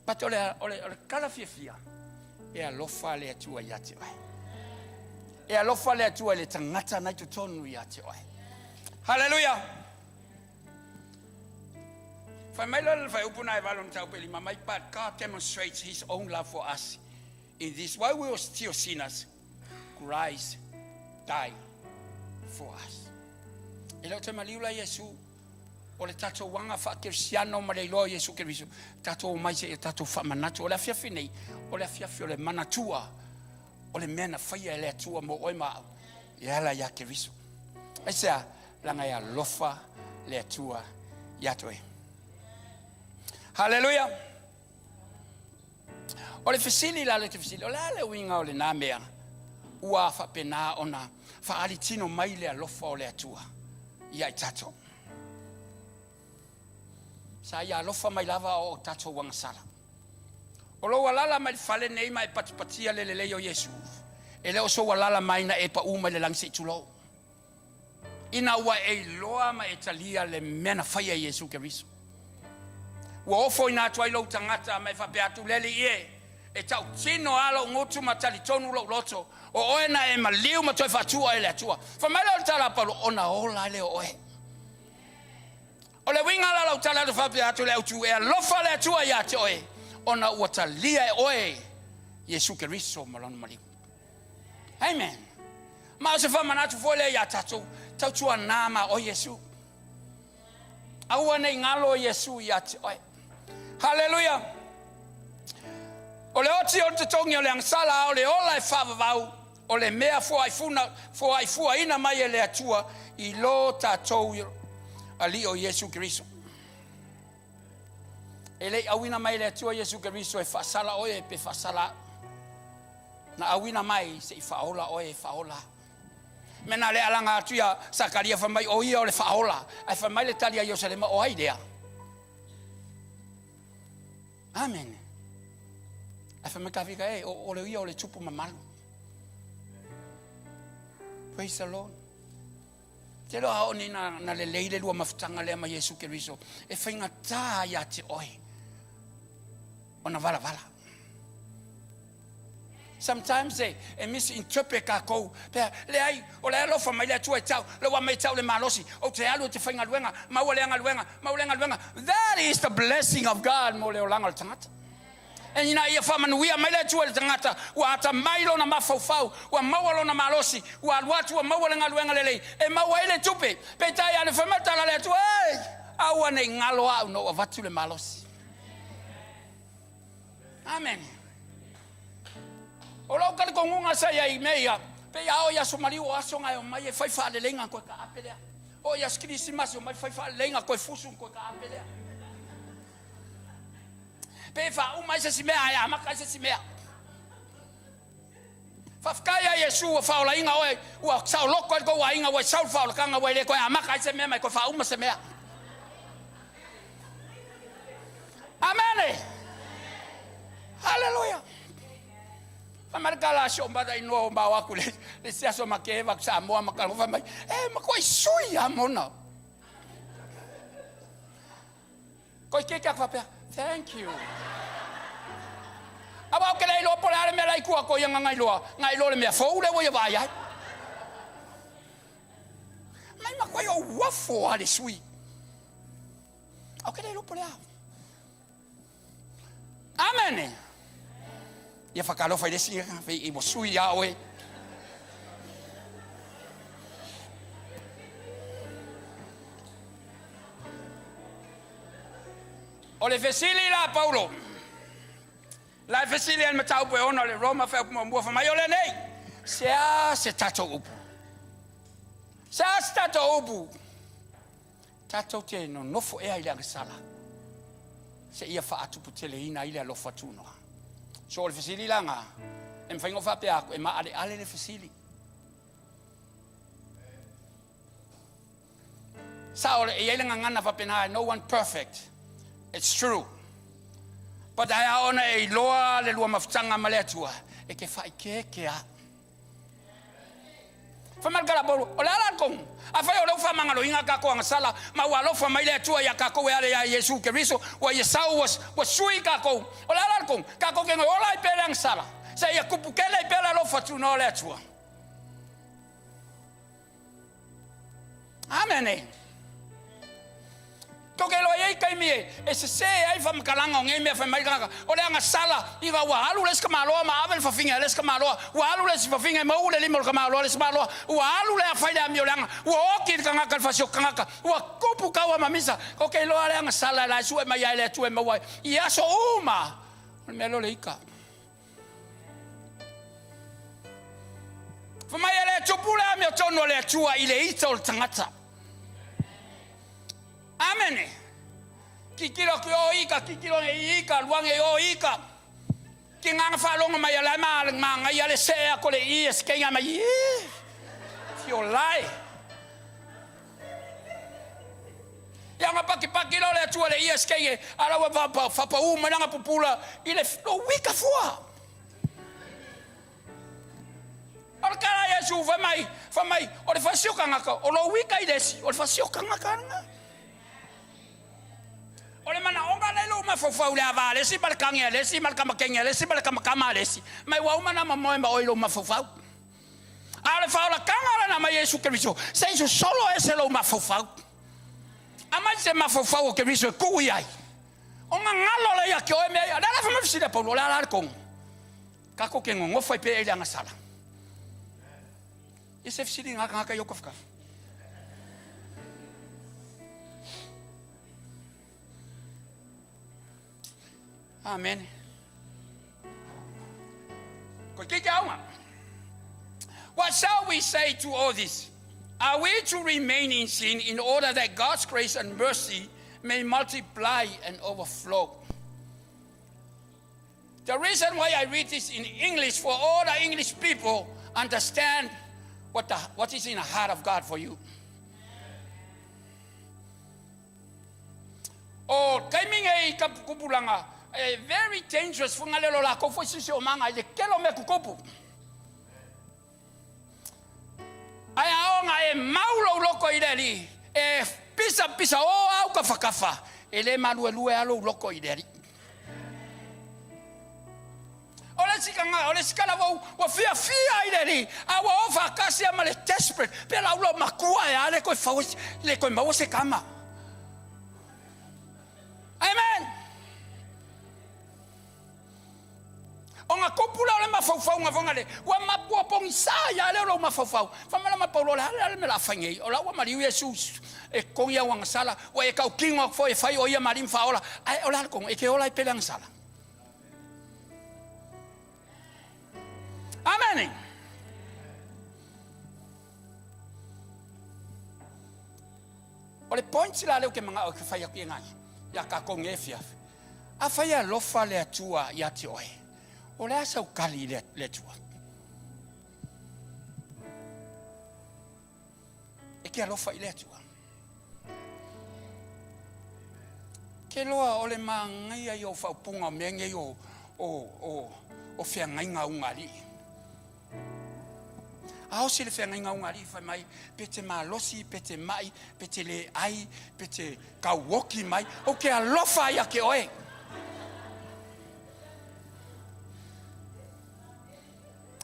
But o le, o le, o le tala fiafia, e alofa le Atua ia te oe. E alofa le Atua i le tagata na i totonu ia te oe. Hallelujah! Fai mai loa le fuaiupu na e valo mataupu e lima mai, but God demonstrates his own love for us in this while we were still sinners, Christ died for us. E le o te maliu la Iesu o le tatou aga faakerisiano ma le iloa o Iesu Keriso, tatou omai seia tatou faamanatu. O le afiafi nei, o le afiafi o le manatua o le mea na faia e le Atua mo oe ma au e ala iā Keriso. Aisea? Leaga e alofa le Atua ia te oe. Haleluia! O le fesili la le te fesili, o le a le uiga o lenā mea ua faapena ona faaali tino mai le alofa o le Atua ia i tatou? Sa ia alofa mai lava o o tatou agasala. O lou alala mai le fale nei ma e patipatia le lelei o Iesu, e le o sou alala mai na e paʻū mai le lagi se i tulou. Ina ua e iloa ma e talia le mea na faia e Iesu Keriso. Ua ofoina atu ai lou tagata ma e faapea atu, Le Alii e, e tautino lava lou gutu ma talitonu lou loto, o oe na e maliu ma toe faatua e le Atua. Fai mai lea o le tala a Paulo, ona ola ai lea o oe. O le uiga la o lau tala atu faapea atu i le autu, e alofa le Atua ia te oe, ona ua talia e oe Iesu Keriso ma Lona maliu. Amen. Ma o se faamanatu foi lea iā tatou, tautuanā ma oe Iesu. Aua ne i galo Iesu ia te oe. Haleluia! O le oti o le totogi o le agasala, a o le ola e faavavau, o le mea foaifuaina mai e le Atua i lo tatou Alii o Iesu Keriso. E le i auina mai e le Atua Iesu Keriso e faasala oe pe faasala au. Na auina mai se i faaola oe e faaola. Mea na le alaga atu ia Sakaria fai mai o ia o le faaola. Ae fai mai le tali a Ierusalema o ai lea? Amen. Ae fai mai Tavita e o, o le ia o le tupu mamalu. Praise the Lord. Te loa o ni na, na lelei le lua mafutaga lea ma Iesu Keriso e faigata ia te oe ona valavala. Sometimes e, e misinterpret kākou. Pea, leai, o le alofa mai le Atua e tau, le ua mai tau le malosi, ou te alu e te faigaluega, maua lea galuega, maua lea galuega. That is the blessing of God mo le olaga o le tagata. E ina ia faamanuia mai le Atua i le tagata, ua atamai lona mafaufau, ua maua lona malosi, ua alu atu ua maua le galuega lelei, e maua ai le tupe. Peitai ane fai mai le tala a le Atua, Ei, aua ne i galo au na ou avatu le malosi. Amene. O lou talitonuga sa i ai i mea ia, pei a oo i aso maliu o aso na e omai e fai faaleleiga toe taape lea. Oo i aso Kerisimasi omai fai faaleleiga toe fusu toe taape lea. Pei e faauma ai se isi mea ae amata ai se isi mea. Faafetai ia Iesu ua faaolaina oe, ua saoloto ai le tou aiga, ua e sau le faaolataga, ua e le toe amata ai se mea ma e toe faauma se mea. Amene! Haleluia! Fai mai le tala a si ou mata inoa o mao atu le, le isi aso ma ke eva Samoa ma kalo fai mai, e matuai sui a mona. Koi keiki aku faapea, thank you. Aua ou te le iloa po o le a le mea la i tua atu o ia gagailoa, na iloa le mea fou lea ua ia vaai ai. Mai matuai o uafo a le sui. Ou te le iloa po o le a. Amene. Ia whakalofa i le isi, i ua sui iā oe. O le fesili la a Paulo, la e fesili ai le mataupu e ono le Roma fuaiupu muamua fai mai o lenei, se a se tatou upu? Se a se tatou upu? Tatou te nonofo ea i le agasala seia faatuputeleina ai le alofa tunoa. So o le fesili la na, e mafai ona ou faapea atu, e maaleale le fesili. Sao, e i ai le gagana faapena, no one perfect. It's true. But ae a ona e iloa le lua mafutaga ma le Atua, e ke faaikeeke a. Fai mai le tala a Paulo, O le a la le tonu? Afai o lea ua faamagaloina a tatou agasala, ma ua alofa mai le Atua iā tatou e ala iā Iesu Keriso, ua Ia sau, ua, ua sui tatou, o le a la le tonu? Tatou te ola ai pea le agasala, seia tupu tele ai pea le alofa tunoa o le Atua. Amene. Tou te iloa e i ai taimi e, e sesē ai faamatalaga o nei mea fai mai le tagata, o le agasala ina ua alu le isi tamaloa ma ave le fafine a le isi tamaloa, ua alu le isi fafine maua le lima o le tamaloa a le isi tamaloa, ua alu le afa i le amioleaga, ua oti le tagata i le fasioti tagata, ua tupu taua ma misa. Tou te iloa le agasala e la e sue mai ai le Atua e maua ai i aso uma. O le mea lea o le ika. Fai mai e le tupu le amiotonu a le Atua i le ita o le tagata. Amene. Titilo atu i o ika, titilo nei ika, lua nei o ika. Ki nganga whaalongo mai a lai ma ma ngai ale se a kole i e skeinga mai i. Fio lai. Ia nga paki paki lo le atua le ia skeinge ala ua fa fa pa u mai langa pupula i le lo wika fua. O le kala Iesu fai mai, fai mai, o le fasiokanga o lo wika i le isi, o le fasiokanga ka O le manaoga lea i lou mafaufau i le ava a le isi ma le kage a le isi ma le kamakenge a le isi ma le kamakama a le isi, mai ua uma ona momoe ma oe i lou mafaufau. A o le faaolataga lena mai Iesu Keriso, se i sosolo ese lou mafaufau. Aumai se mafaufau o Keriso e tuu i ai. O gagalo lea ia te oe mea ia. O le a la fai mai fesili a Paulo, o le a la le tonu? Tatou te nonofo ai pea i le agasala. Ia se fesili i ngā tagata i ou tafatafa. Amen. Ko te aunga. What shall we say to all this? Are we to remain in sin in order that God's grace and mercy may multiply and overflow? The reason why I read this in English for all the English people understand what, the, what is in the heart of God for you. O taimi nei ka kupulanga, e very dangerous whangalelo la kou foi sisi o manga i le kelo me kukupu. Ai aonga e mau lou loko i le alii, e pisapisa o au kafakafa, e le maluelue a lou loko i le alii. O le isi kanga, o le isi kalavou, ua fiafia i le alii, a ua o faatasi a ma le desperate, pe la ula makua e a le koe fau, le koe maua se kama. Amen. O nga kupu la o le mafaufauga foga le, ua mapua pogisa ia lea o lou mafaufau. Fai mai la ma Paulo, o le a le a le mea la fai nei? O la ua maliu Iesu e togi au agasala, ua e tautino atu foi e fai o ia ma alii ma faaola. Ae o le a le toga? E te ola ai pea le agasala. Amene. O le point la lea ou te manao e fai atu i ngai, ia tatou nei afiafi. Afai e alofa le Atua ia te oe, o le a sau tali i le Atua? E te alofa i le Atua. Ke loa o le māngaia ia o faaupuga o mea nei o, o, o, o feagaiga ugaalii. A osi le feagaiga ugaalii fai mai, pe te malosi, pe te mai, pe te le ai, pe te tauoki mai, ou te alofa ia te oe.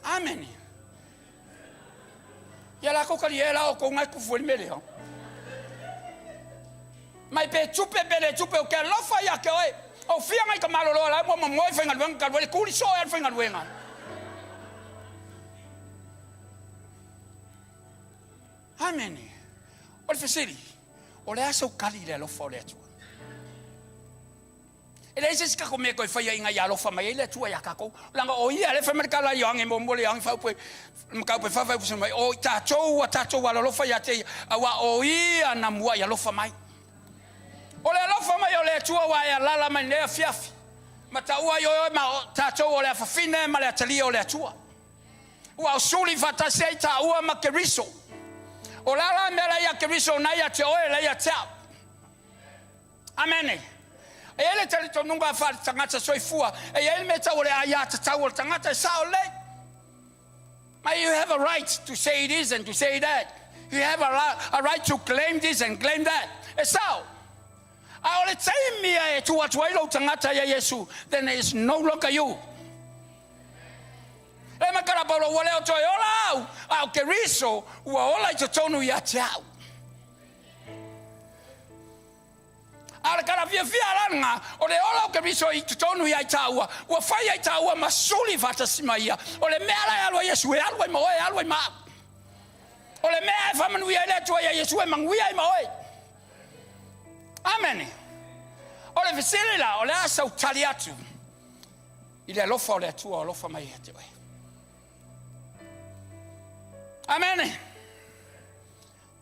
Amene. Ia lakou kali e la o kou ngai kufu le mele Mai pe tupe pe le tupe o ke alofa ia ke oe. O fia ngai ka malolo la mo mo i whaingaluenga ka le kuli so e whaingaluenga. Amen. O le fesili, o le a sau kali i le alofa o le Atua? E leai se isi tatou mea e toe faia ina ia alofa mai ai le Atua iā tatou, leaga o Ia lea e fai mai le tala a Ioane muamua le Ioane faaupu e mataupu e faa-faaiupu mai, o i tatou ua tatou alolofa ia te Ia, auā o Ia na muaʻi alofa mai. O le alofa mai o le Atua ua e alala mai lenei afiafi, ma taua ai oe ma tatou o le afafine ma le atalii o le Atua. Ua osuli faatasi ai taua ma Keriso. O le a la mea la ia Keriso na ia te oe la ia te au? Amene. E i ai le talitonuga faale-tagata soifua, e i ai le mea e tau o le aiatatau o le tagata e sao lelei. But you have a right to say this and to say that. You have a right to claim this and claim that. E sao. A o le taimi e tuu atu ai lou tagata ia Iesu, then it is no longer you. E mai kala Paulo, ua le o toe ola au, a o Keriso ua ola i totonu ia te au. A o le tala fiafia la lena, o le ola o Keriso i totonu ia i tāua, ua fai ai tāua ma suli faatasi ma ia. O le mea la e alu ai Iesu, e alu ai ma oe, e alu ai ma au. O le mea e faamanuia ai le Atua ia Iesu, e manuia ai ma oe. Amene. O le fesili la, o le a sau tali atu i le alofa o le Atua o alofa mai ia te oe. Amene.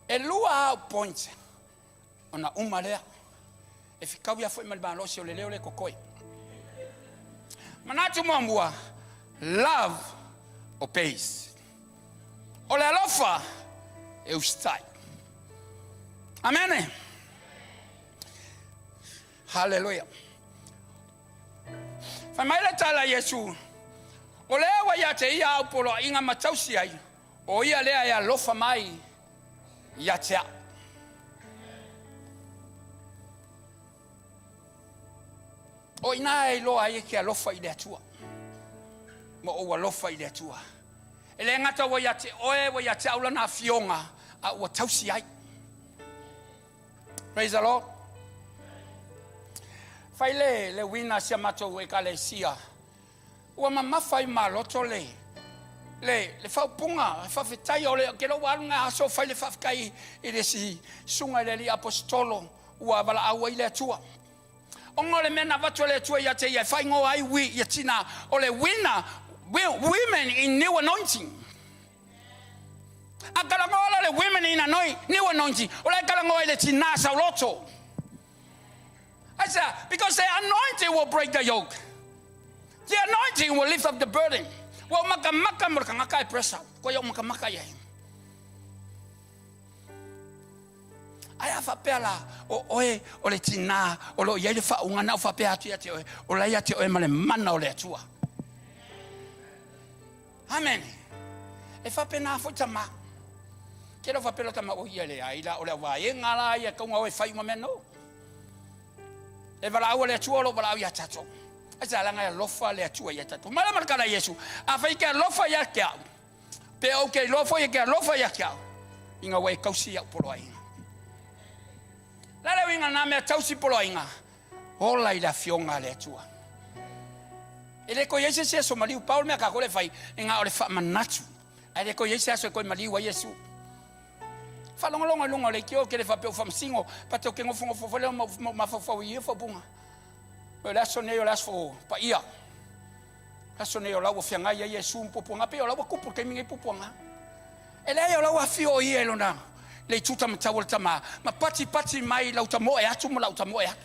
E lua au points ona uma lea. E fekaui lava foi ma le malosi o le leo lea e kokoe. Manatu muamua, love obeys. O le alofa e usitai. Amene. Haleluia. Fai mai le tala a Iesu, o lea ua ia te ia au poloaiga ma tausi ai, o ia lea e alofa mai ia te au. O i ina e iloa ai e ke alofa i le Atua, ma ou alofa i le Atua. E le gata ua ia te oe, ua ia te au lana afioga, a ua tausi ai. Praise the Lord. Fai le, le uiga a si a matou ekalesia. Ua mamafa i maloto le, le, le faaupuga, faafetai o le, ke lou alu na aso fai le faafetai i le isi susuga i le alii aposetolo ua valaau ai le Atua. Ona o le mea na avatu e le Atua ia te ia e faaigoa ai wi ia tina o le winner, women in new anointing. A talanoa la le women in anoi, new anointing, o la e talanoa i le tina saoloto. Aisea? Because the anointing will break the yoke. The anointing will lift up the burden. Ua ou makamaka mo le kanaka e press up. Koe ou makamaka i ai. Ai a faapea la, o oe o le tinā o lo o i ai le faauuga na ou faapea atu ia te oe, o la ia te oe ma le mana o le Atua. Amene. E faapena foi tama. Ke lau faapea lau tama, o ia leai la, o le auvaega la ia kauga oe fai uma mea no. E valaau a le Atua o lo o valaau ia tatou. Ai sa langa e alofa le Atua ia tatou. Malama le kala Iesu, a fai ke alofa ia ke au, pe ou ke iloa foi e ke alofa ia ke au, inga ua e tausi ia'u poloaiga. La le uiga na mea tausi poloaiga, Ola i le Afioga a le Atua. E le toe i ai se isi aso maliu. Pau le mea a kākou le fai, e na o le faamanatu. Ae le toe i ai se aso e toe maliu ai Iesu. Faalogologo i luga o le leitio, ke le faapea ua faamasino, but ou te nofonofo foi lea ma ou mafaufau i ia faaupuga. O le aso nei o le aso paia. Le aso nei o la ua feagai ai Iesu ma puapuaga, pei o la ua tupu i le taimi nei puapuaga. E leai o la ua afio o ia i lona le itu taumatau o le Tama, ma patipati mai lau tamoe atu ma lau tamoe atu.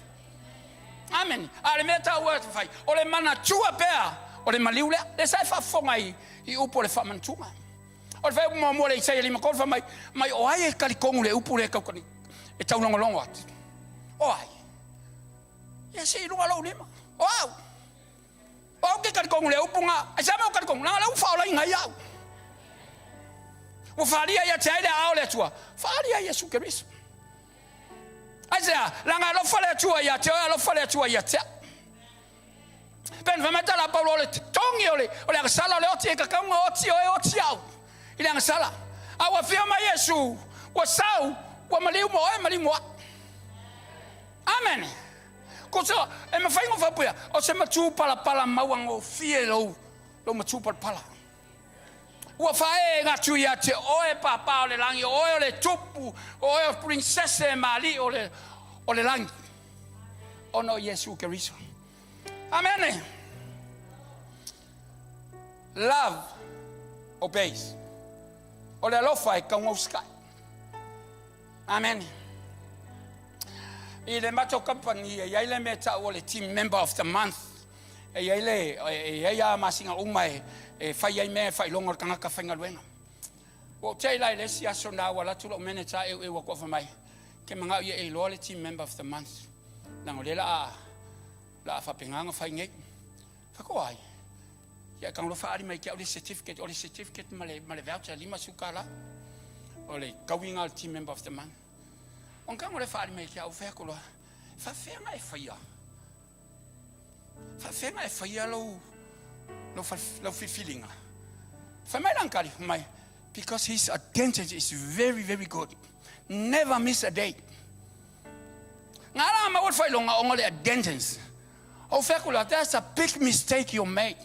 Amene. A o le mea taua e fai, o le manatua pea o le maliu lea. Lea sa e faafofoga i, i upu o le faamanatuga. O le faaiupu muamua o le Isaia 53 fai mai, mai o ai e talitonu le upu lea e tau, e taulogologo atu? O ai? Ia se i luga lou lima. O au. O au ke talitonu le upu na, ai sa mau talitonu, leaga lea ua faaolaina ai au. Ua faalia ia te ai le aao o le Atua, faalia Iesu Keriso. Aisea, leaga alofa le Atua ia te oe, alofa le Atua ia te au. Pei ona fai mai tala a Paulo, o le totogi o le, o le agasala o le oti, e tatau ona oti oe, oti au i le agasala. A ua afio mai Iesu, ua sau, ua maliu mo oe, maliu mo au. Amene. Tusa, e mafai ona faapuia, o se matupalapala mauagofie lou, lou matupalapala. Ua faaeega atu ia te oe, Pāpā o le lagi, o oe o le tupu, o oe o prinsese ma alii o le, o le lagi, ona o Iesu Keriso. Amene. Love obeys. O le alofa e taugausitai. Amene. I le matou company e i ai le mea e tau o le team member of the month. E i ai le, e i ai a masina uma e, e fai ai mea e faailoga o le tagata faigaluega. Ua ou tea la i le isi aso na ua alu atu lou manager a eueu atu fai mai, ke manao ia e iloa le team member of the month. Leaga o lea la a La a faapena ona fai nei. Fai atu, o ai? Ia e tago loa faaali mai ia te au le certificate, o le certificate ma le, ma le voucher e $50. O le tauiga o le team member of the month. Ona tago lea faaali mai ia te au, fai atu loa, e faafefea ona e faia? E faafefea ona e faia lou, lou, lau filifiliga? Fai mai lana tali, fai mai, because his attendance is very, very good. Never miss a day. Na ala maua le faailoga ona o le attendance. Ou fai atu la, that's a big mistake you made.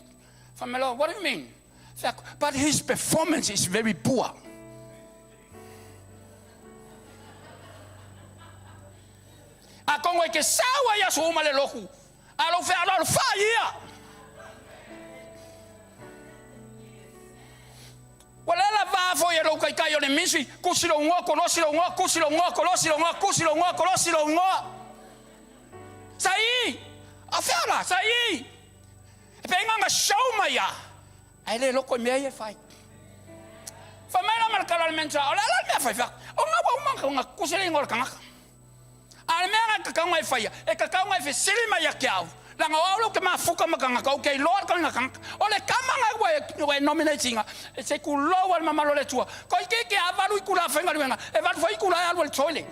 Fai mai loa, what do you mean? Fai atu, but his performance is very poor. Atonu e te sau ai aso uma le lotu, a lou fealoalo fai ia. Ua le lava foi e lou taitai o le ministry, tusi lou igoa, kolosi lou igoa, tusi lou igoa, kolosi lou igoa, tusi lou igoa, kolosi lou igoa. Sai! A fea la? Sai! E pei na show mai a, ae le loko i mea ia e fai. Fai mai la ma le kala o le mentor, o le a la le mea fai fea? O nga ua uma na tusi le igoa o le tagata. A o le mea na e tatau ona e faia, e tatau ona e fesili mai ia te au, leaga o au lea ou te mafuta ma tagata, ou te iloa le tagata tagata. O le tama na ua e, ua e nominate ina, se tulou a le mamalu o le Atua, toeitiiti a valu itula faigaluega, e valu foi itula e alu ai i le toilet.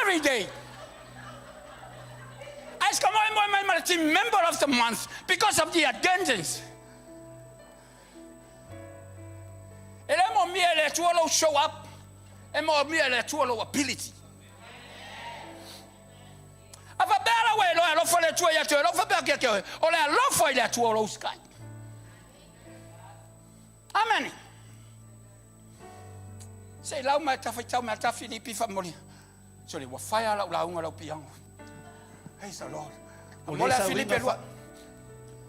Every day. Ae se moemoe mai ma le team member of the month because of the attendance. E le moomia e le Atua lou show up, e moomia e le Atua lou ability. A faapea la ua e iloa e alofa le Atua ia te oe, lou faapea atu ia te oe, o le alofa i le Atua o lou usitai. Amene. Se i lau mai ta faitau mai ta Filipi faamoli. Sole ua fai a lau lauga lau piago. Praise the Lord. O Mo le le Filipi sauiga lua. fa,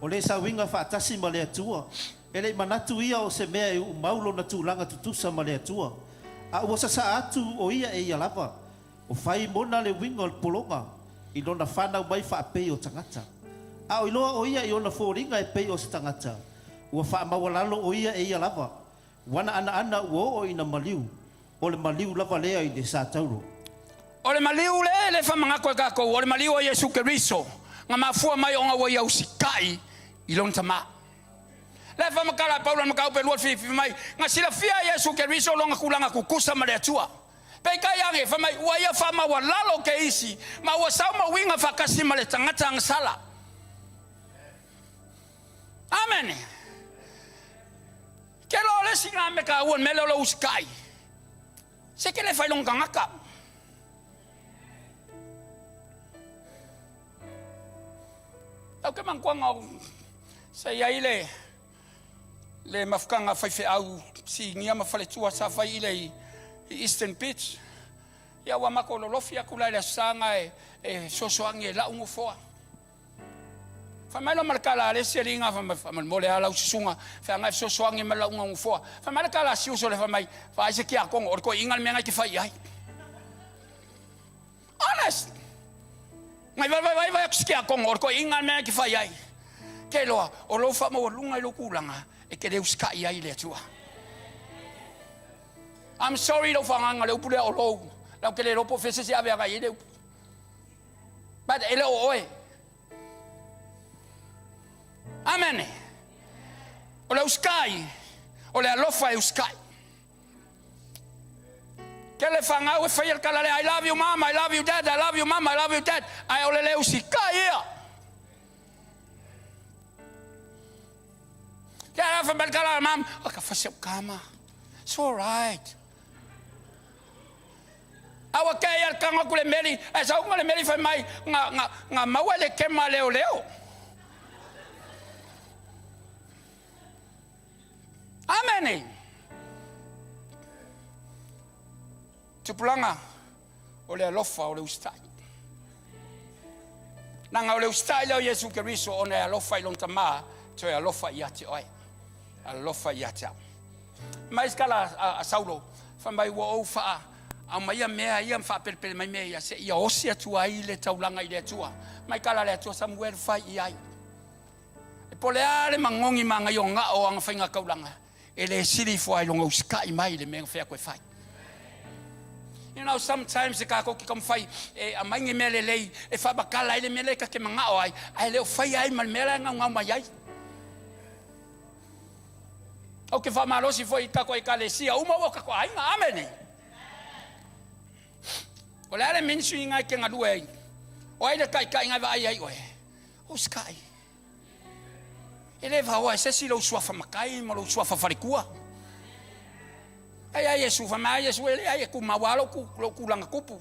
o le sauiga faatasi ma le Atua, e le i manatu ia o se mea e uumau lona tulaga tutusa ma le Atua, a ua sasaa atu o ia e ia lava, o fai mona le uiga o le pologa i lona fanau mai faapei o tagata. A o iloa o ia i ona foliga e pei o se tagata, ua faamaualalo o ia e ia lava, ua na anaana ua oo ina maliu, o le maliu lava lea i le sataulo. O le maliu lea e le faamanatu e tatou, o le maliu o Iesu Keriso, na mafua mai ona ua ia usitai i lona Tama. Le faamatala a Paulo i le mataupu e lua fai mai, na silafia e Iesu Keriso lona tulaga tutusa ma le Atua. Peitai ane, fai mai, ua ia faamaualalo ke isi, ma ua sau ma uiga faatasi ma le tagata agasala. Amene. Ke loa o le isi na me taua le mea lea o le usitai. Se ke le fai lona tagata. Tau ke manatuaga o sa i ai le le mafutaga faifeau sinia ma faletua sa fai i le i Eastern Beach. Ia ua matou lolofi atu la i le Aso Sa na e, e sosoagi e lau nofoa. Fai mai loa ma le tala a le isi alii na, fai mai, faamolemole lava lau susuga, feagai fesoasoani mai lau nofoa. Fai mai le tala a si uso lea, fai mai, vaai se tiakono, o le toeaina le mea na e te fai i ai. Honest! Ngai vai vai vai vai atu si tiakono, o le toeaina le mea na e te fai i ai. Ke iloa, o lou faamaualuga i lou tulaga, e te le usitai ai i le Atua. I'm sorry lou faagaga le upu lea o lou, lau te le iloa po o fea se isi ave agai i ai le upu. But e le o oe. Amene. O le usitai, o le alofa e usitai. Ke le whangau e whai le kala le I love you mama, I love you dad, I love you mama, I love you dad. Ae o le le usitai ia. Ke ala wha mai le kala mam, o ka whasi au kama. It's all right. A ua kē ia le tago atu le meli, ae sau ma le meli fai mai, nga, nga, nga maua le kema leoleo. Amene. Tupulaga o le alofa o le usitai. Leaga o le usitai lea o Iesu Keriso ona e alofa i lona Tama, toe alofa ia te oe. Alofa ia te au. Mai se tala a, a Saulo, fai mai ua ou faa aumaia mea ia ma faapelepele mai mea ia seia osi atu ai le taulaga i le Atua. Mai tala le Atua Samuel fai i ai. E po o le a le magogi ma agaio gao o aga faiga taulaga, e le sili ifo ai lona usitai mai i le mea na fai atu e fai. You know, sometimes e kākou ke taumafai e aumai ni mea lelei e faamatala ai le mea lea e ta te manao ai, ae le o faia ai ma le mea la e naunau mai ai. Ou te faamalosi foi i tatou Ekalesia uma ua o tatou aiga. Amene. O le a le ministry na e te galue ai? O ai le taitai na e vaai ai oe? Usitai. E le vaoa e se isi lou suafa matai ma lou suafa faletua. Ai a Iesu, fai mai a Iesu, e leai, e tumau lava lou, lou tulaga tupu.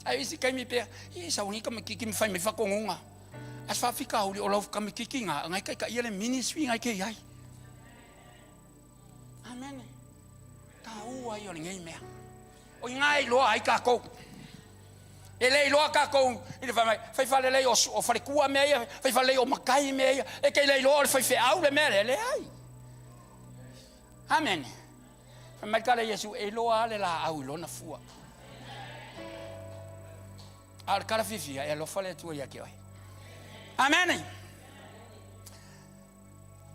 Ae isi taimi pea, i sau nei tamaititi ma fai mai faatonuga. A se faafitauli, o lau tamaititi na, na e taitaia le ministry na e te i ai. Amene. Taua ia o lenei mea. O i ina e iloa ai tatou. E le iloa tatou i le fai mai, fai faalelei o, o faletua mea ia, fai faalelei o matai mea ia. E te le iloa o le faifeau le mea lea, leai. Amene. Fai mai tala Iesu, e iloa lava le laau i lona fua. A o le tala fiafia, e alofa le Atua ia te oe. Amene.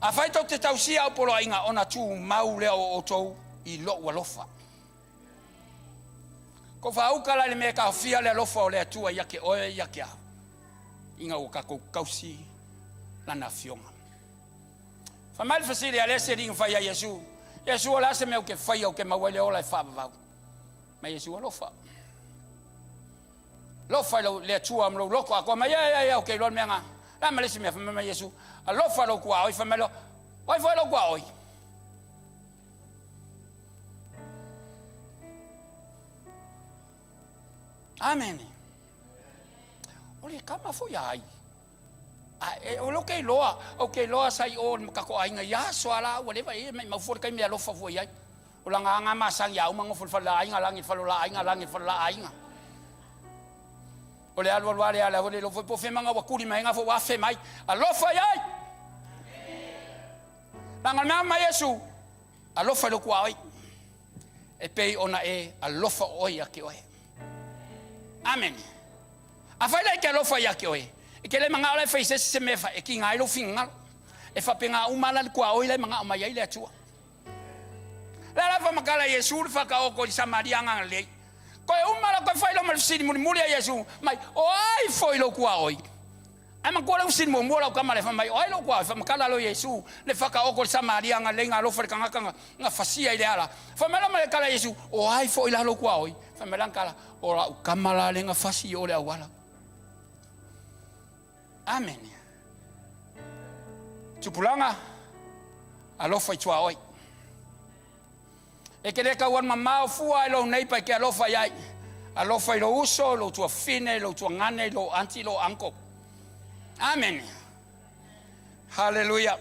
Afai tou te tausia au poloaiga, ona tumau lea o outou i lou alofa. Kou faauka la i le mea e taofia le alofa o le Atua ia te oe ia te au, ina ua tatou tausi Lana Afioga. Fai mai le fesili a le isi alii na fai ia Iesu, Iesu, o le a se mea ou te faia ou te maua ai le ola e faavavau? Mai Iesu, Alofa. Alofa i lou, le Atua ma lou loto atoa mai, ia, ia, ia, ou te iloa le mea na. Le a ma le isi mea? Fai mai Iesu, Alofa i lou tuaoi. Fai mai loa, O ai foi lou tuaoi? Amene. O le kama foi a ai. A, e, o lo ke iloa, o ke iloa sa i o le tatou aiga i aso a la ua leva e mai mau foi le taimi e alofa foi i ai. O lana aga masani a uma nofo i le fale la aiga, lagi i le fale o la aiga, lagi i le fale o la aiga. O le alu alu a le ala, le iloa foi po o fea maga ua tuli mai ai, na foi ua afe mai. Alofa i ai! Leaga o le mea mai Iesu, alofa i lou tuaoi, e pei ona e alofa oe ia te oe. Amene. Afai la e te alofa ia te oe, e te le manao la e fai se isi se mea e kiga ai lou finagalo. E faapena uma la le tuaoi la e manao mai ai le Atua. Le ala faamatala Iesu le whakaoko i le Samaria agaga lelei. Koe uma la koe whai lo ma le fesili mulimuli a Iesu mai, o ai foi lou tuaoi? Ae matua le fesili muamua lau tama le fai mai, o ai lou tuaoi? Faamatala lo Iesu le whakaoko i le Samaria agaga lelei nga alofa i le tagata nga fasia i le ala. Fai mai la ma le tala a Iesu, o ai foi la lou tuaoi? Fai mai la tala, o lau tama la le nga fasi i o le auala. Amene. Tupulaga, alofa i tuaoi. E te le tau alu mamao fua i lou neighbor e te alofa i ai. Alofa i lou uso, lou tuafine, lou tuagane, lou auntie, lou uncle. Amene. Haleluia.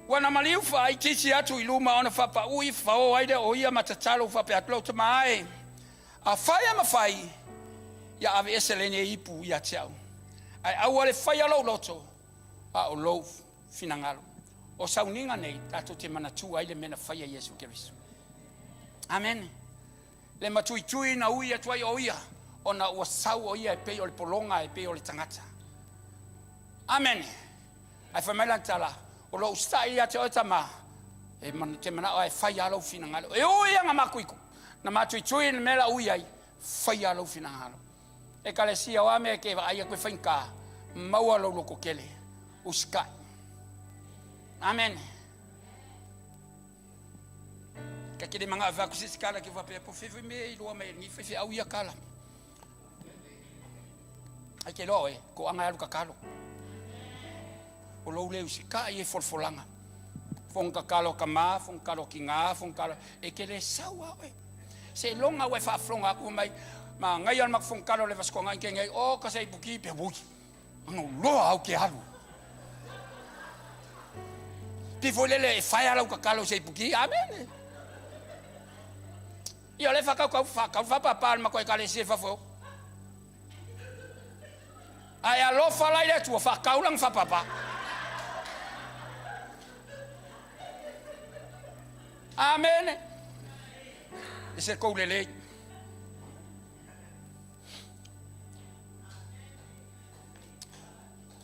Ua na maliu faaitiiti atu i luma ona faapaui fao ai lea o ia ma tatalo faapea atu, Lou tama e, Afai e mafai, ia aveese lenei ipu ia te au. Ae aua le faia lou loto, a o lou finagalo. O sauniga nei, tatou te manatua ai le mea na faia e Iesu Keriso. Amene. Le matuitui na ui atu ai o ia, ona ua sau o ia e pei o le pologa, e pei o le tagata. Amene. Ae fai mai lana tala, o lou usitai ia te oe tama, e te manao e fai lava lou finagalo. E ui ia na matuitu, na matuitui i le mea la ui ai, faia lou finagalo. Ekalesia, o a mea e ke vaai atu e faigata, maua lou lototele, usitai. Amene. Ka te le manao e fai atu se isi tala ke faapea, po fe foi mea e iloa mai e lenei faifeau ia tala. Ai te iloa oe, toaga e alu tatalo. O lou le usitai e folafolaga. Fono tatalo a tama, fono tatalo a tina, fono tatalo, e te le sau a oe. Seiloga ua e faafofoga atu mai, manaia le matou fono tatalo le vasikoga i te nei, o ka se ipuki pe ui. Ano loa au ke alu. Pi foi lele e whaia lau tatalo se ipuki, amene. Ia o lea e faakaukau, faakau faapapa le matou Ekalesia i fafo e o. Ae alofa la i le Atua, faakau lana faapapa. Amene. E se kou lelei.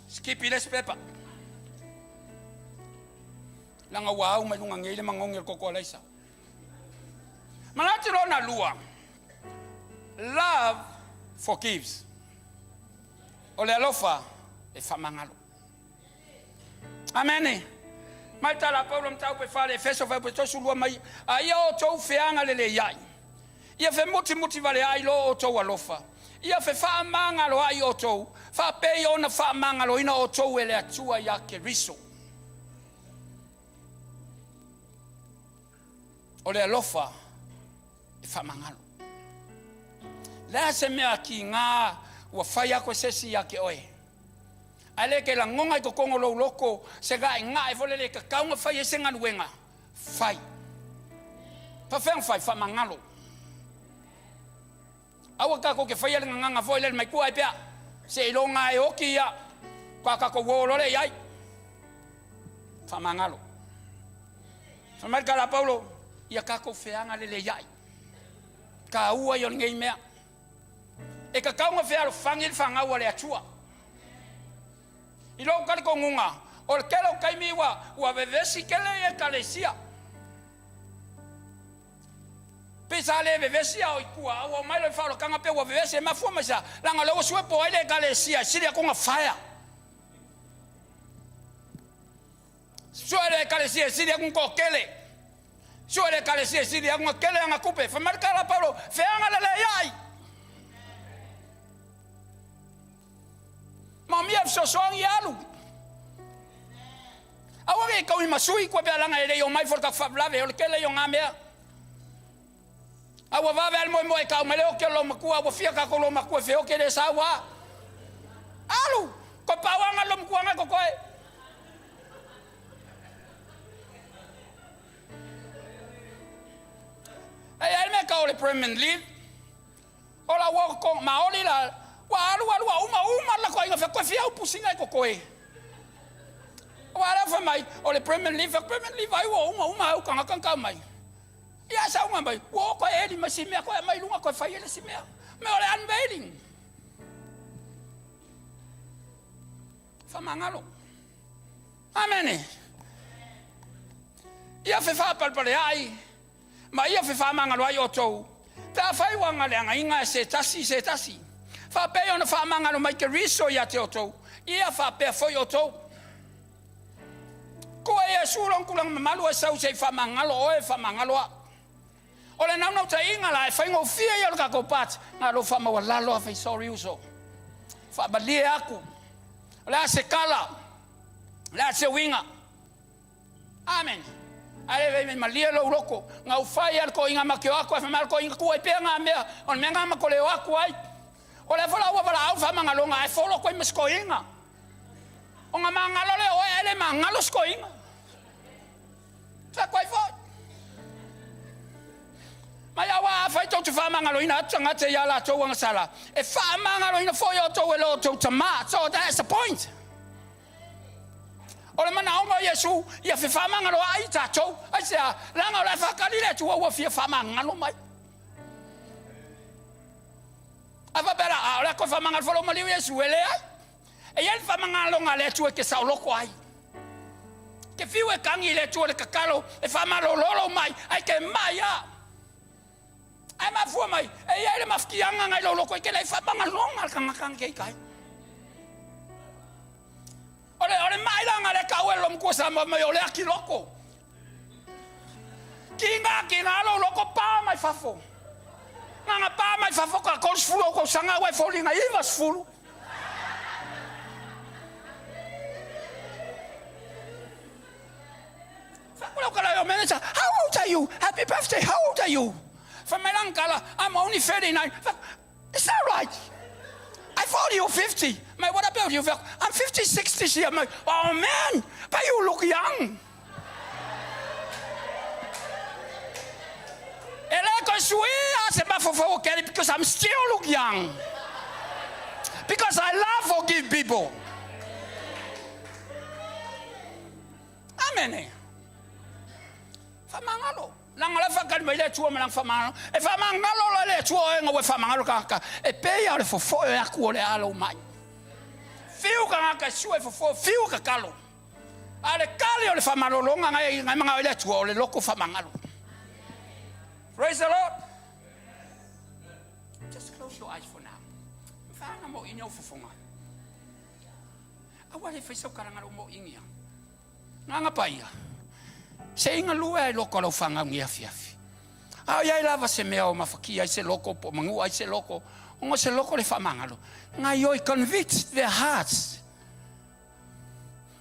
Skipi le isi pepa. Leaga ua au mai luga nei le magogi o le koko alaisa. Manatu lona lua, love forgives. O le alofa e faamagalo. Amene. Mai tala a Paulo mataupu e fale Efeso fai tosu lua mai a ia outou feagalelei ai. Ia femutimuti vale ai lo outou alofa. Ia fefaamagaloai outou, faapei ona faamagaloina outou e le Atua ia Keriso. O le alofa e faamagalo. Le a se mea kiga ua fai aku e se isi ia te oe. Ae le ke lagona i totonu o lou loto se gaegae foi lele e tatau ona fai ai se galuega, fai. Faafefea ona fai? Faamagalo. Aua tatou te faia le gagana foi lele mai tua ai pea, seiloga e oti ia, faatoa tatou o loa lea i ai. Faamagalo. Fai mai le tala a Paulo, ia tatou feagalelei ai. Taua ia o lenei mea. E tatau ona fealofani le fanau a le Atua. I lou talitonuga, o le tele o taimi ua, ua vevesi tele i ekalesia. Pei sa le vevesi a o i tua, a ua omai loa i faaolataga pei ua vevesi. E mafua mai se a? Leaga o lea ua sue po o ai le ekalesia e sili atu ona faea. Sue le ekalesia e sili atu ona toatele. Sue le ekalesia e sili atu ona tele ana tupe. Fai mai le tala a Paulo, feagalelei ai. Maomia fesoasoani alu. Aua ne i tau i masui koe pea leaga e le i omai foi le tatou faalavelave, o le tele ia o na mea. A ua vave lava le moemoe e tau mai le oki o le loomatua, ua fia tatou loomatua e feoki e le sau a. Alu! Toe pau lava na o le loomatua na e totoe. E i ai le mea e tau o le Bremen leave. O la ua ko maoli la ua alu alu ua uma uma le latou aiga fai atu, toe fia au pusiga e totoe. Aua lea fai mai o le Bremen leave, fai atu Bremen leave ai ua uma uma au tagata na tau mai. Ia sauga mai, ua o toe eli ma si mea toe aumai i luga toe fai ai le isi mea. Mea o le unveiling. Faamagalo. Amene. Ia fefaapalepai ma ia fefaamagalo ai outou, pe afai ua galeagaina e se tasi i se tasi, faapei ona faamagalo mai Keriso ia te outou, ia faapea foi outou. Tuu e Iesu lona tulaga mamalu e sau se i faamagalo oe, faamagalo au. O le naunautaiga la e faigofie ia o le tatou part, na o lou faamaualalo a fai sorry uso. Faamalie atu. O le a se tala? O le a se uiga? Amen. Ae le vei malie lou loto. Na ou fai a le toeaina ma te o atu, ae fai mai le toeaina, tuu ai pea ngā mea, o le mea ngā ma te le o atu ai. O lea foi la ua valaau faamagaloga, ae folo atu ai ma si toeaina. Ona magalo lea o oe, ae le magalo si toeaina. Fai atu ai foi. Mai aua afai tou te faamagaloina atu tagata ia latou agasala, e faamagaloina foi outou e lo outou Tama. So that's the point. O le manaoga o Iesu, ia fefaamagaloai tatou. Aisea? Leaga o la e faatali le Atua ua fia faamagalo mai. A faapea la, a o le a toe faamagalo foi lou maliu Iesu? E leai. E i ai le faamagaloga a le Atua e te saoloko ai. Te fiu e tagi i le Atua le tatalo e faamalolo lou mai, ae te mai lava. Ae mafua mai, e i ai le mafatiaga nai lou loto e te le i faamagaloga le tagata na te ita ai. O le, o le mai la nga le tau e lo matua Samoa mai o le ati loko. Kiga, kiga lou loko pa mai fafo. Nganga pa mai fafo ka 30 o tausaga ua e foliga 90. Fai atu lau tala i manager, how old are you? Happy birthday, how old are you? Fai mai lana tala, I'm only 39. Fai atu, is that right? I thought you were 50. Mai, what about you? Fai atu, I'm 56 this year. Mai, oh man, but you look young. E le toe suia se mafaufau o Kelly because I'm still look young. Because I love forgive people. Amene. Faamagalo. Leaga o la e faatali mai le Atua ma lana faamagalo. E faamagalo loa le Atua oe ina ua e faamagalo tagata. E pei lava o le fofoe atu o le a lou mai. Fiu tagata e sue fofo, fiu tatalo. A o le tali o le faamalologa na e manao ai le Atua, o le loto faamagalo. Praise the Lord. Just close your eyes for now. Mawhaanga mo ini au fofonga. Aua le fai sau karanga lo mo ingia. Nganga paia. Se inga lue ai loko lau whangau ngi afi afi. A o iai lava se mea o mawhaki ai se loko, po mangu ai se loko, ongo se loko le whamangalo. Ngai oi convict their hearts.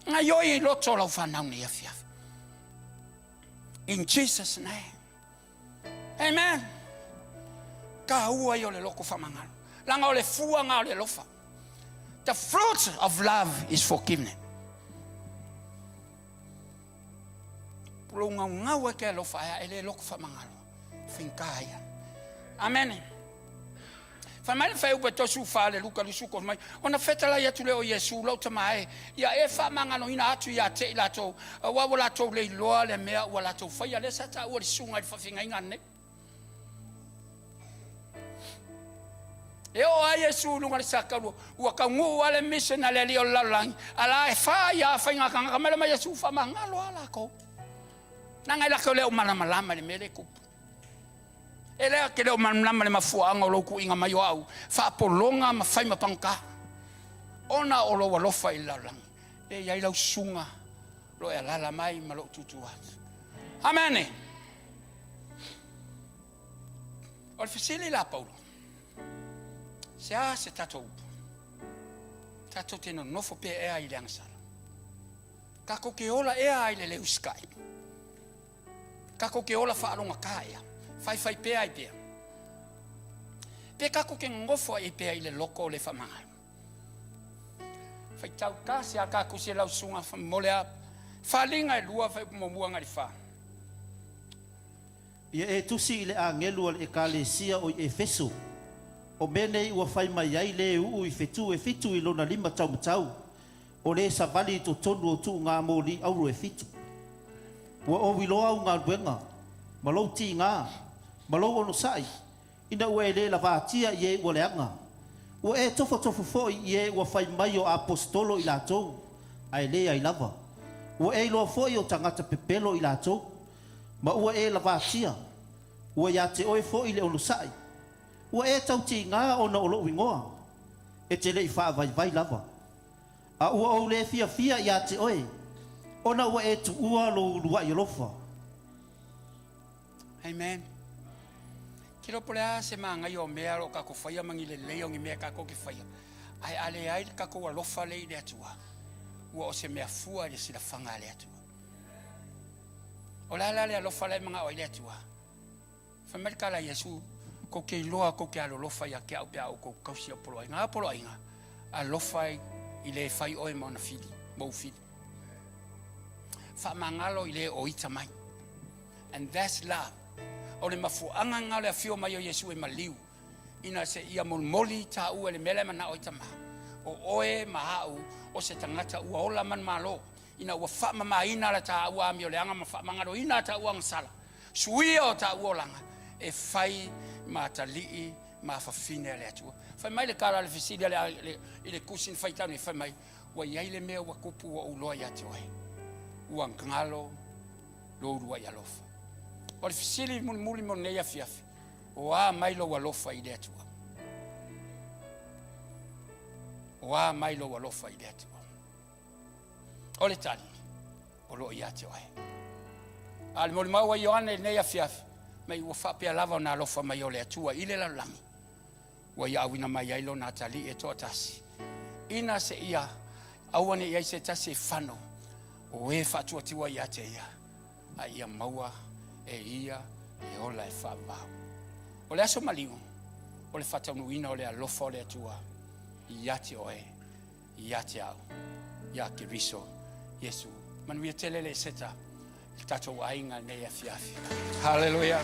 Ngai oi i loto lau whanau ngi afi afi. In Jesus name. Amen. Ka ua i o le loko whamangalo. Langa o le fua ngā o le lofa. The fruit of love is forgiveness. Pulou ngau ngau e ke alofa e le loko whamangalo. Whinka ia. Amen. Fai mai le whai upe tosu wha le luka lusu ko mai. Ona whetalai atu le o Iesu lou tama e. Ia e whamangaloina atu ia te i latou. Aua ua latou le iloa le mea ua latou faia lea sa taua le susuga i le faafeagaiga nei. E oo ai Iesu i luga le sakaulua, ua kauguu a le mission a le alii o le lalolagi, a la e fa ia faiga kagaka mai le mai Iesu whamangalo a lakou. Nanga i lakou le o malamalama i le mea le kupu. E lea ke le o malamalama le mafuaaga o lou kuiga mai o au, faapologa ma fai ma pagota. Ona o lou alofa i le lalolagi. E i ai lau susuga lo e alala mai ma lou tutu atu. Amene. O le fesili la Paulo, se a se tatou upu? Tatou te nonofo pea ea i le agasala. Tatou te ola ea ai le le usikai. Tatou te ola faalogata ea, faifai pea ai pea. Pe tatou te nonofo ai pea i le loko o le faamagalo. Faitau tasi a tatou se lau susuga mo le a faliga e lua fai muamua agai le fa. Ia e tusi i le agelu a le Ekalesia o i Efeso, o mea nei ua fai mai ai le uu i fetu e fitu i lona lima taumatau, o le savali i totonu o tuuga moli auro e fitu. Ua ou iloa au galuega, ma lou tiga, ma lou onosai, ina ua e le lavatia i e ua leaga. Ua e tofotofo foi i e ua fai mai o aposetolo i latou, ae leai lava. Ua e iloa foi o tagata pepelo i latou, ma ua e lavatia. Ua ia te oe foi le onosai. Ua e tautiga ona o lou igoa, e te le i faavaivai lava. A ua ou le fiafia ia te oe, ona ua e tuua lou uluai alofa. Amen. Tilo po le a se magaia o mea o lo kakou faia ma ni lelei o ni mea kakou ke faia. Ae a leai le kakou alofa le i le Atua, ua o se mea fua i le silafaga a le Atua. O le a la le alofa la e manao ai le Atua? Fai mai le tala a Iesu, kou te iloa kou te alolofa ia te au pe a outou tausi au poloaiga. A poloaiga, alofa i le e fai oe ma ona fili, ma ou fili. Faamagalo i le o ita mai. And that's love. O le mafuaaga lena o le afio mai o Iesu e maliu, ina se ia molimoli taua i le mea la e manao ai tama. O oe ma au o se tagata ua ola manumalo, ina ua faamamaina la taua amioleaga ma faamagaloina a taua agasala. Suia o taua olaga e fai ma atalii ma afafine a le Atua. Fai mai le tala a le fesili a le, i le tusi na faitau nei, fai mai, ua i ai le mea ua tupu ua ou iloa ia te oe, ua galo lou uluai alofa. O le fesili mulimuli mo lenei afiafi, o a mai lou alofa i le Atua? O a mai lou alofa i le Atua? O le tali, o lo o ia te oe. A le molimau a Ioane i lenei afiafi, mai ua faapea lava ona alofa mai o le Atua i le lalolagi, ua ia auina mai ai lona atalii e toatasi, ina se ia aua ne i ai se tasi e fano o e faatuatua ia te ia, a ia maua e ia le ola e faavavau. O le aso maliu, o le faataunuuina o le alofa o le Atua ia te oe ia te au, ia Keriso Iesu. Manuia tele le Eseta i le tatou aiga nei afiafi. Haleluia.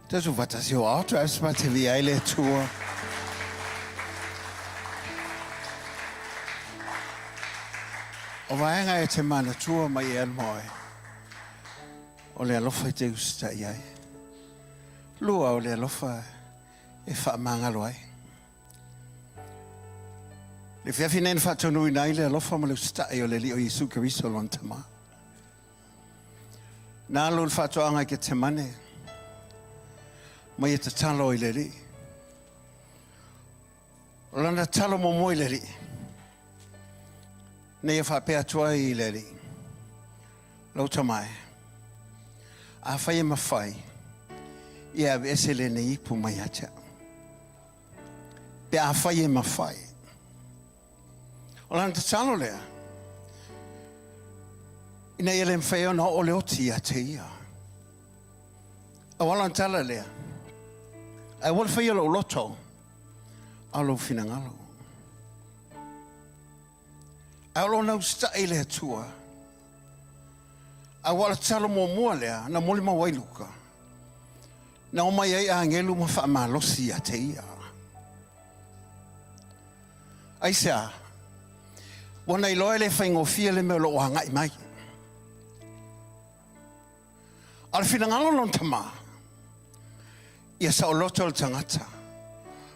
Tatou faatasi o atu as ma te via ai le Atua. O vaega e te manatua mai e alu ma oe, o le alofa i te usitai ai. Lua o le alofa e faamagalo ai. Le afiafi nei na faataunuuina ai le alofa ma le usitai o le Alii o Iesu Keriso Lona Tama. Na alu le faatoaga i Ketemane ma ia tatalo i le Alii. O lana tatalo muamua i le Alii, na ia faapea atu ai i le Alii, Lou tama e, afai e mafai, ia aveese lenei ipu mai ia te au. Pe afai e mafai. O lana tatalo lea, ina ia le mafai ona oo le oti ia te ia. Aua lana tala lea, ae ua le faia lou loto, a o lou finagalo. Ae o lona usitai i le Atua, aua o le tatalo muamua lea na molimau ai Luka, na omai ai agelu ma faamalosi ia te ia. Aisea? Ua na iloa e le faigofie le mea o lo o agai mai. A o le finagalo o lona tama, ia saoloto le tagata,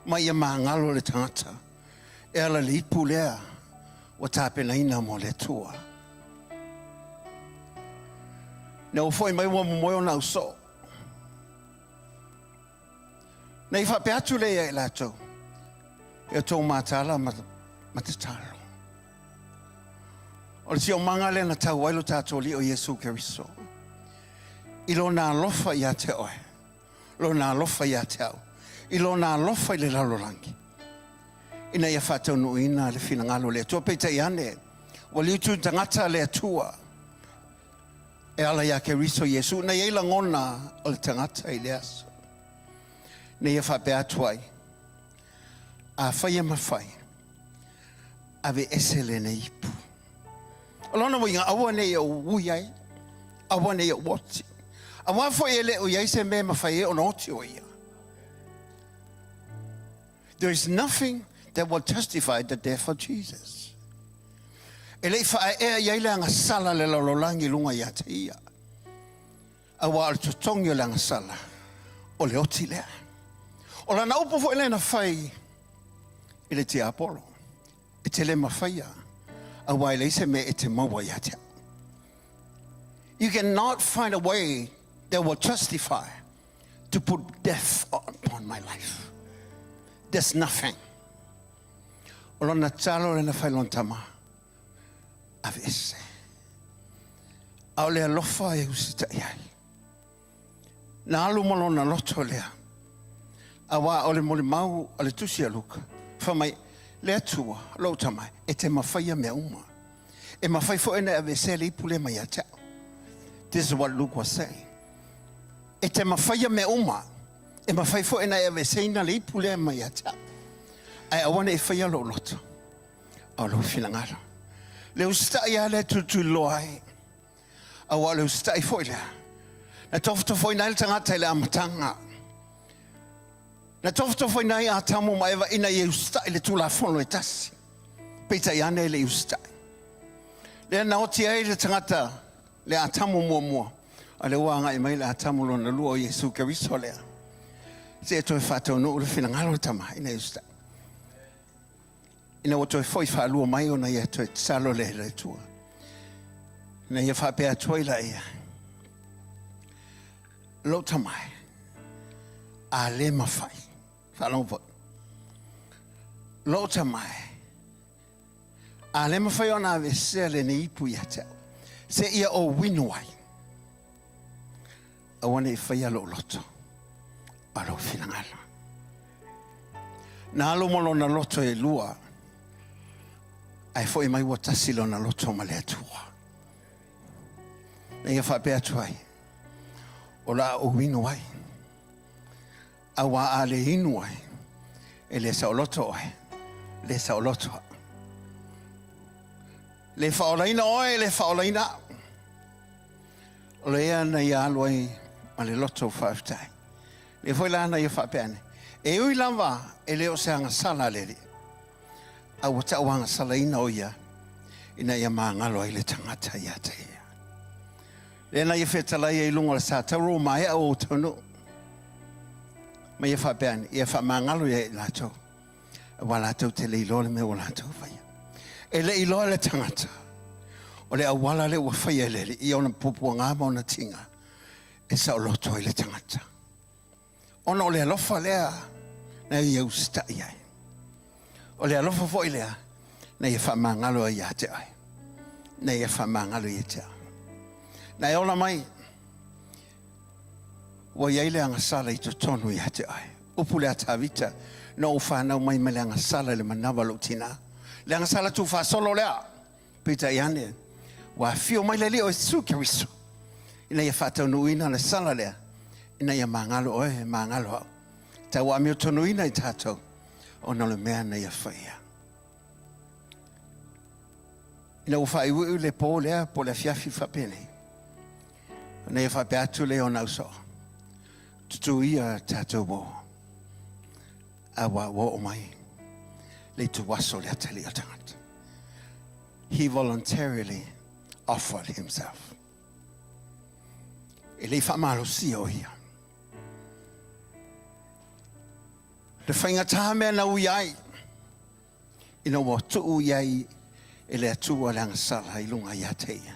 ma ia magalo le tagata, e ala i le ipu lea ua tapenaina mo le Atua. Ina ua foi mai ua momoe ona ausoo. Na i faapea atu lea ia i latou, e outou mataala ma, ma tatalo. O le siomaga lea na tau ai lo tatou Alii o Iesu Keriso, i lona alofa ia te oe, lona alofa ia te au, i lona alofa i le lalolagi, ina ia faataunuuina le finagalo o le Atua. Peitai ane, ua liutu tagata le Atua e ala iā Keriso Iesu, na i ai lagona o le tagata i le aso. Na ia faapea atu ai, afai e mafai, aveese lenei ipu. O lona uiga, aua ne i ou ui ai, aua ne i ou oti. Aua foi e le o i ai se mea e mafai ai ona oti o ia. There is nothing that will justify the death of Jesus. E le i faaeaea i ai le agasala le lalolagi i luga ia te ia. Aua o le totogi o le agasala, o le oti lea. O lana upu foi lea na fai i le tiapolo, e te le mafaia, aua e leai se mea e te maua ia te au. You cannot find a way that will justify to put death upon my life. There's nothing. O lona talo lea na fai lona tama, aveese. A o le alofa e usitai ai. Na alu ma lona loto lea. Aua o le molimau a le tusi a Luka, fai mai, Le Atua, lou tama, e te mafaia mea uma. E mafai foi ona e aveesea le ipu lea mai ia te au. This is what Luke was saying. E te mafaia mea uma. E mafai foi ona e aveeseina le ipu lea mai ia te au. Ae aua ne i faia lou loto, a o lou finagalo. Le usitai lava lea e tulituliloa ai. Aua o le usitai foi lea na tofotofoina ai le tagata i le amataga. Na tofotofoina ai Atamu ma Eva ina ia usitai le Tulafono e tasi. Peitai ane e le i usitai. Lea na oti ai le tagata le Atamu muamua, a lea ua agai mai le Atamu lona lua o Iesu Keriso lea. Seia toe faataunuu le finagalo o le Tama ina ia usitai. Ina ua toe foi faalua mai ona ia toe tatalo lea i le Atua. Ina ia faapea atu ai laia, lou tama e, a le mafai, faalogo foi, lou tama e, a le mafai ona aveesea lenei ipu ia te au, seia ou inu ai, aua ne i faia lou loto, a lou finagalo. Na alu ma lona loto e lua, ae foi mai ua tasi lona loto ma le Atua. Na ia faapea atu ai, o le a ou inu ai, aua a le inu ai, e le saoloto oe, le saoloto au. Le faaolaina oe, le faaolaina au. O lea na ia alu ai ma le loto faafetai. Lea foi la na ia faapea ane, e ui lava e le o se agasala a le Alii, a ua tauagasalaina o ia ina ia magalo ai le tagata ia te ia. Lea na ia fetalai ai i luga o le sa tauro ua maea ua ou taunuu. Ma ia faapea ane, ia faamagalo ia i latou, aua latou te le iloa le mea ua latou faia. E le iloa le tagata o le auala lea ua faia e le Alii i ona puapuaga ma ona tiga e saoloto ai le tagata. Ona o le alofa lea na ia usitai ai. O le alofa foi lea na ia faamagalo ai ia te oe. Na ia faamagalo ia te au. Na e ola mai, ua i ai le agasala i totonu ia te oe. Upu lea a Tavita, na ou fanau mai ma le agasala i le manava o lou tinā. Le agasala tuufaasolo lea. Peitai ane, ua afio mai le Alii o Iesu Keriso ina ia faataunuuina le sala lea, ina ia magalo oe, magalo au. Tau amiotonuina i tatou ona o le mea na ia faia. Ina ua faaiuiu le po lea po o le afiafi faapenei, ona ia faapea atu lea i ona ausoo, Tutū ia tatou uo, aua ua oo mai le ituaso o le atalii o le tagata. He voluntarily offered himself. E le i faamalosia o ia. Le faigata mea na ui ai, ina ua tuu i ai e le Atua le agasala i luga ia te ia.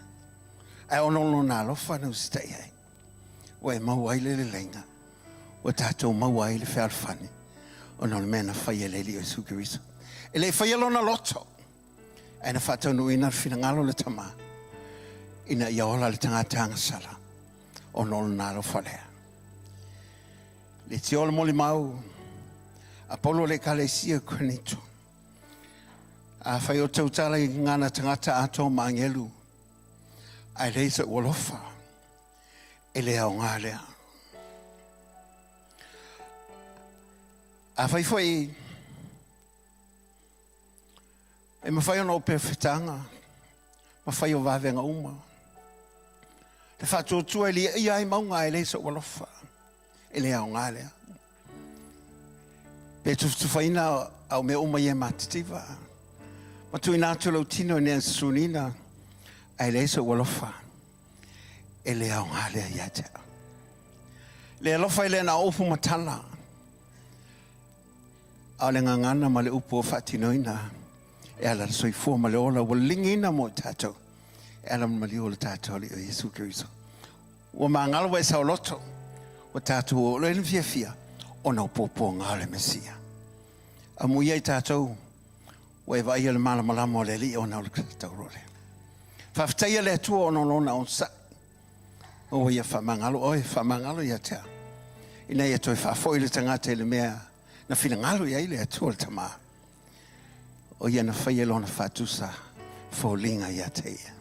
Ae ona o lona alofa na usitai ai, ua e maua ai le leleiga, ua tatou maua ai le fealofani, ona o le mea na faia e le Alii o Iesu Keriso. E le i faia lona loto, ae na faataunuuina le finagalo o le Tama, ina ia ola le tagata agasala, ona o lona alofa lea. Le tio o le molimau a Paulo o le Ekalesia o Korinito. Afai o tautala i gagana tagata atoa ma agelu, ae leai sou alofa, e le aoga lea. Afai foi e mafai ona ou perofetaga ma fai o vavega uma, le faatuatua e liaia ai mauga ae leai sou alofa, e le aoga lea. Pe tufatufaina au mea uma ia e matitiva, ma tuuina atu lou tino i nea susunina, ae leai sou alofa, e le aoga lea ia te au. Le alofa e le na o upu ma tala, a o le gagana ma le upu ua faatinoina e ala le soifua ma le ola ua ligiina mo i tatou e ala ma maliu o le tatou Alii o Iesu Keriso. Ua magalo ua e saoloto, ua tatou oo loa i le fiafia ona o puapuaga o le Mesia. Amuia i tatou ua e vaaia le malamalama o le Alii ona o le tauro lea. Faafetaia le Atua ona o lona onosai. Ua ia faamagalo oe, faamagalo ia te au, ina ia toe faafoi le tagata i le mea na finagalo i ai le Atua le Tama, o ia na faia lona faatusa foliga ia te ia.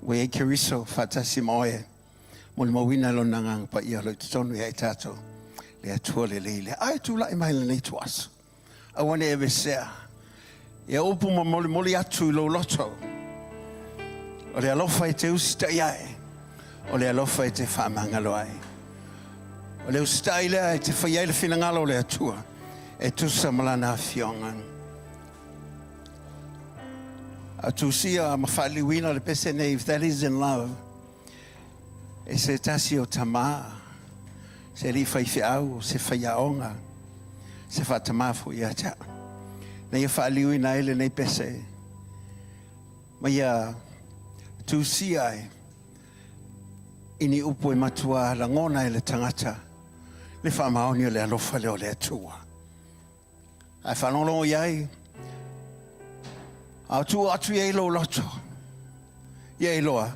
Ua i ai Keriso faatasi ma oe, molimauina lona Agaga Paia o lo o i totonu ia i tatou, le Atua lelei lea. Ae tulai mai lenei ituaso. Aua ne i aveesea ia upu ma molimoli atu i lou loto. O le alofa e te usitai ai, o le alofa e te faamagalo ai. O le usitai lea e te fai ai le finagalo o le Atua e tusa ma lana afioga. A tusia ma faaliliuina le pese nei, if that is in love, e se tasi o tamā, se alii faifeau, se faiaoga, se faatamā foi ia te au. Na ia faaliliuina ai lenei pese, ma ia tusia ai i ni upu e matua lagona e le tagata le faamaoni o le alofa lea o le Atua. Ae faalogologo i ai, a tuu atu i ai lou loto, ia iloa,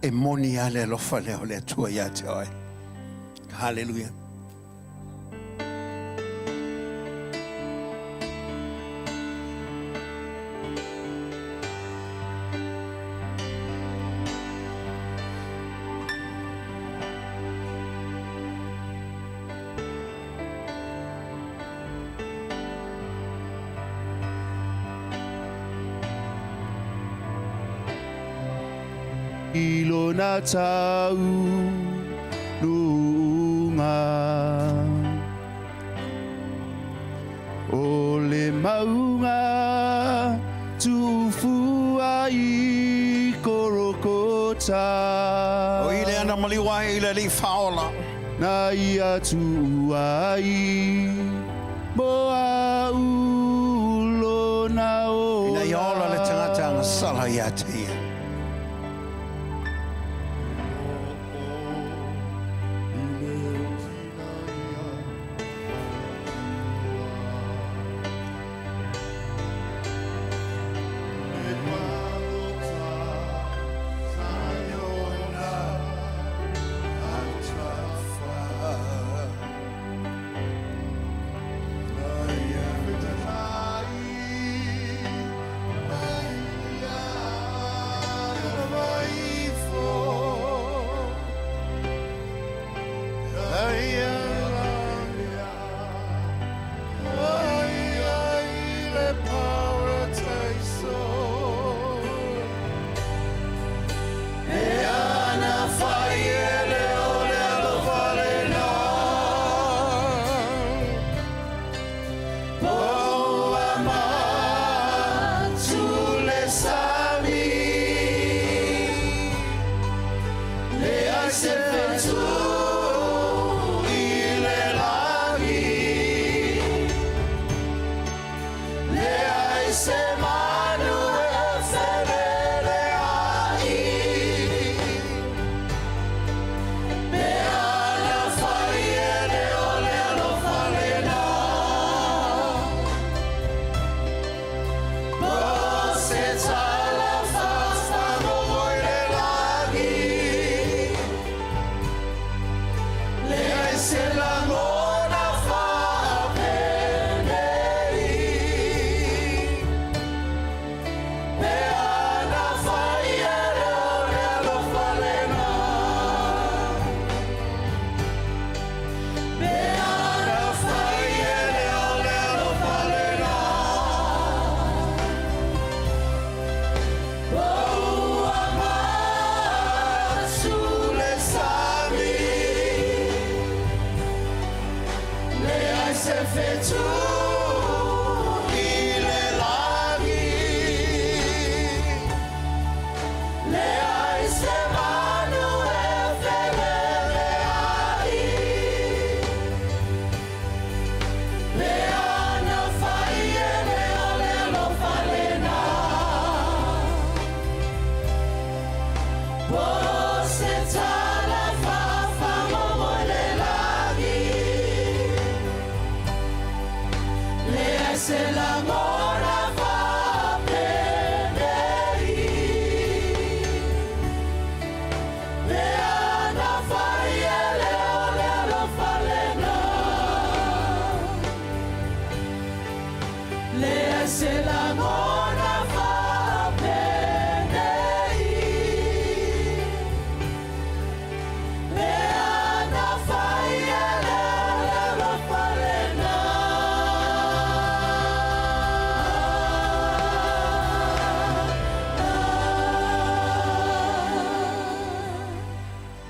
e moni lava le alofa lea o le Atua ia te oe. Haleluia. I lona taunuuga. O le mauga tuufua i Korokota. O i lea na maliu ai i le Alii Faaola. Na ia tuua ai mo a'u lona ola. Ina ia ola le tagata agasala ia te ia.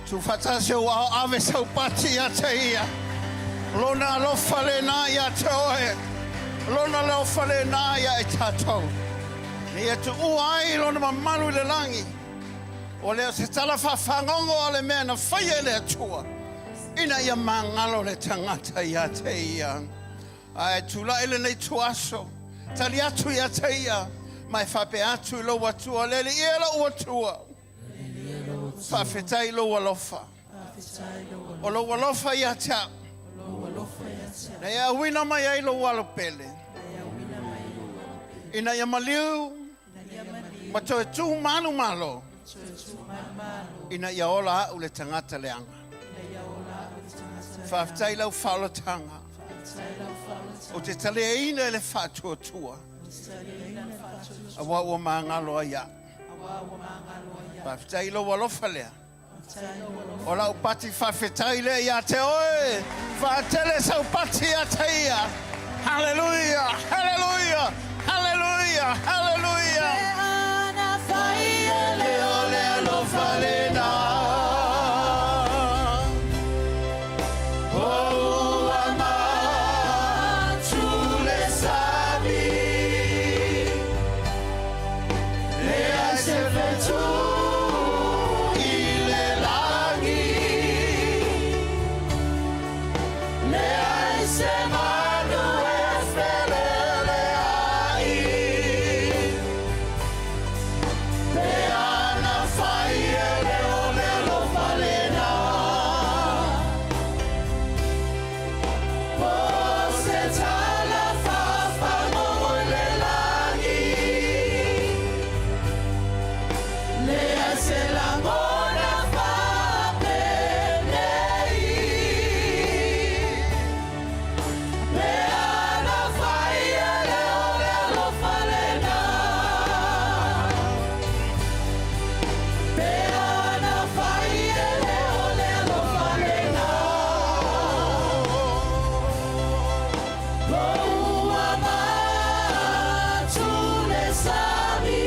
Tuufaatasi ou ao ave sau pati ia te ia. Lona alofa lenā ia te oe. Lona alofa lenā ia i tatou. Na ia tuua ai lona mamalu i le lagi. Ua le o se tala faafagogo a le mea na faia e le Atua, ina ia magalo le tagata ia te ia. Ae tulai lenei ituaso, tali atu ia te ia, ma e faapea atu i lou Atua, Le Alii e lou Atua, faafetai i lou alofa. O lou alofa ia te au, na e auina mai ai lou alo pele, ina ia maliu ma toe tu manumalo, ina ia ola au le tagata leaga. Faafetai i lau faaolataga, ou te taliaina i le faatuatua, aua ua magalo ai au. Faafetai i lou alofa lea. O lau pati faafetai lea ia te oe. Faatele sau pati ia te ia. Haleluia! Haleluia! Haleluia! Haleluia! Le o le alofa lena. O ua matu le sami. Leai se fetu i le lagi. se manu e feleleai. Pe ana fai e le olelo falena. Po se tala fafagogo i le lagi. Leai se lagona faapenei. Pe ana fai e le o le alofa lena. Pe ana fai e le o le alofa lena. Po ua matu le sami.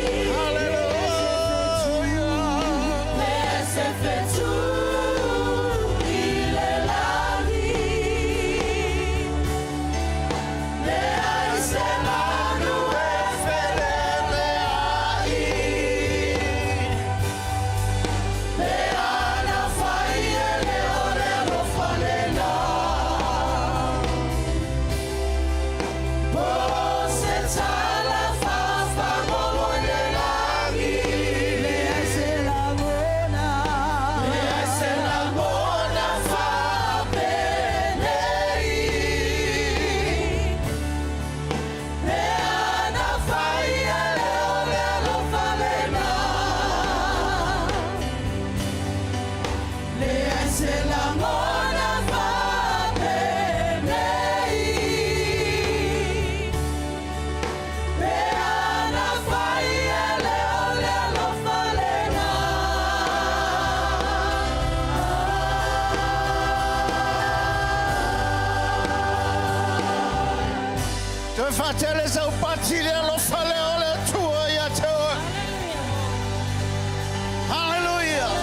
Leai se fetu i le lagi. Leai se manu e feleleai. Pe ana fai e le o le alofa lena. Po se tala fafagogo i le lagi. Leai se lagona. Leai se lagona faapenei. Pe ana fai e le o le alofa lena. Leai se lagona faapenei. Pe ana fai e le o le alofa lena. Toe faatele sau pati le alofa lea o le Atua ia te oe. Hallelujah.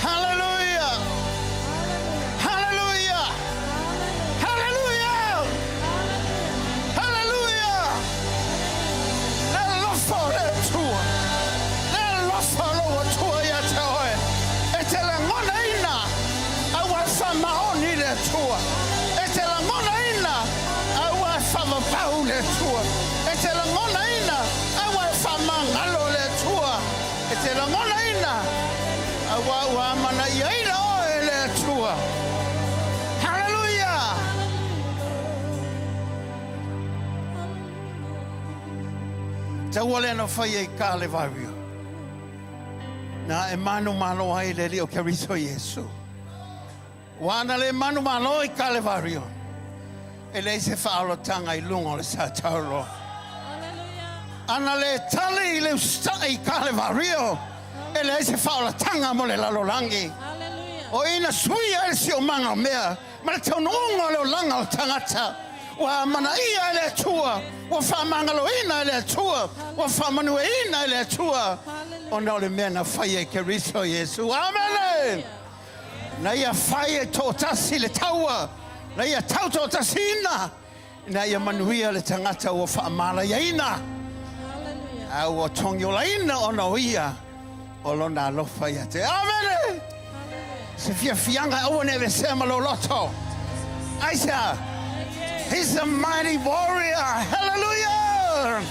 Hallelujah. Hallelujah. Hallelujah. Hallelujah. Le alofa o le Atua. Le alofa o lou Atua ia te oe. E te lagonaina a ua faamaoni le Atua. E te lagonaina a ua faavavau le Atua. E te lagonaina a ua faamagalo le Atua. E te lagonaina a ua ua amanaiaina oe e le Atua. Hallelujah! Taua lea na faia i Kalevario. Na e manumalo ai le Alii o Keriso Iesu. Ua ana le manumalo i Kalevario, e leai se faaolataga i luga o le sa taualoa. Ana le tali i le usitai i Kalevario, e leai se faaolataga mo le lalolagi. O i na suia ai le siomaga o mea ma le taunuuga o le olaga o le tagata. Ua amanaia e le Atua, ua faamagaloina e le Atua, ua faamanuiaina e le Atua, ona o le mea na faia e Keriso Iesu. Amene! Na ia fai e toatasi le taua, na ia tautoatasiina, ina ia manuia le tagata ua faamalaiaina, a ua togiolaina ona o ia o lona alofa ia te. Amene! Se fiafiaga e aua ne i aveesea ma lou loto. Aisea? He's a mighty warrior. Hallelujah!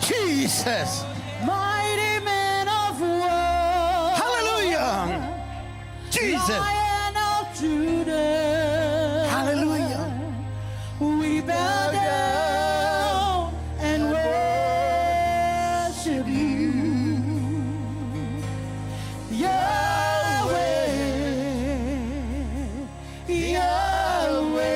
Jesus! Mighty man of war. Hallelujah! Jesus! Lion of Judah. Hallelujah! We bow down and worship you. Yahweh, Yahweh,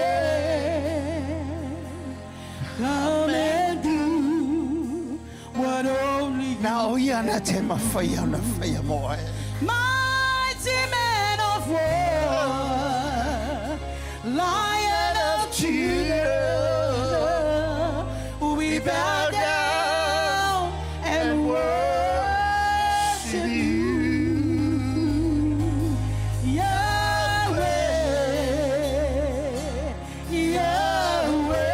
come and do what only you Na o ia na te mawhai au na whaia mo ai. Mighty man of war, Lion of Judah, we bow down and worship you, Yahweh, Yahweh.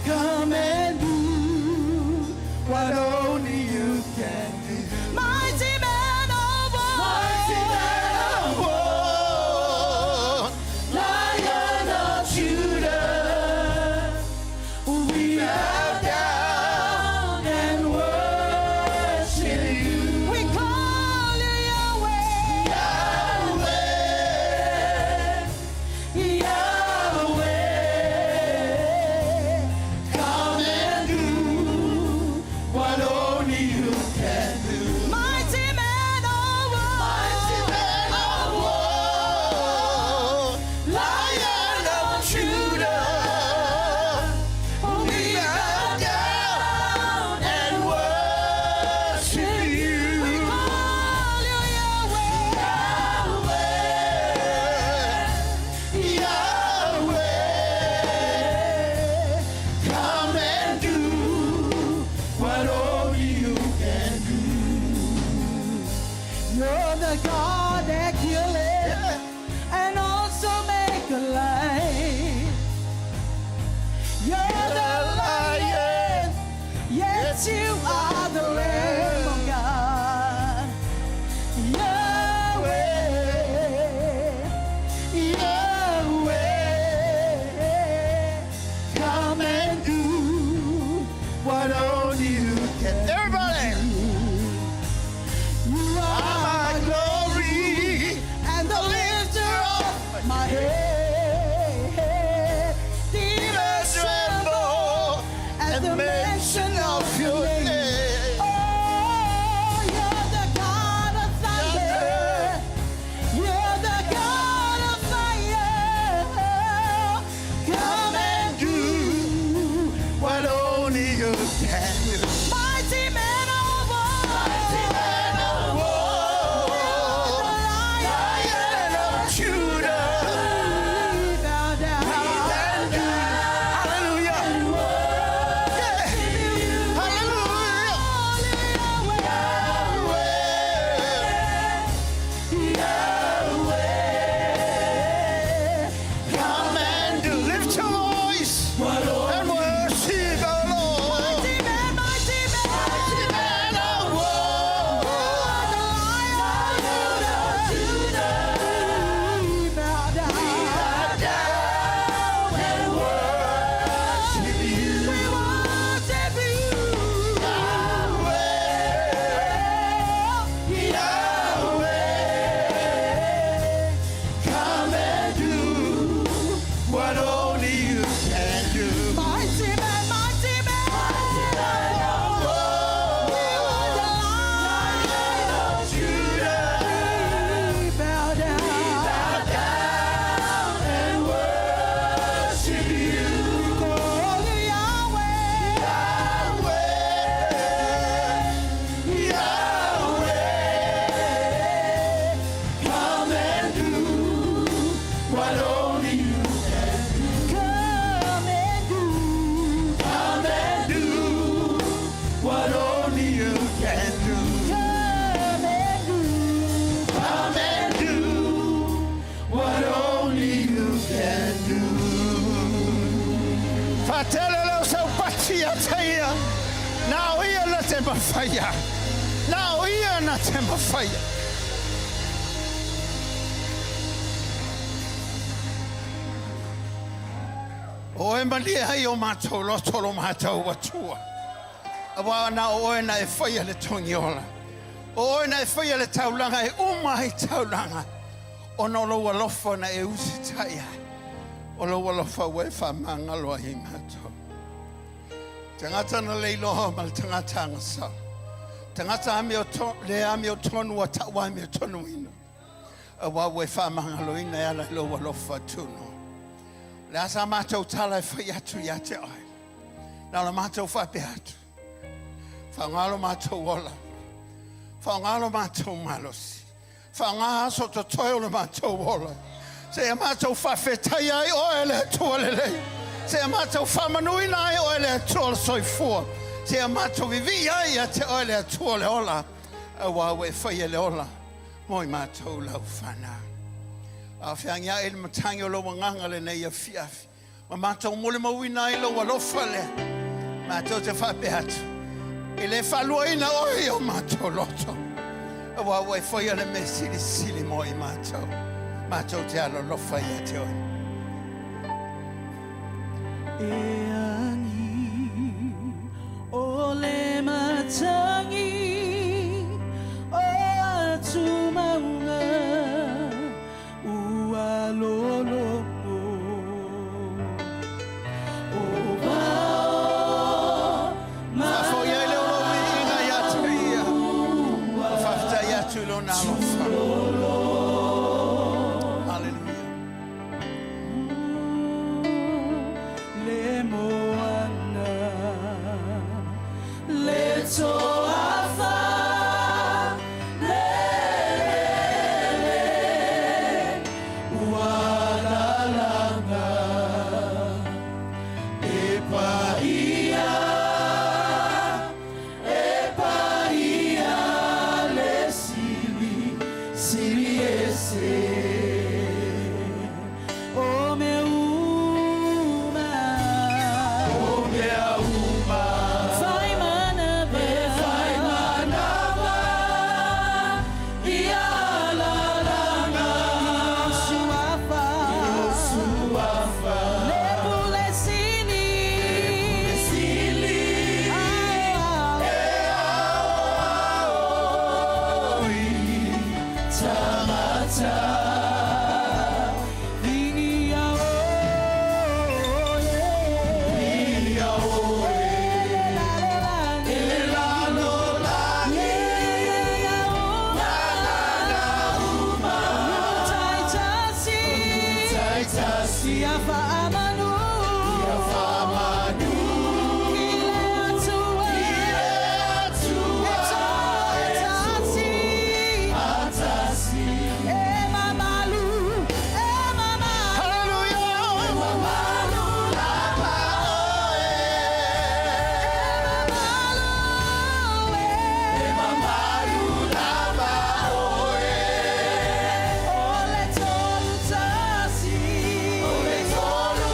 Come and do what only you can do. Mighty man of war. ia te ia. Na o ia na te mafaia. Na o ia na te mafaia. O oe malie ai o matou loto lo matou Atua. Aua na o oe na e faia le togiola. O oe na e faia le taulaga e uma ai taulaga, ona o lou alofa na e usitai ai. O lou alofa ua e faamagalo ai i matou. Tagata na le iloa ma le tagata agasala. Tagata amio le amiotonu ua ta'u amiotonuina. Aua ua e faamagaloina e ala i lou alofa tunoa. O le a sa matou tala e fai atu ia te oe? Na o le matou faapea atu. Faaaoga lo matou ola. Faaaoga lo matou malosi. Faaaoga aso totoe o le matou ola. Seia matou faafetaia ai oe le Atua lelei. Seia matou faamanuina ai oe le Atua o le soifua. Seia matou vivii ai ia te oe le Atua o le ola. Aua ua e faia le ola mo i matou lau fanau. A o feagiai le matagi o lou agaga lenei afiafi, ma matou molimauina ai lou alofa lea, matou te faapea atu, e le faaluaina oe i o matou loto, aua ua e faia le mea silisili mo i matou, matou te alolofa ia te oe. E agi o le matagi o atumauga ua lologo o vao Faafoi ai lea o lou viiga ia te ia, ma faafetai atu i lona alofa. Haleluia. Le moana le toafa le lele ua lalaga e paia e paia le sili sili ese o mea uma o mea uma fai manava fai manava ia lalaga suafa suafa le pule sili sili e ao tagata Vigia oe Vigia oe E le lalolagi Lalaga uma Taitasi Taitasi Ia faamanu Ia faamanu I le Atua I le Atua E tasi Atasi E mamalu E mamalu Haleluia! E mamalu lava oe E mamalu E mamalu lava oe O le tolu tasi O le tolu.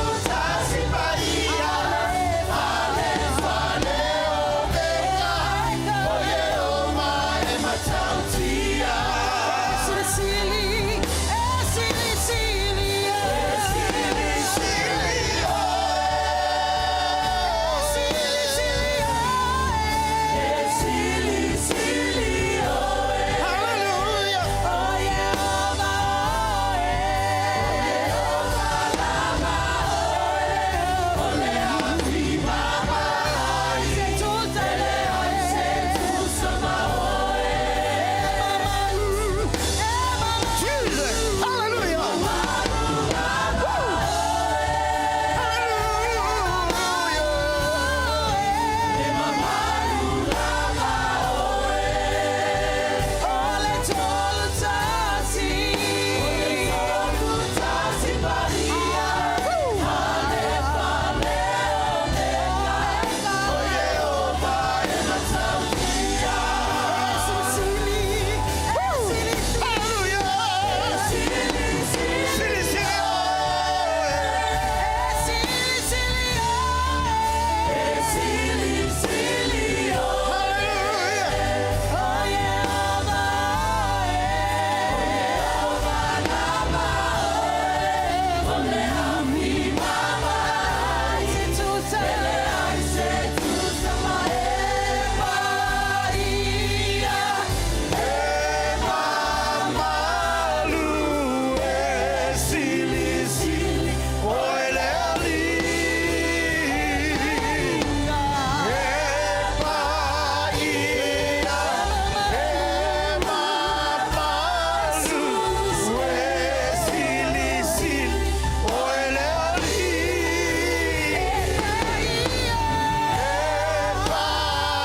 silisili oe le Alii. E paia, e mamalu, e silisili oe le Alii. E paia,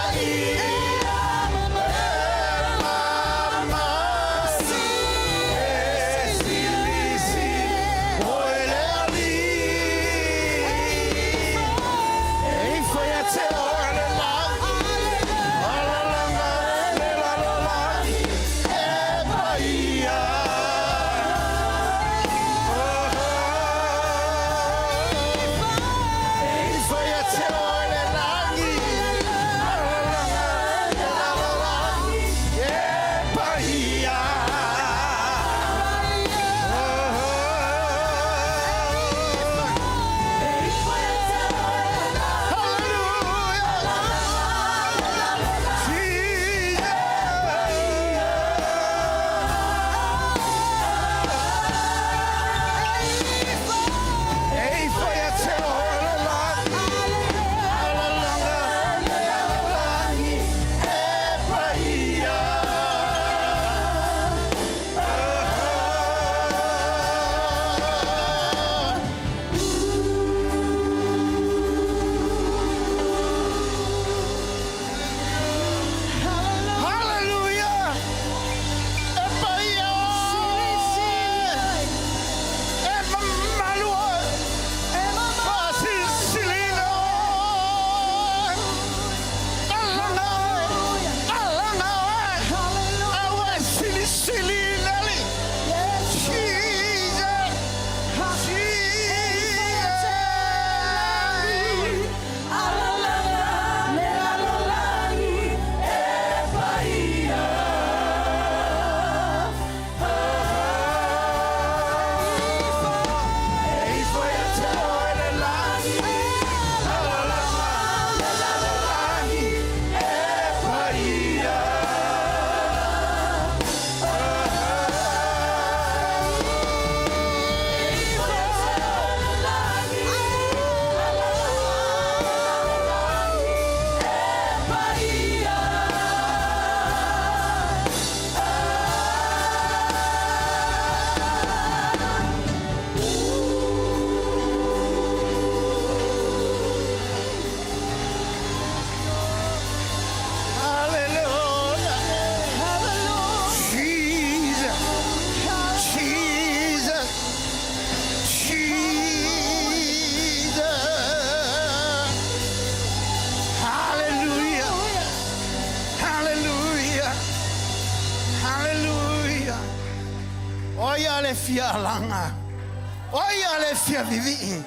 Hallelujah! E paia oe! E mamalu oe! Faasilisiliina oe! Alaga oe! Alaga oe! Aua e silisili i le Alii! Jesus! Jesus! Hallelujah. Jesus. Jesus. Jesus. Hallelujah. Hallelujah. Hallelujah. O ia le fia alaga. O ia le fia vivii.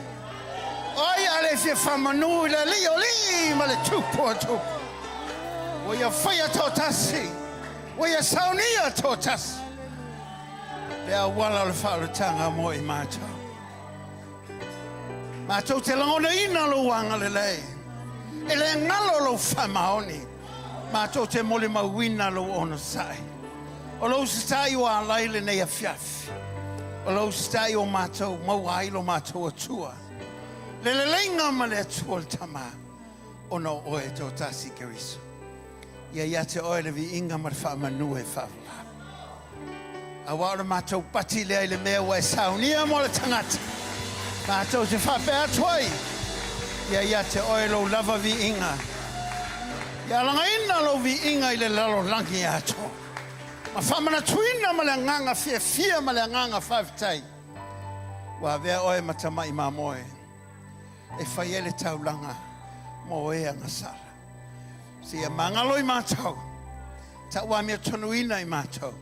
O ia le fia faamanu i le Alii o alii ma le Tupu o tupu. Ua ia faia toatasi. Ua ia saunia toatasi. Le auala o le faaolataga mo i matou. Matou te lagonaina lou agalelei. E le galo lou faamaoni. Matou te molimauina lou onosai. O lou usitai ua ala ai lenei afiafi. O lou usitai ua matou maua ai lo matou Atua. Le leleiga ma le Atua le Tama, ona o oe e toatasi Keriso. Ia ia te oe le viiga ma le faamanu e faavavau. Aua o le matou pati lea i le mea ua e saunia mo le tagata. Matou te faapea atu ai, ia ia te oe lou lava viiga. Ia alagaina lou viiga i le lalolagi atoa. Ma faamanatuina ma le agaga fiafia ma le agaga faafetai. Ua avea oe ma tamai mamoe e fai ai le taulaga mo e agasala. Seia magalo i matou, tauamiatonuina i matou,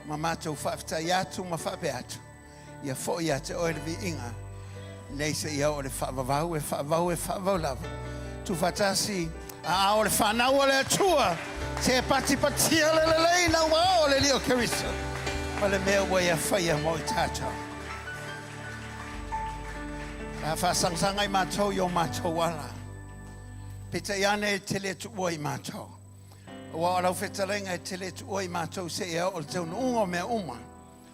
ma matou faafetai atu ma faapea atu, ia foi ia te oe le viiga, nei seia oo i le faavavau e faavavau e faavavau lava. Tuufaatasi aao o le fanau a le Atua, se patipatia le lelei ina ua oo le Alii o Keriso ma le mea ua Ia faia mo i tatou. Sa faasangasaga i matou i o matou ala. Peitai ane e te le tuua i matou. Aua o lau fetalaiga e te le tuua i matou seia oo i le taunuuga o mea uma,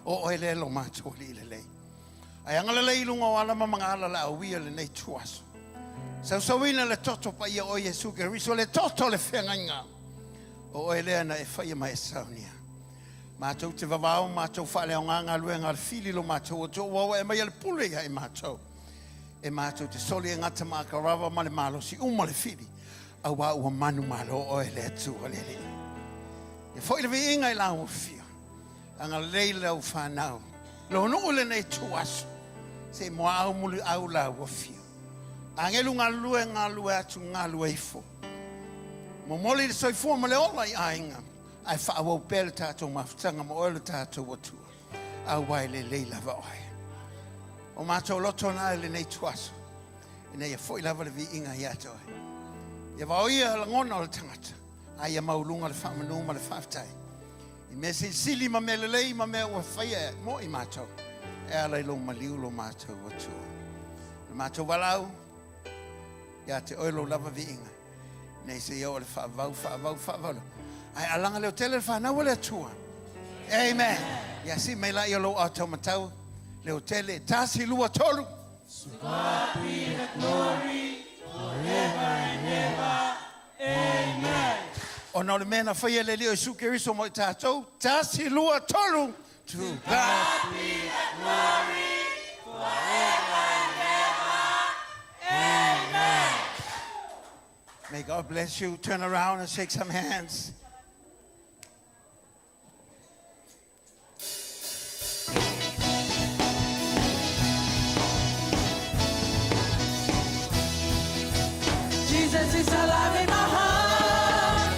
o oe lea lo matou Alii lelei. Ae agalelei i luga o ala ma magaala o le a uia i lenei ituaso. Sausauina le toto paia o Iesu Keriso, le toto o le feagaiga. O oe lea na e faia ma e saunia. Matou te vavao, matou faaleaoga galuega a le fili lo matou Atua, ua ua e aumaia le pule ia i matou. E matou te soli e gata ma akarava ma le malosi uma le fili, auā ua manumalo oe le Atua le Alii. Ia foi le viiga i lau afio. Agalelei lau fanau, lou nuu i lenei ituaso, se i muaau muliau lau afio. Agelu galulue, galulue atu, galulue ifo. Momoli le soifua ma le ola i aiga, ae faaauau pea le tatou mafutaga ma oe lo tatou Atua, auā e lelei lava oe. O matou loto na i lenei ituaso, ina ia foi lava le viiga ia te oe. Ia vaoia lagona o le tagata, a ia maualuga le faamanu ma le faafetai. I mea silisili ma mea lelei ma mea ua faia mo i matou, e ala i lou maliu lo matou Atua. Le matou valaau, ia te oe lou lava viiga, nei se i oo le faavavau, faavavau, faavavau. Ae alaga leotele le fanau a le Atua. Amen. Ia sii mai laia o lou aao taumatau, leotele, tasi, lua, tolu. To God be the glory forever and ever. Amen. Ona o le mea na faia e le Alii o Iesu Keriso mo i tatou, tasi, lua, tolu. To God be the glory forever and ever. Amen. May God bless you. Turn around and shake some hands. Jesus is alive in my heart.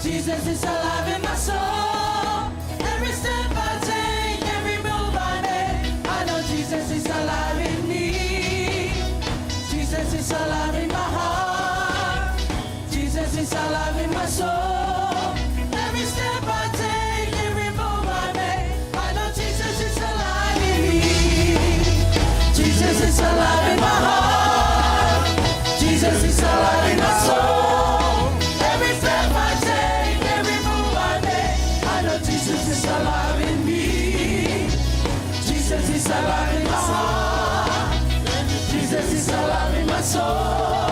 Jesus is alive in my soul. Every step I take, every move I make, I know Jesus is alive in me. Jesus is alive in my heart. Jesus is alive in my soul. Every step I take, every move I make, I know Jesus is alive in me. Jesus is alive in my heart. Jesus is alive in my soul. Every step I take, every move I make, I know Jesus is alive in me. Jesus is alive in my heart. Jesus is alive in my soul.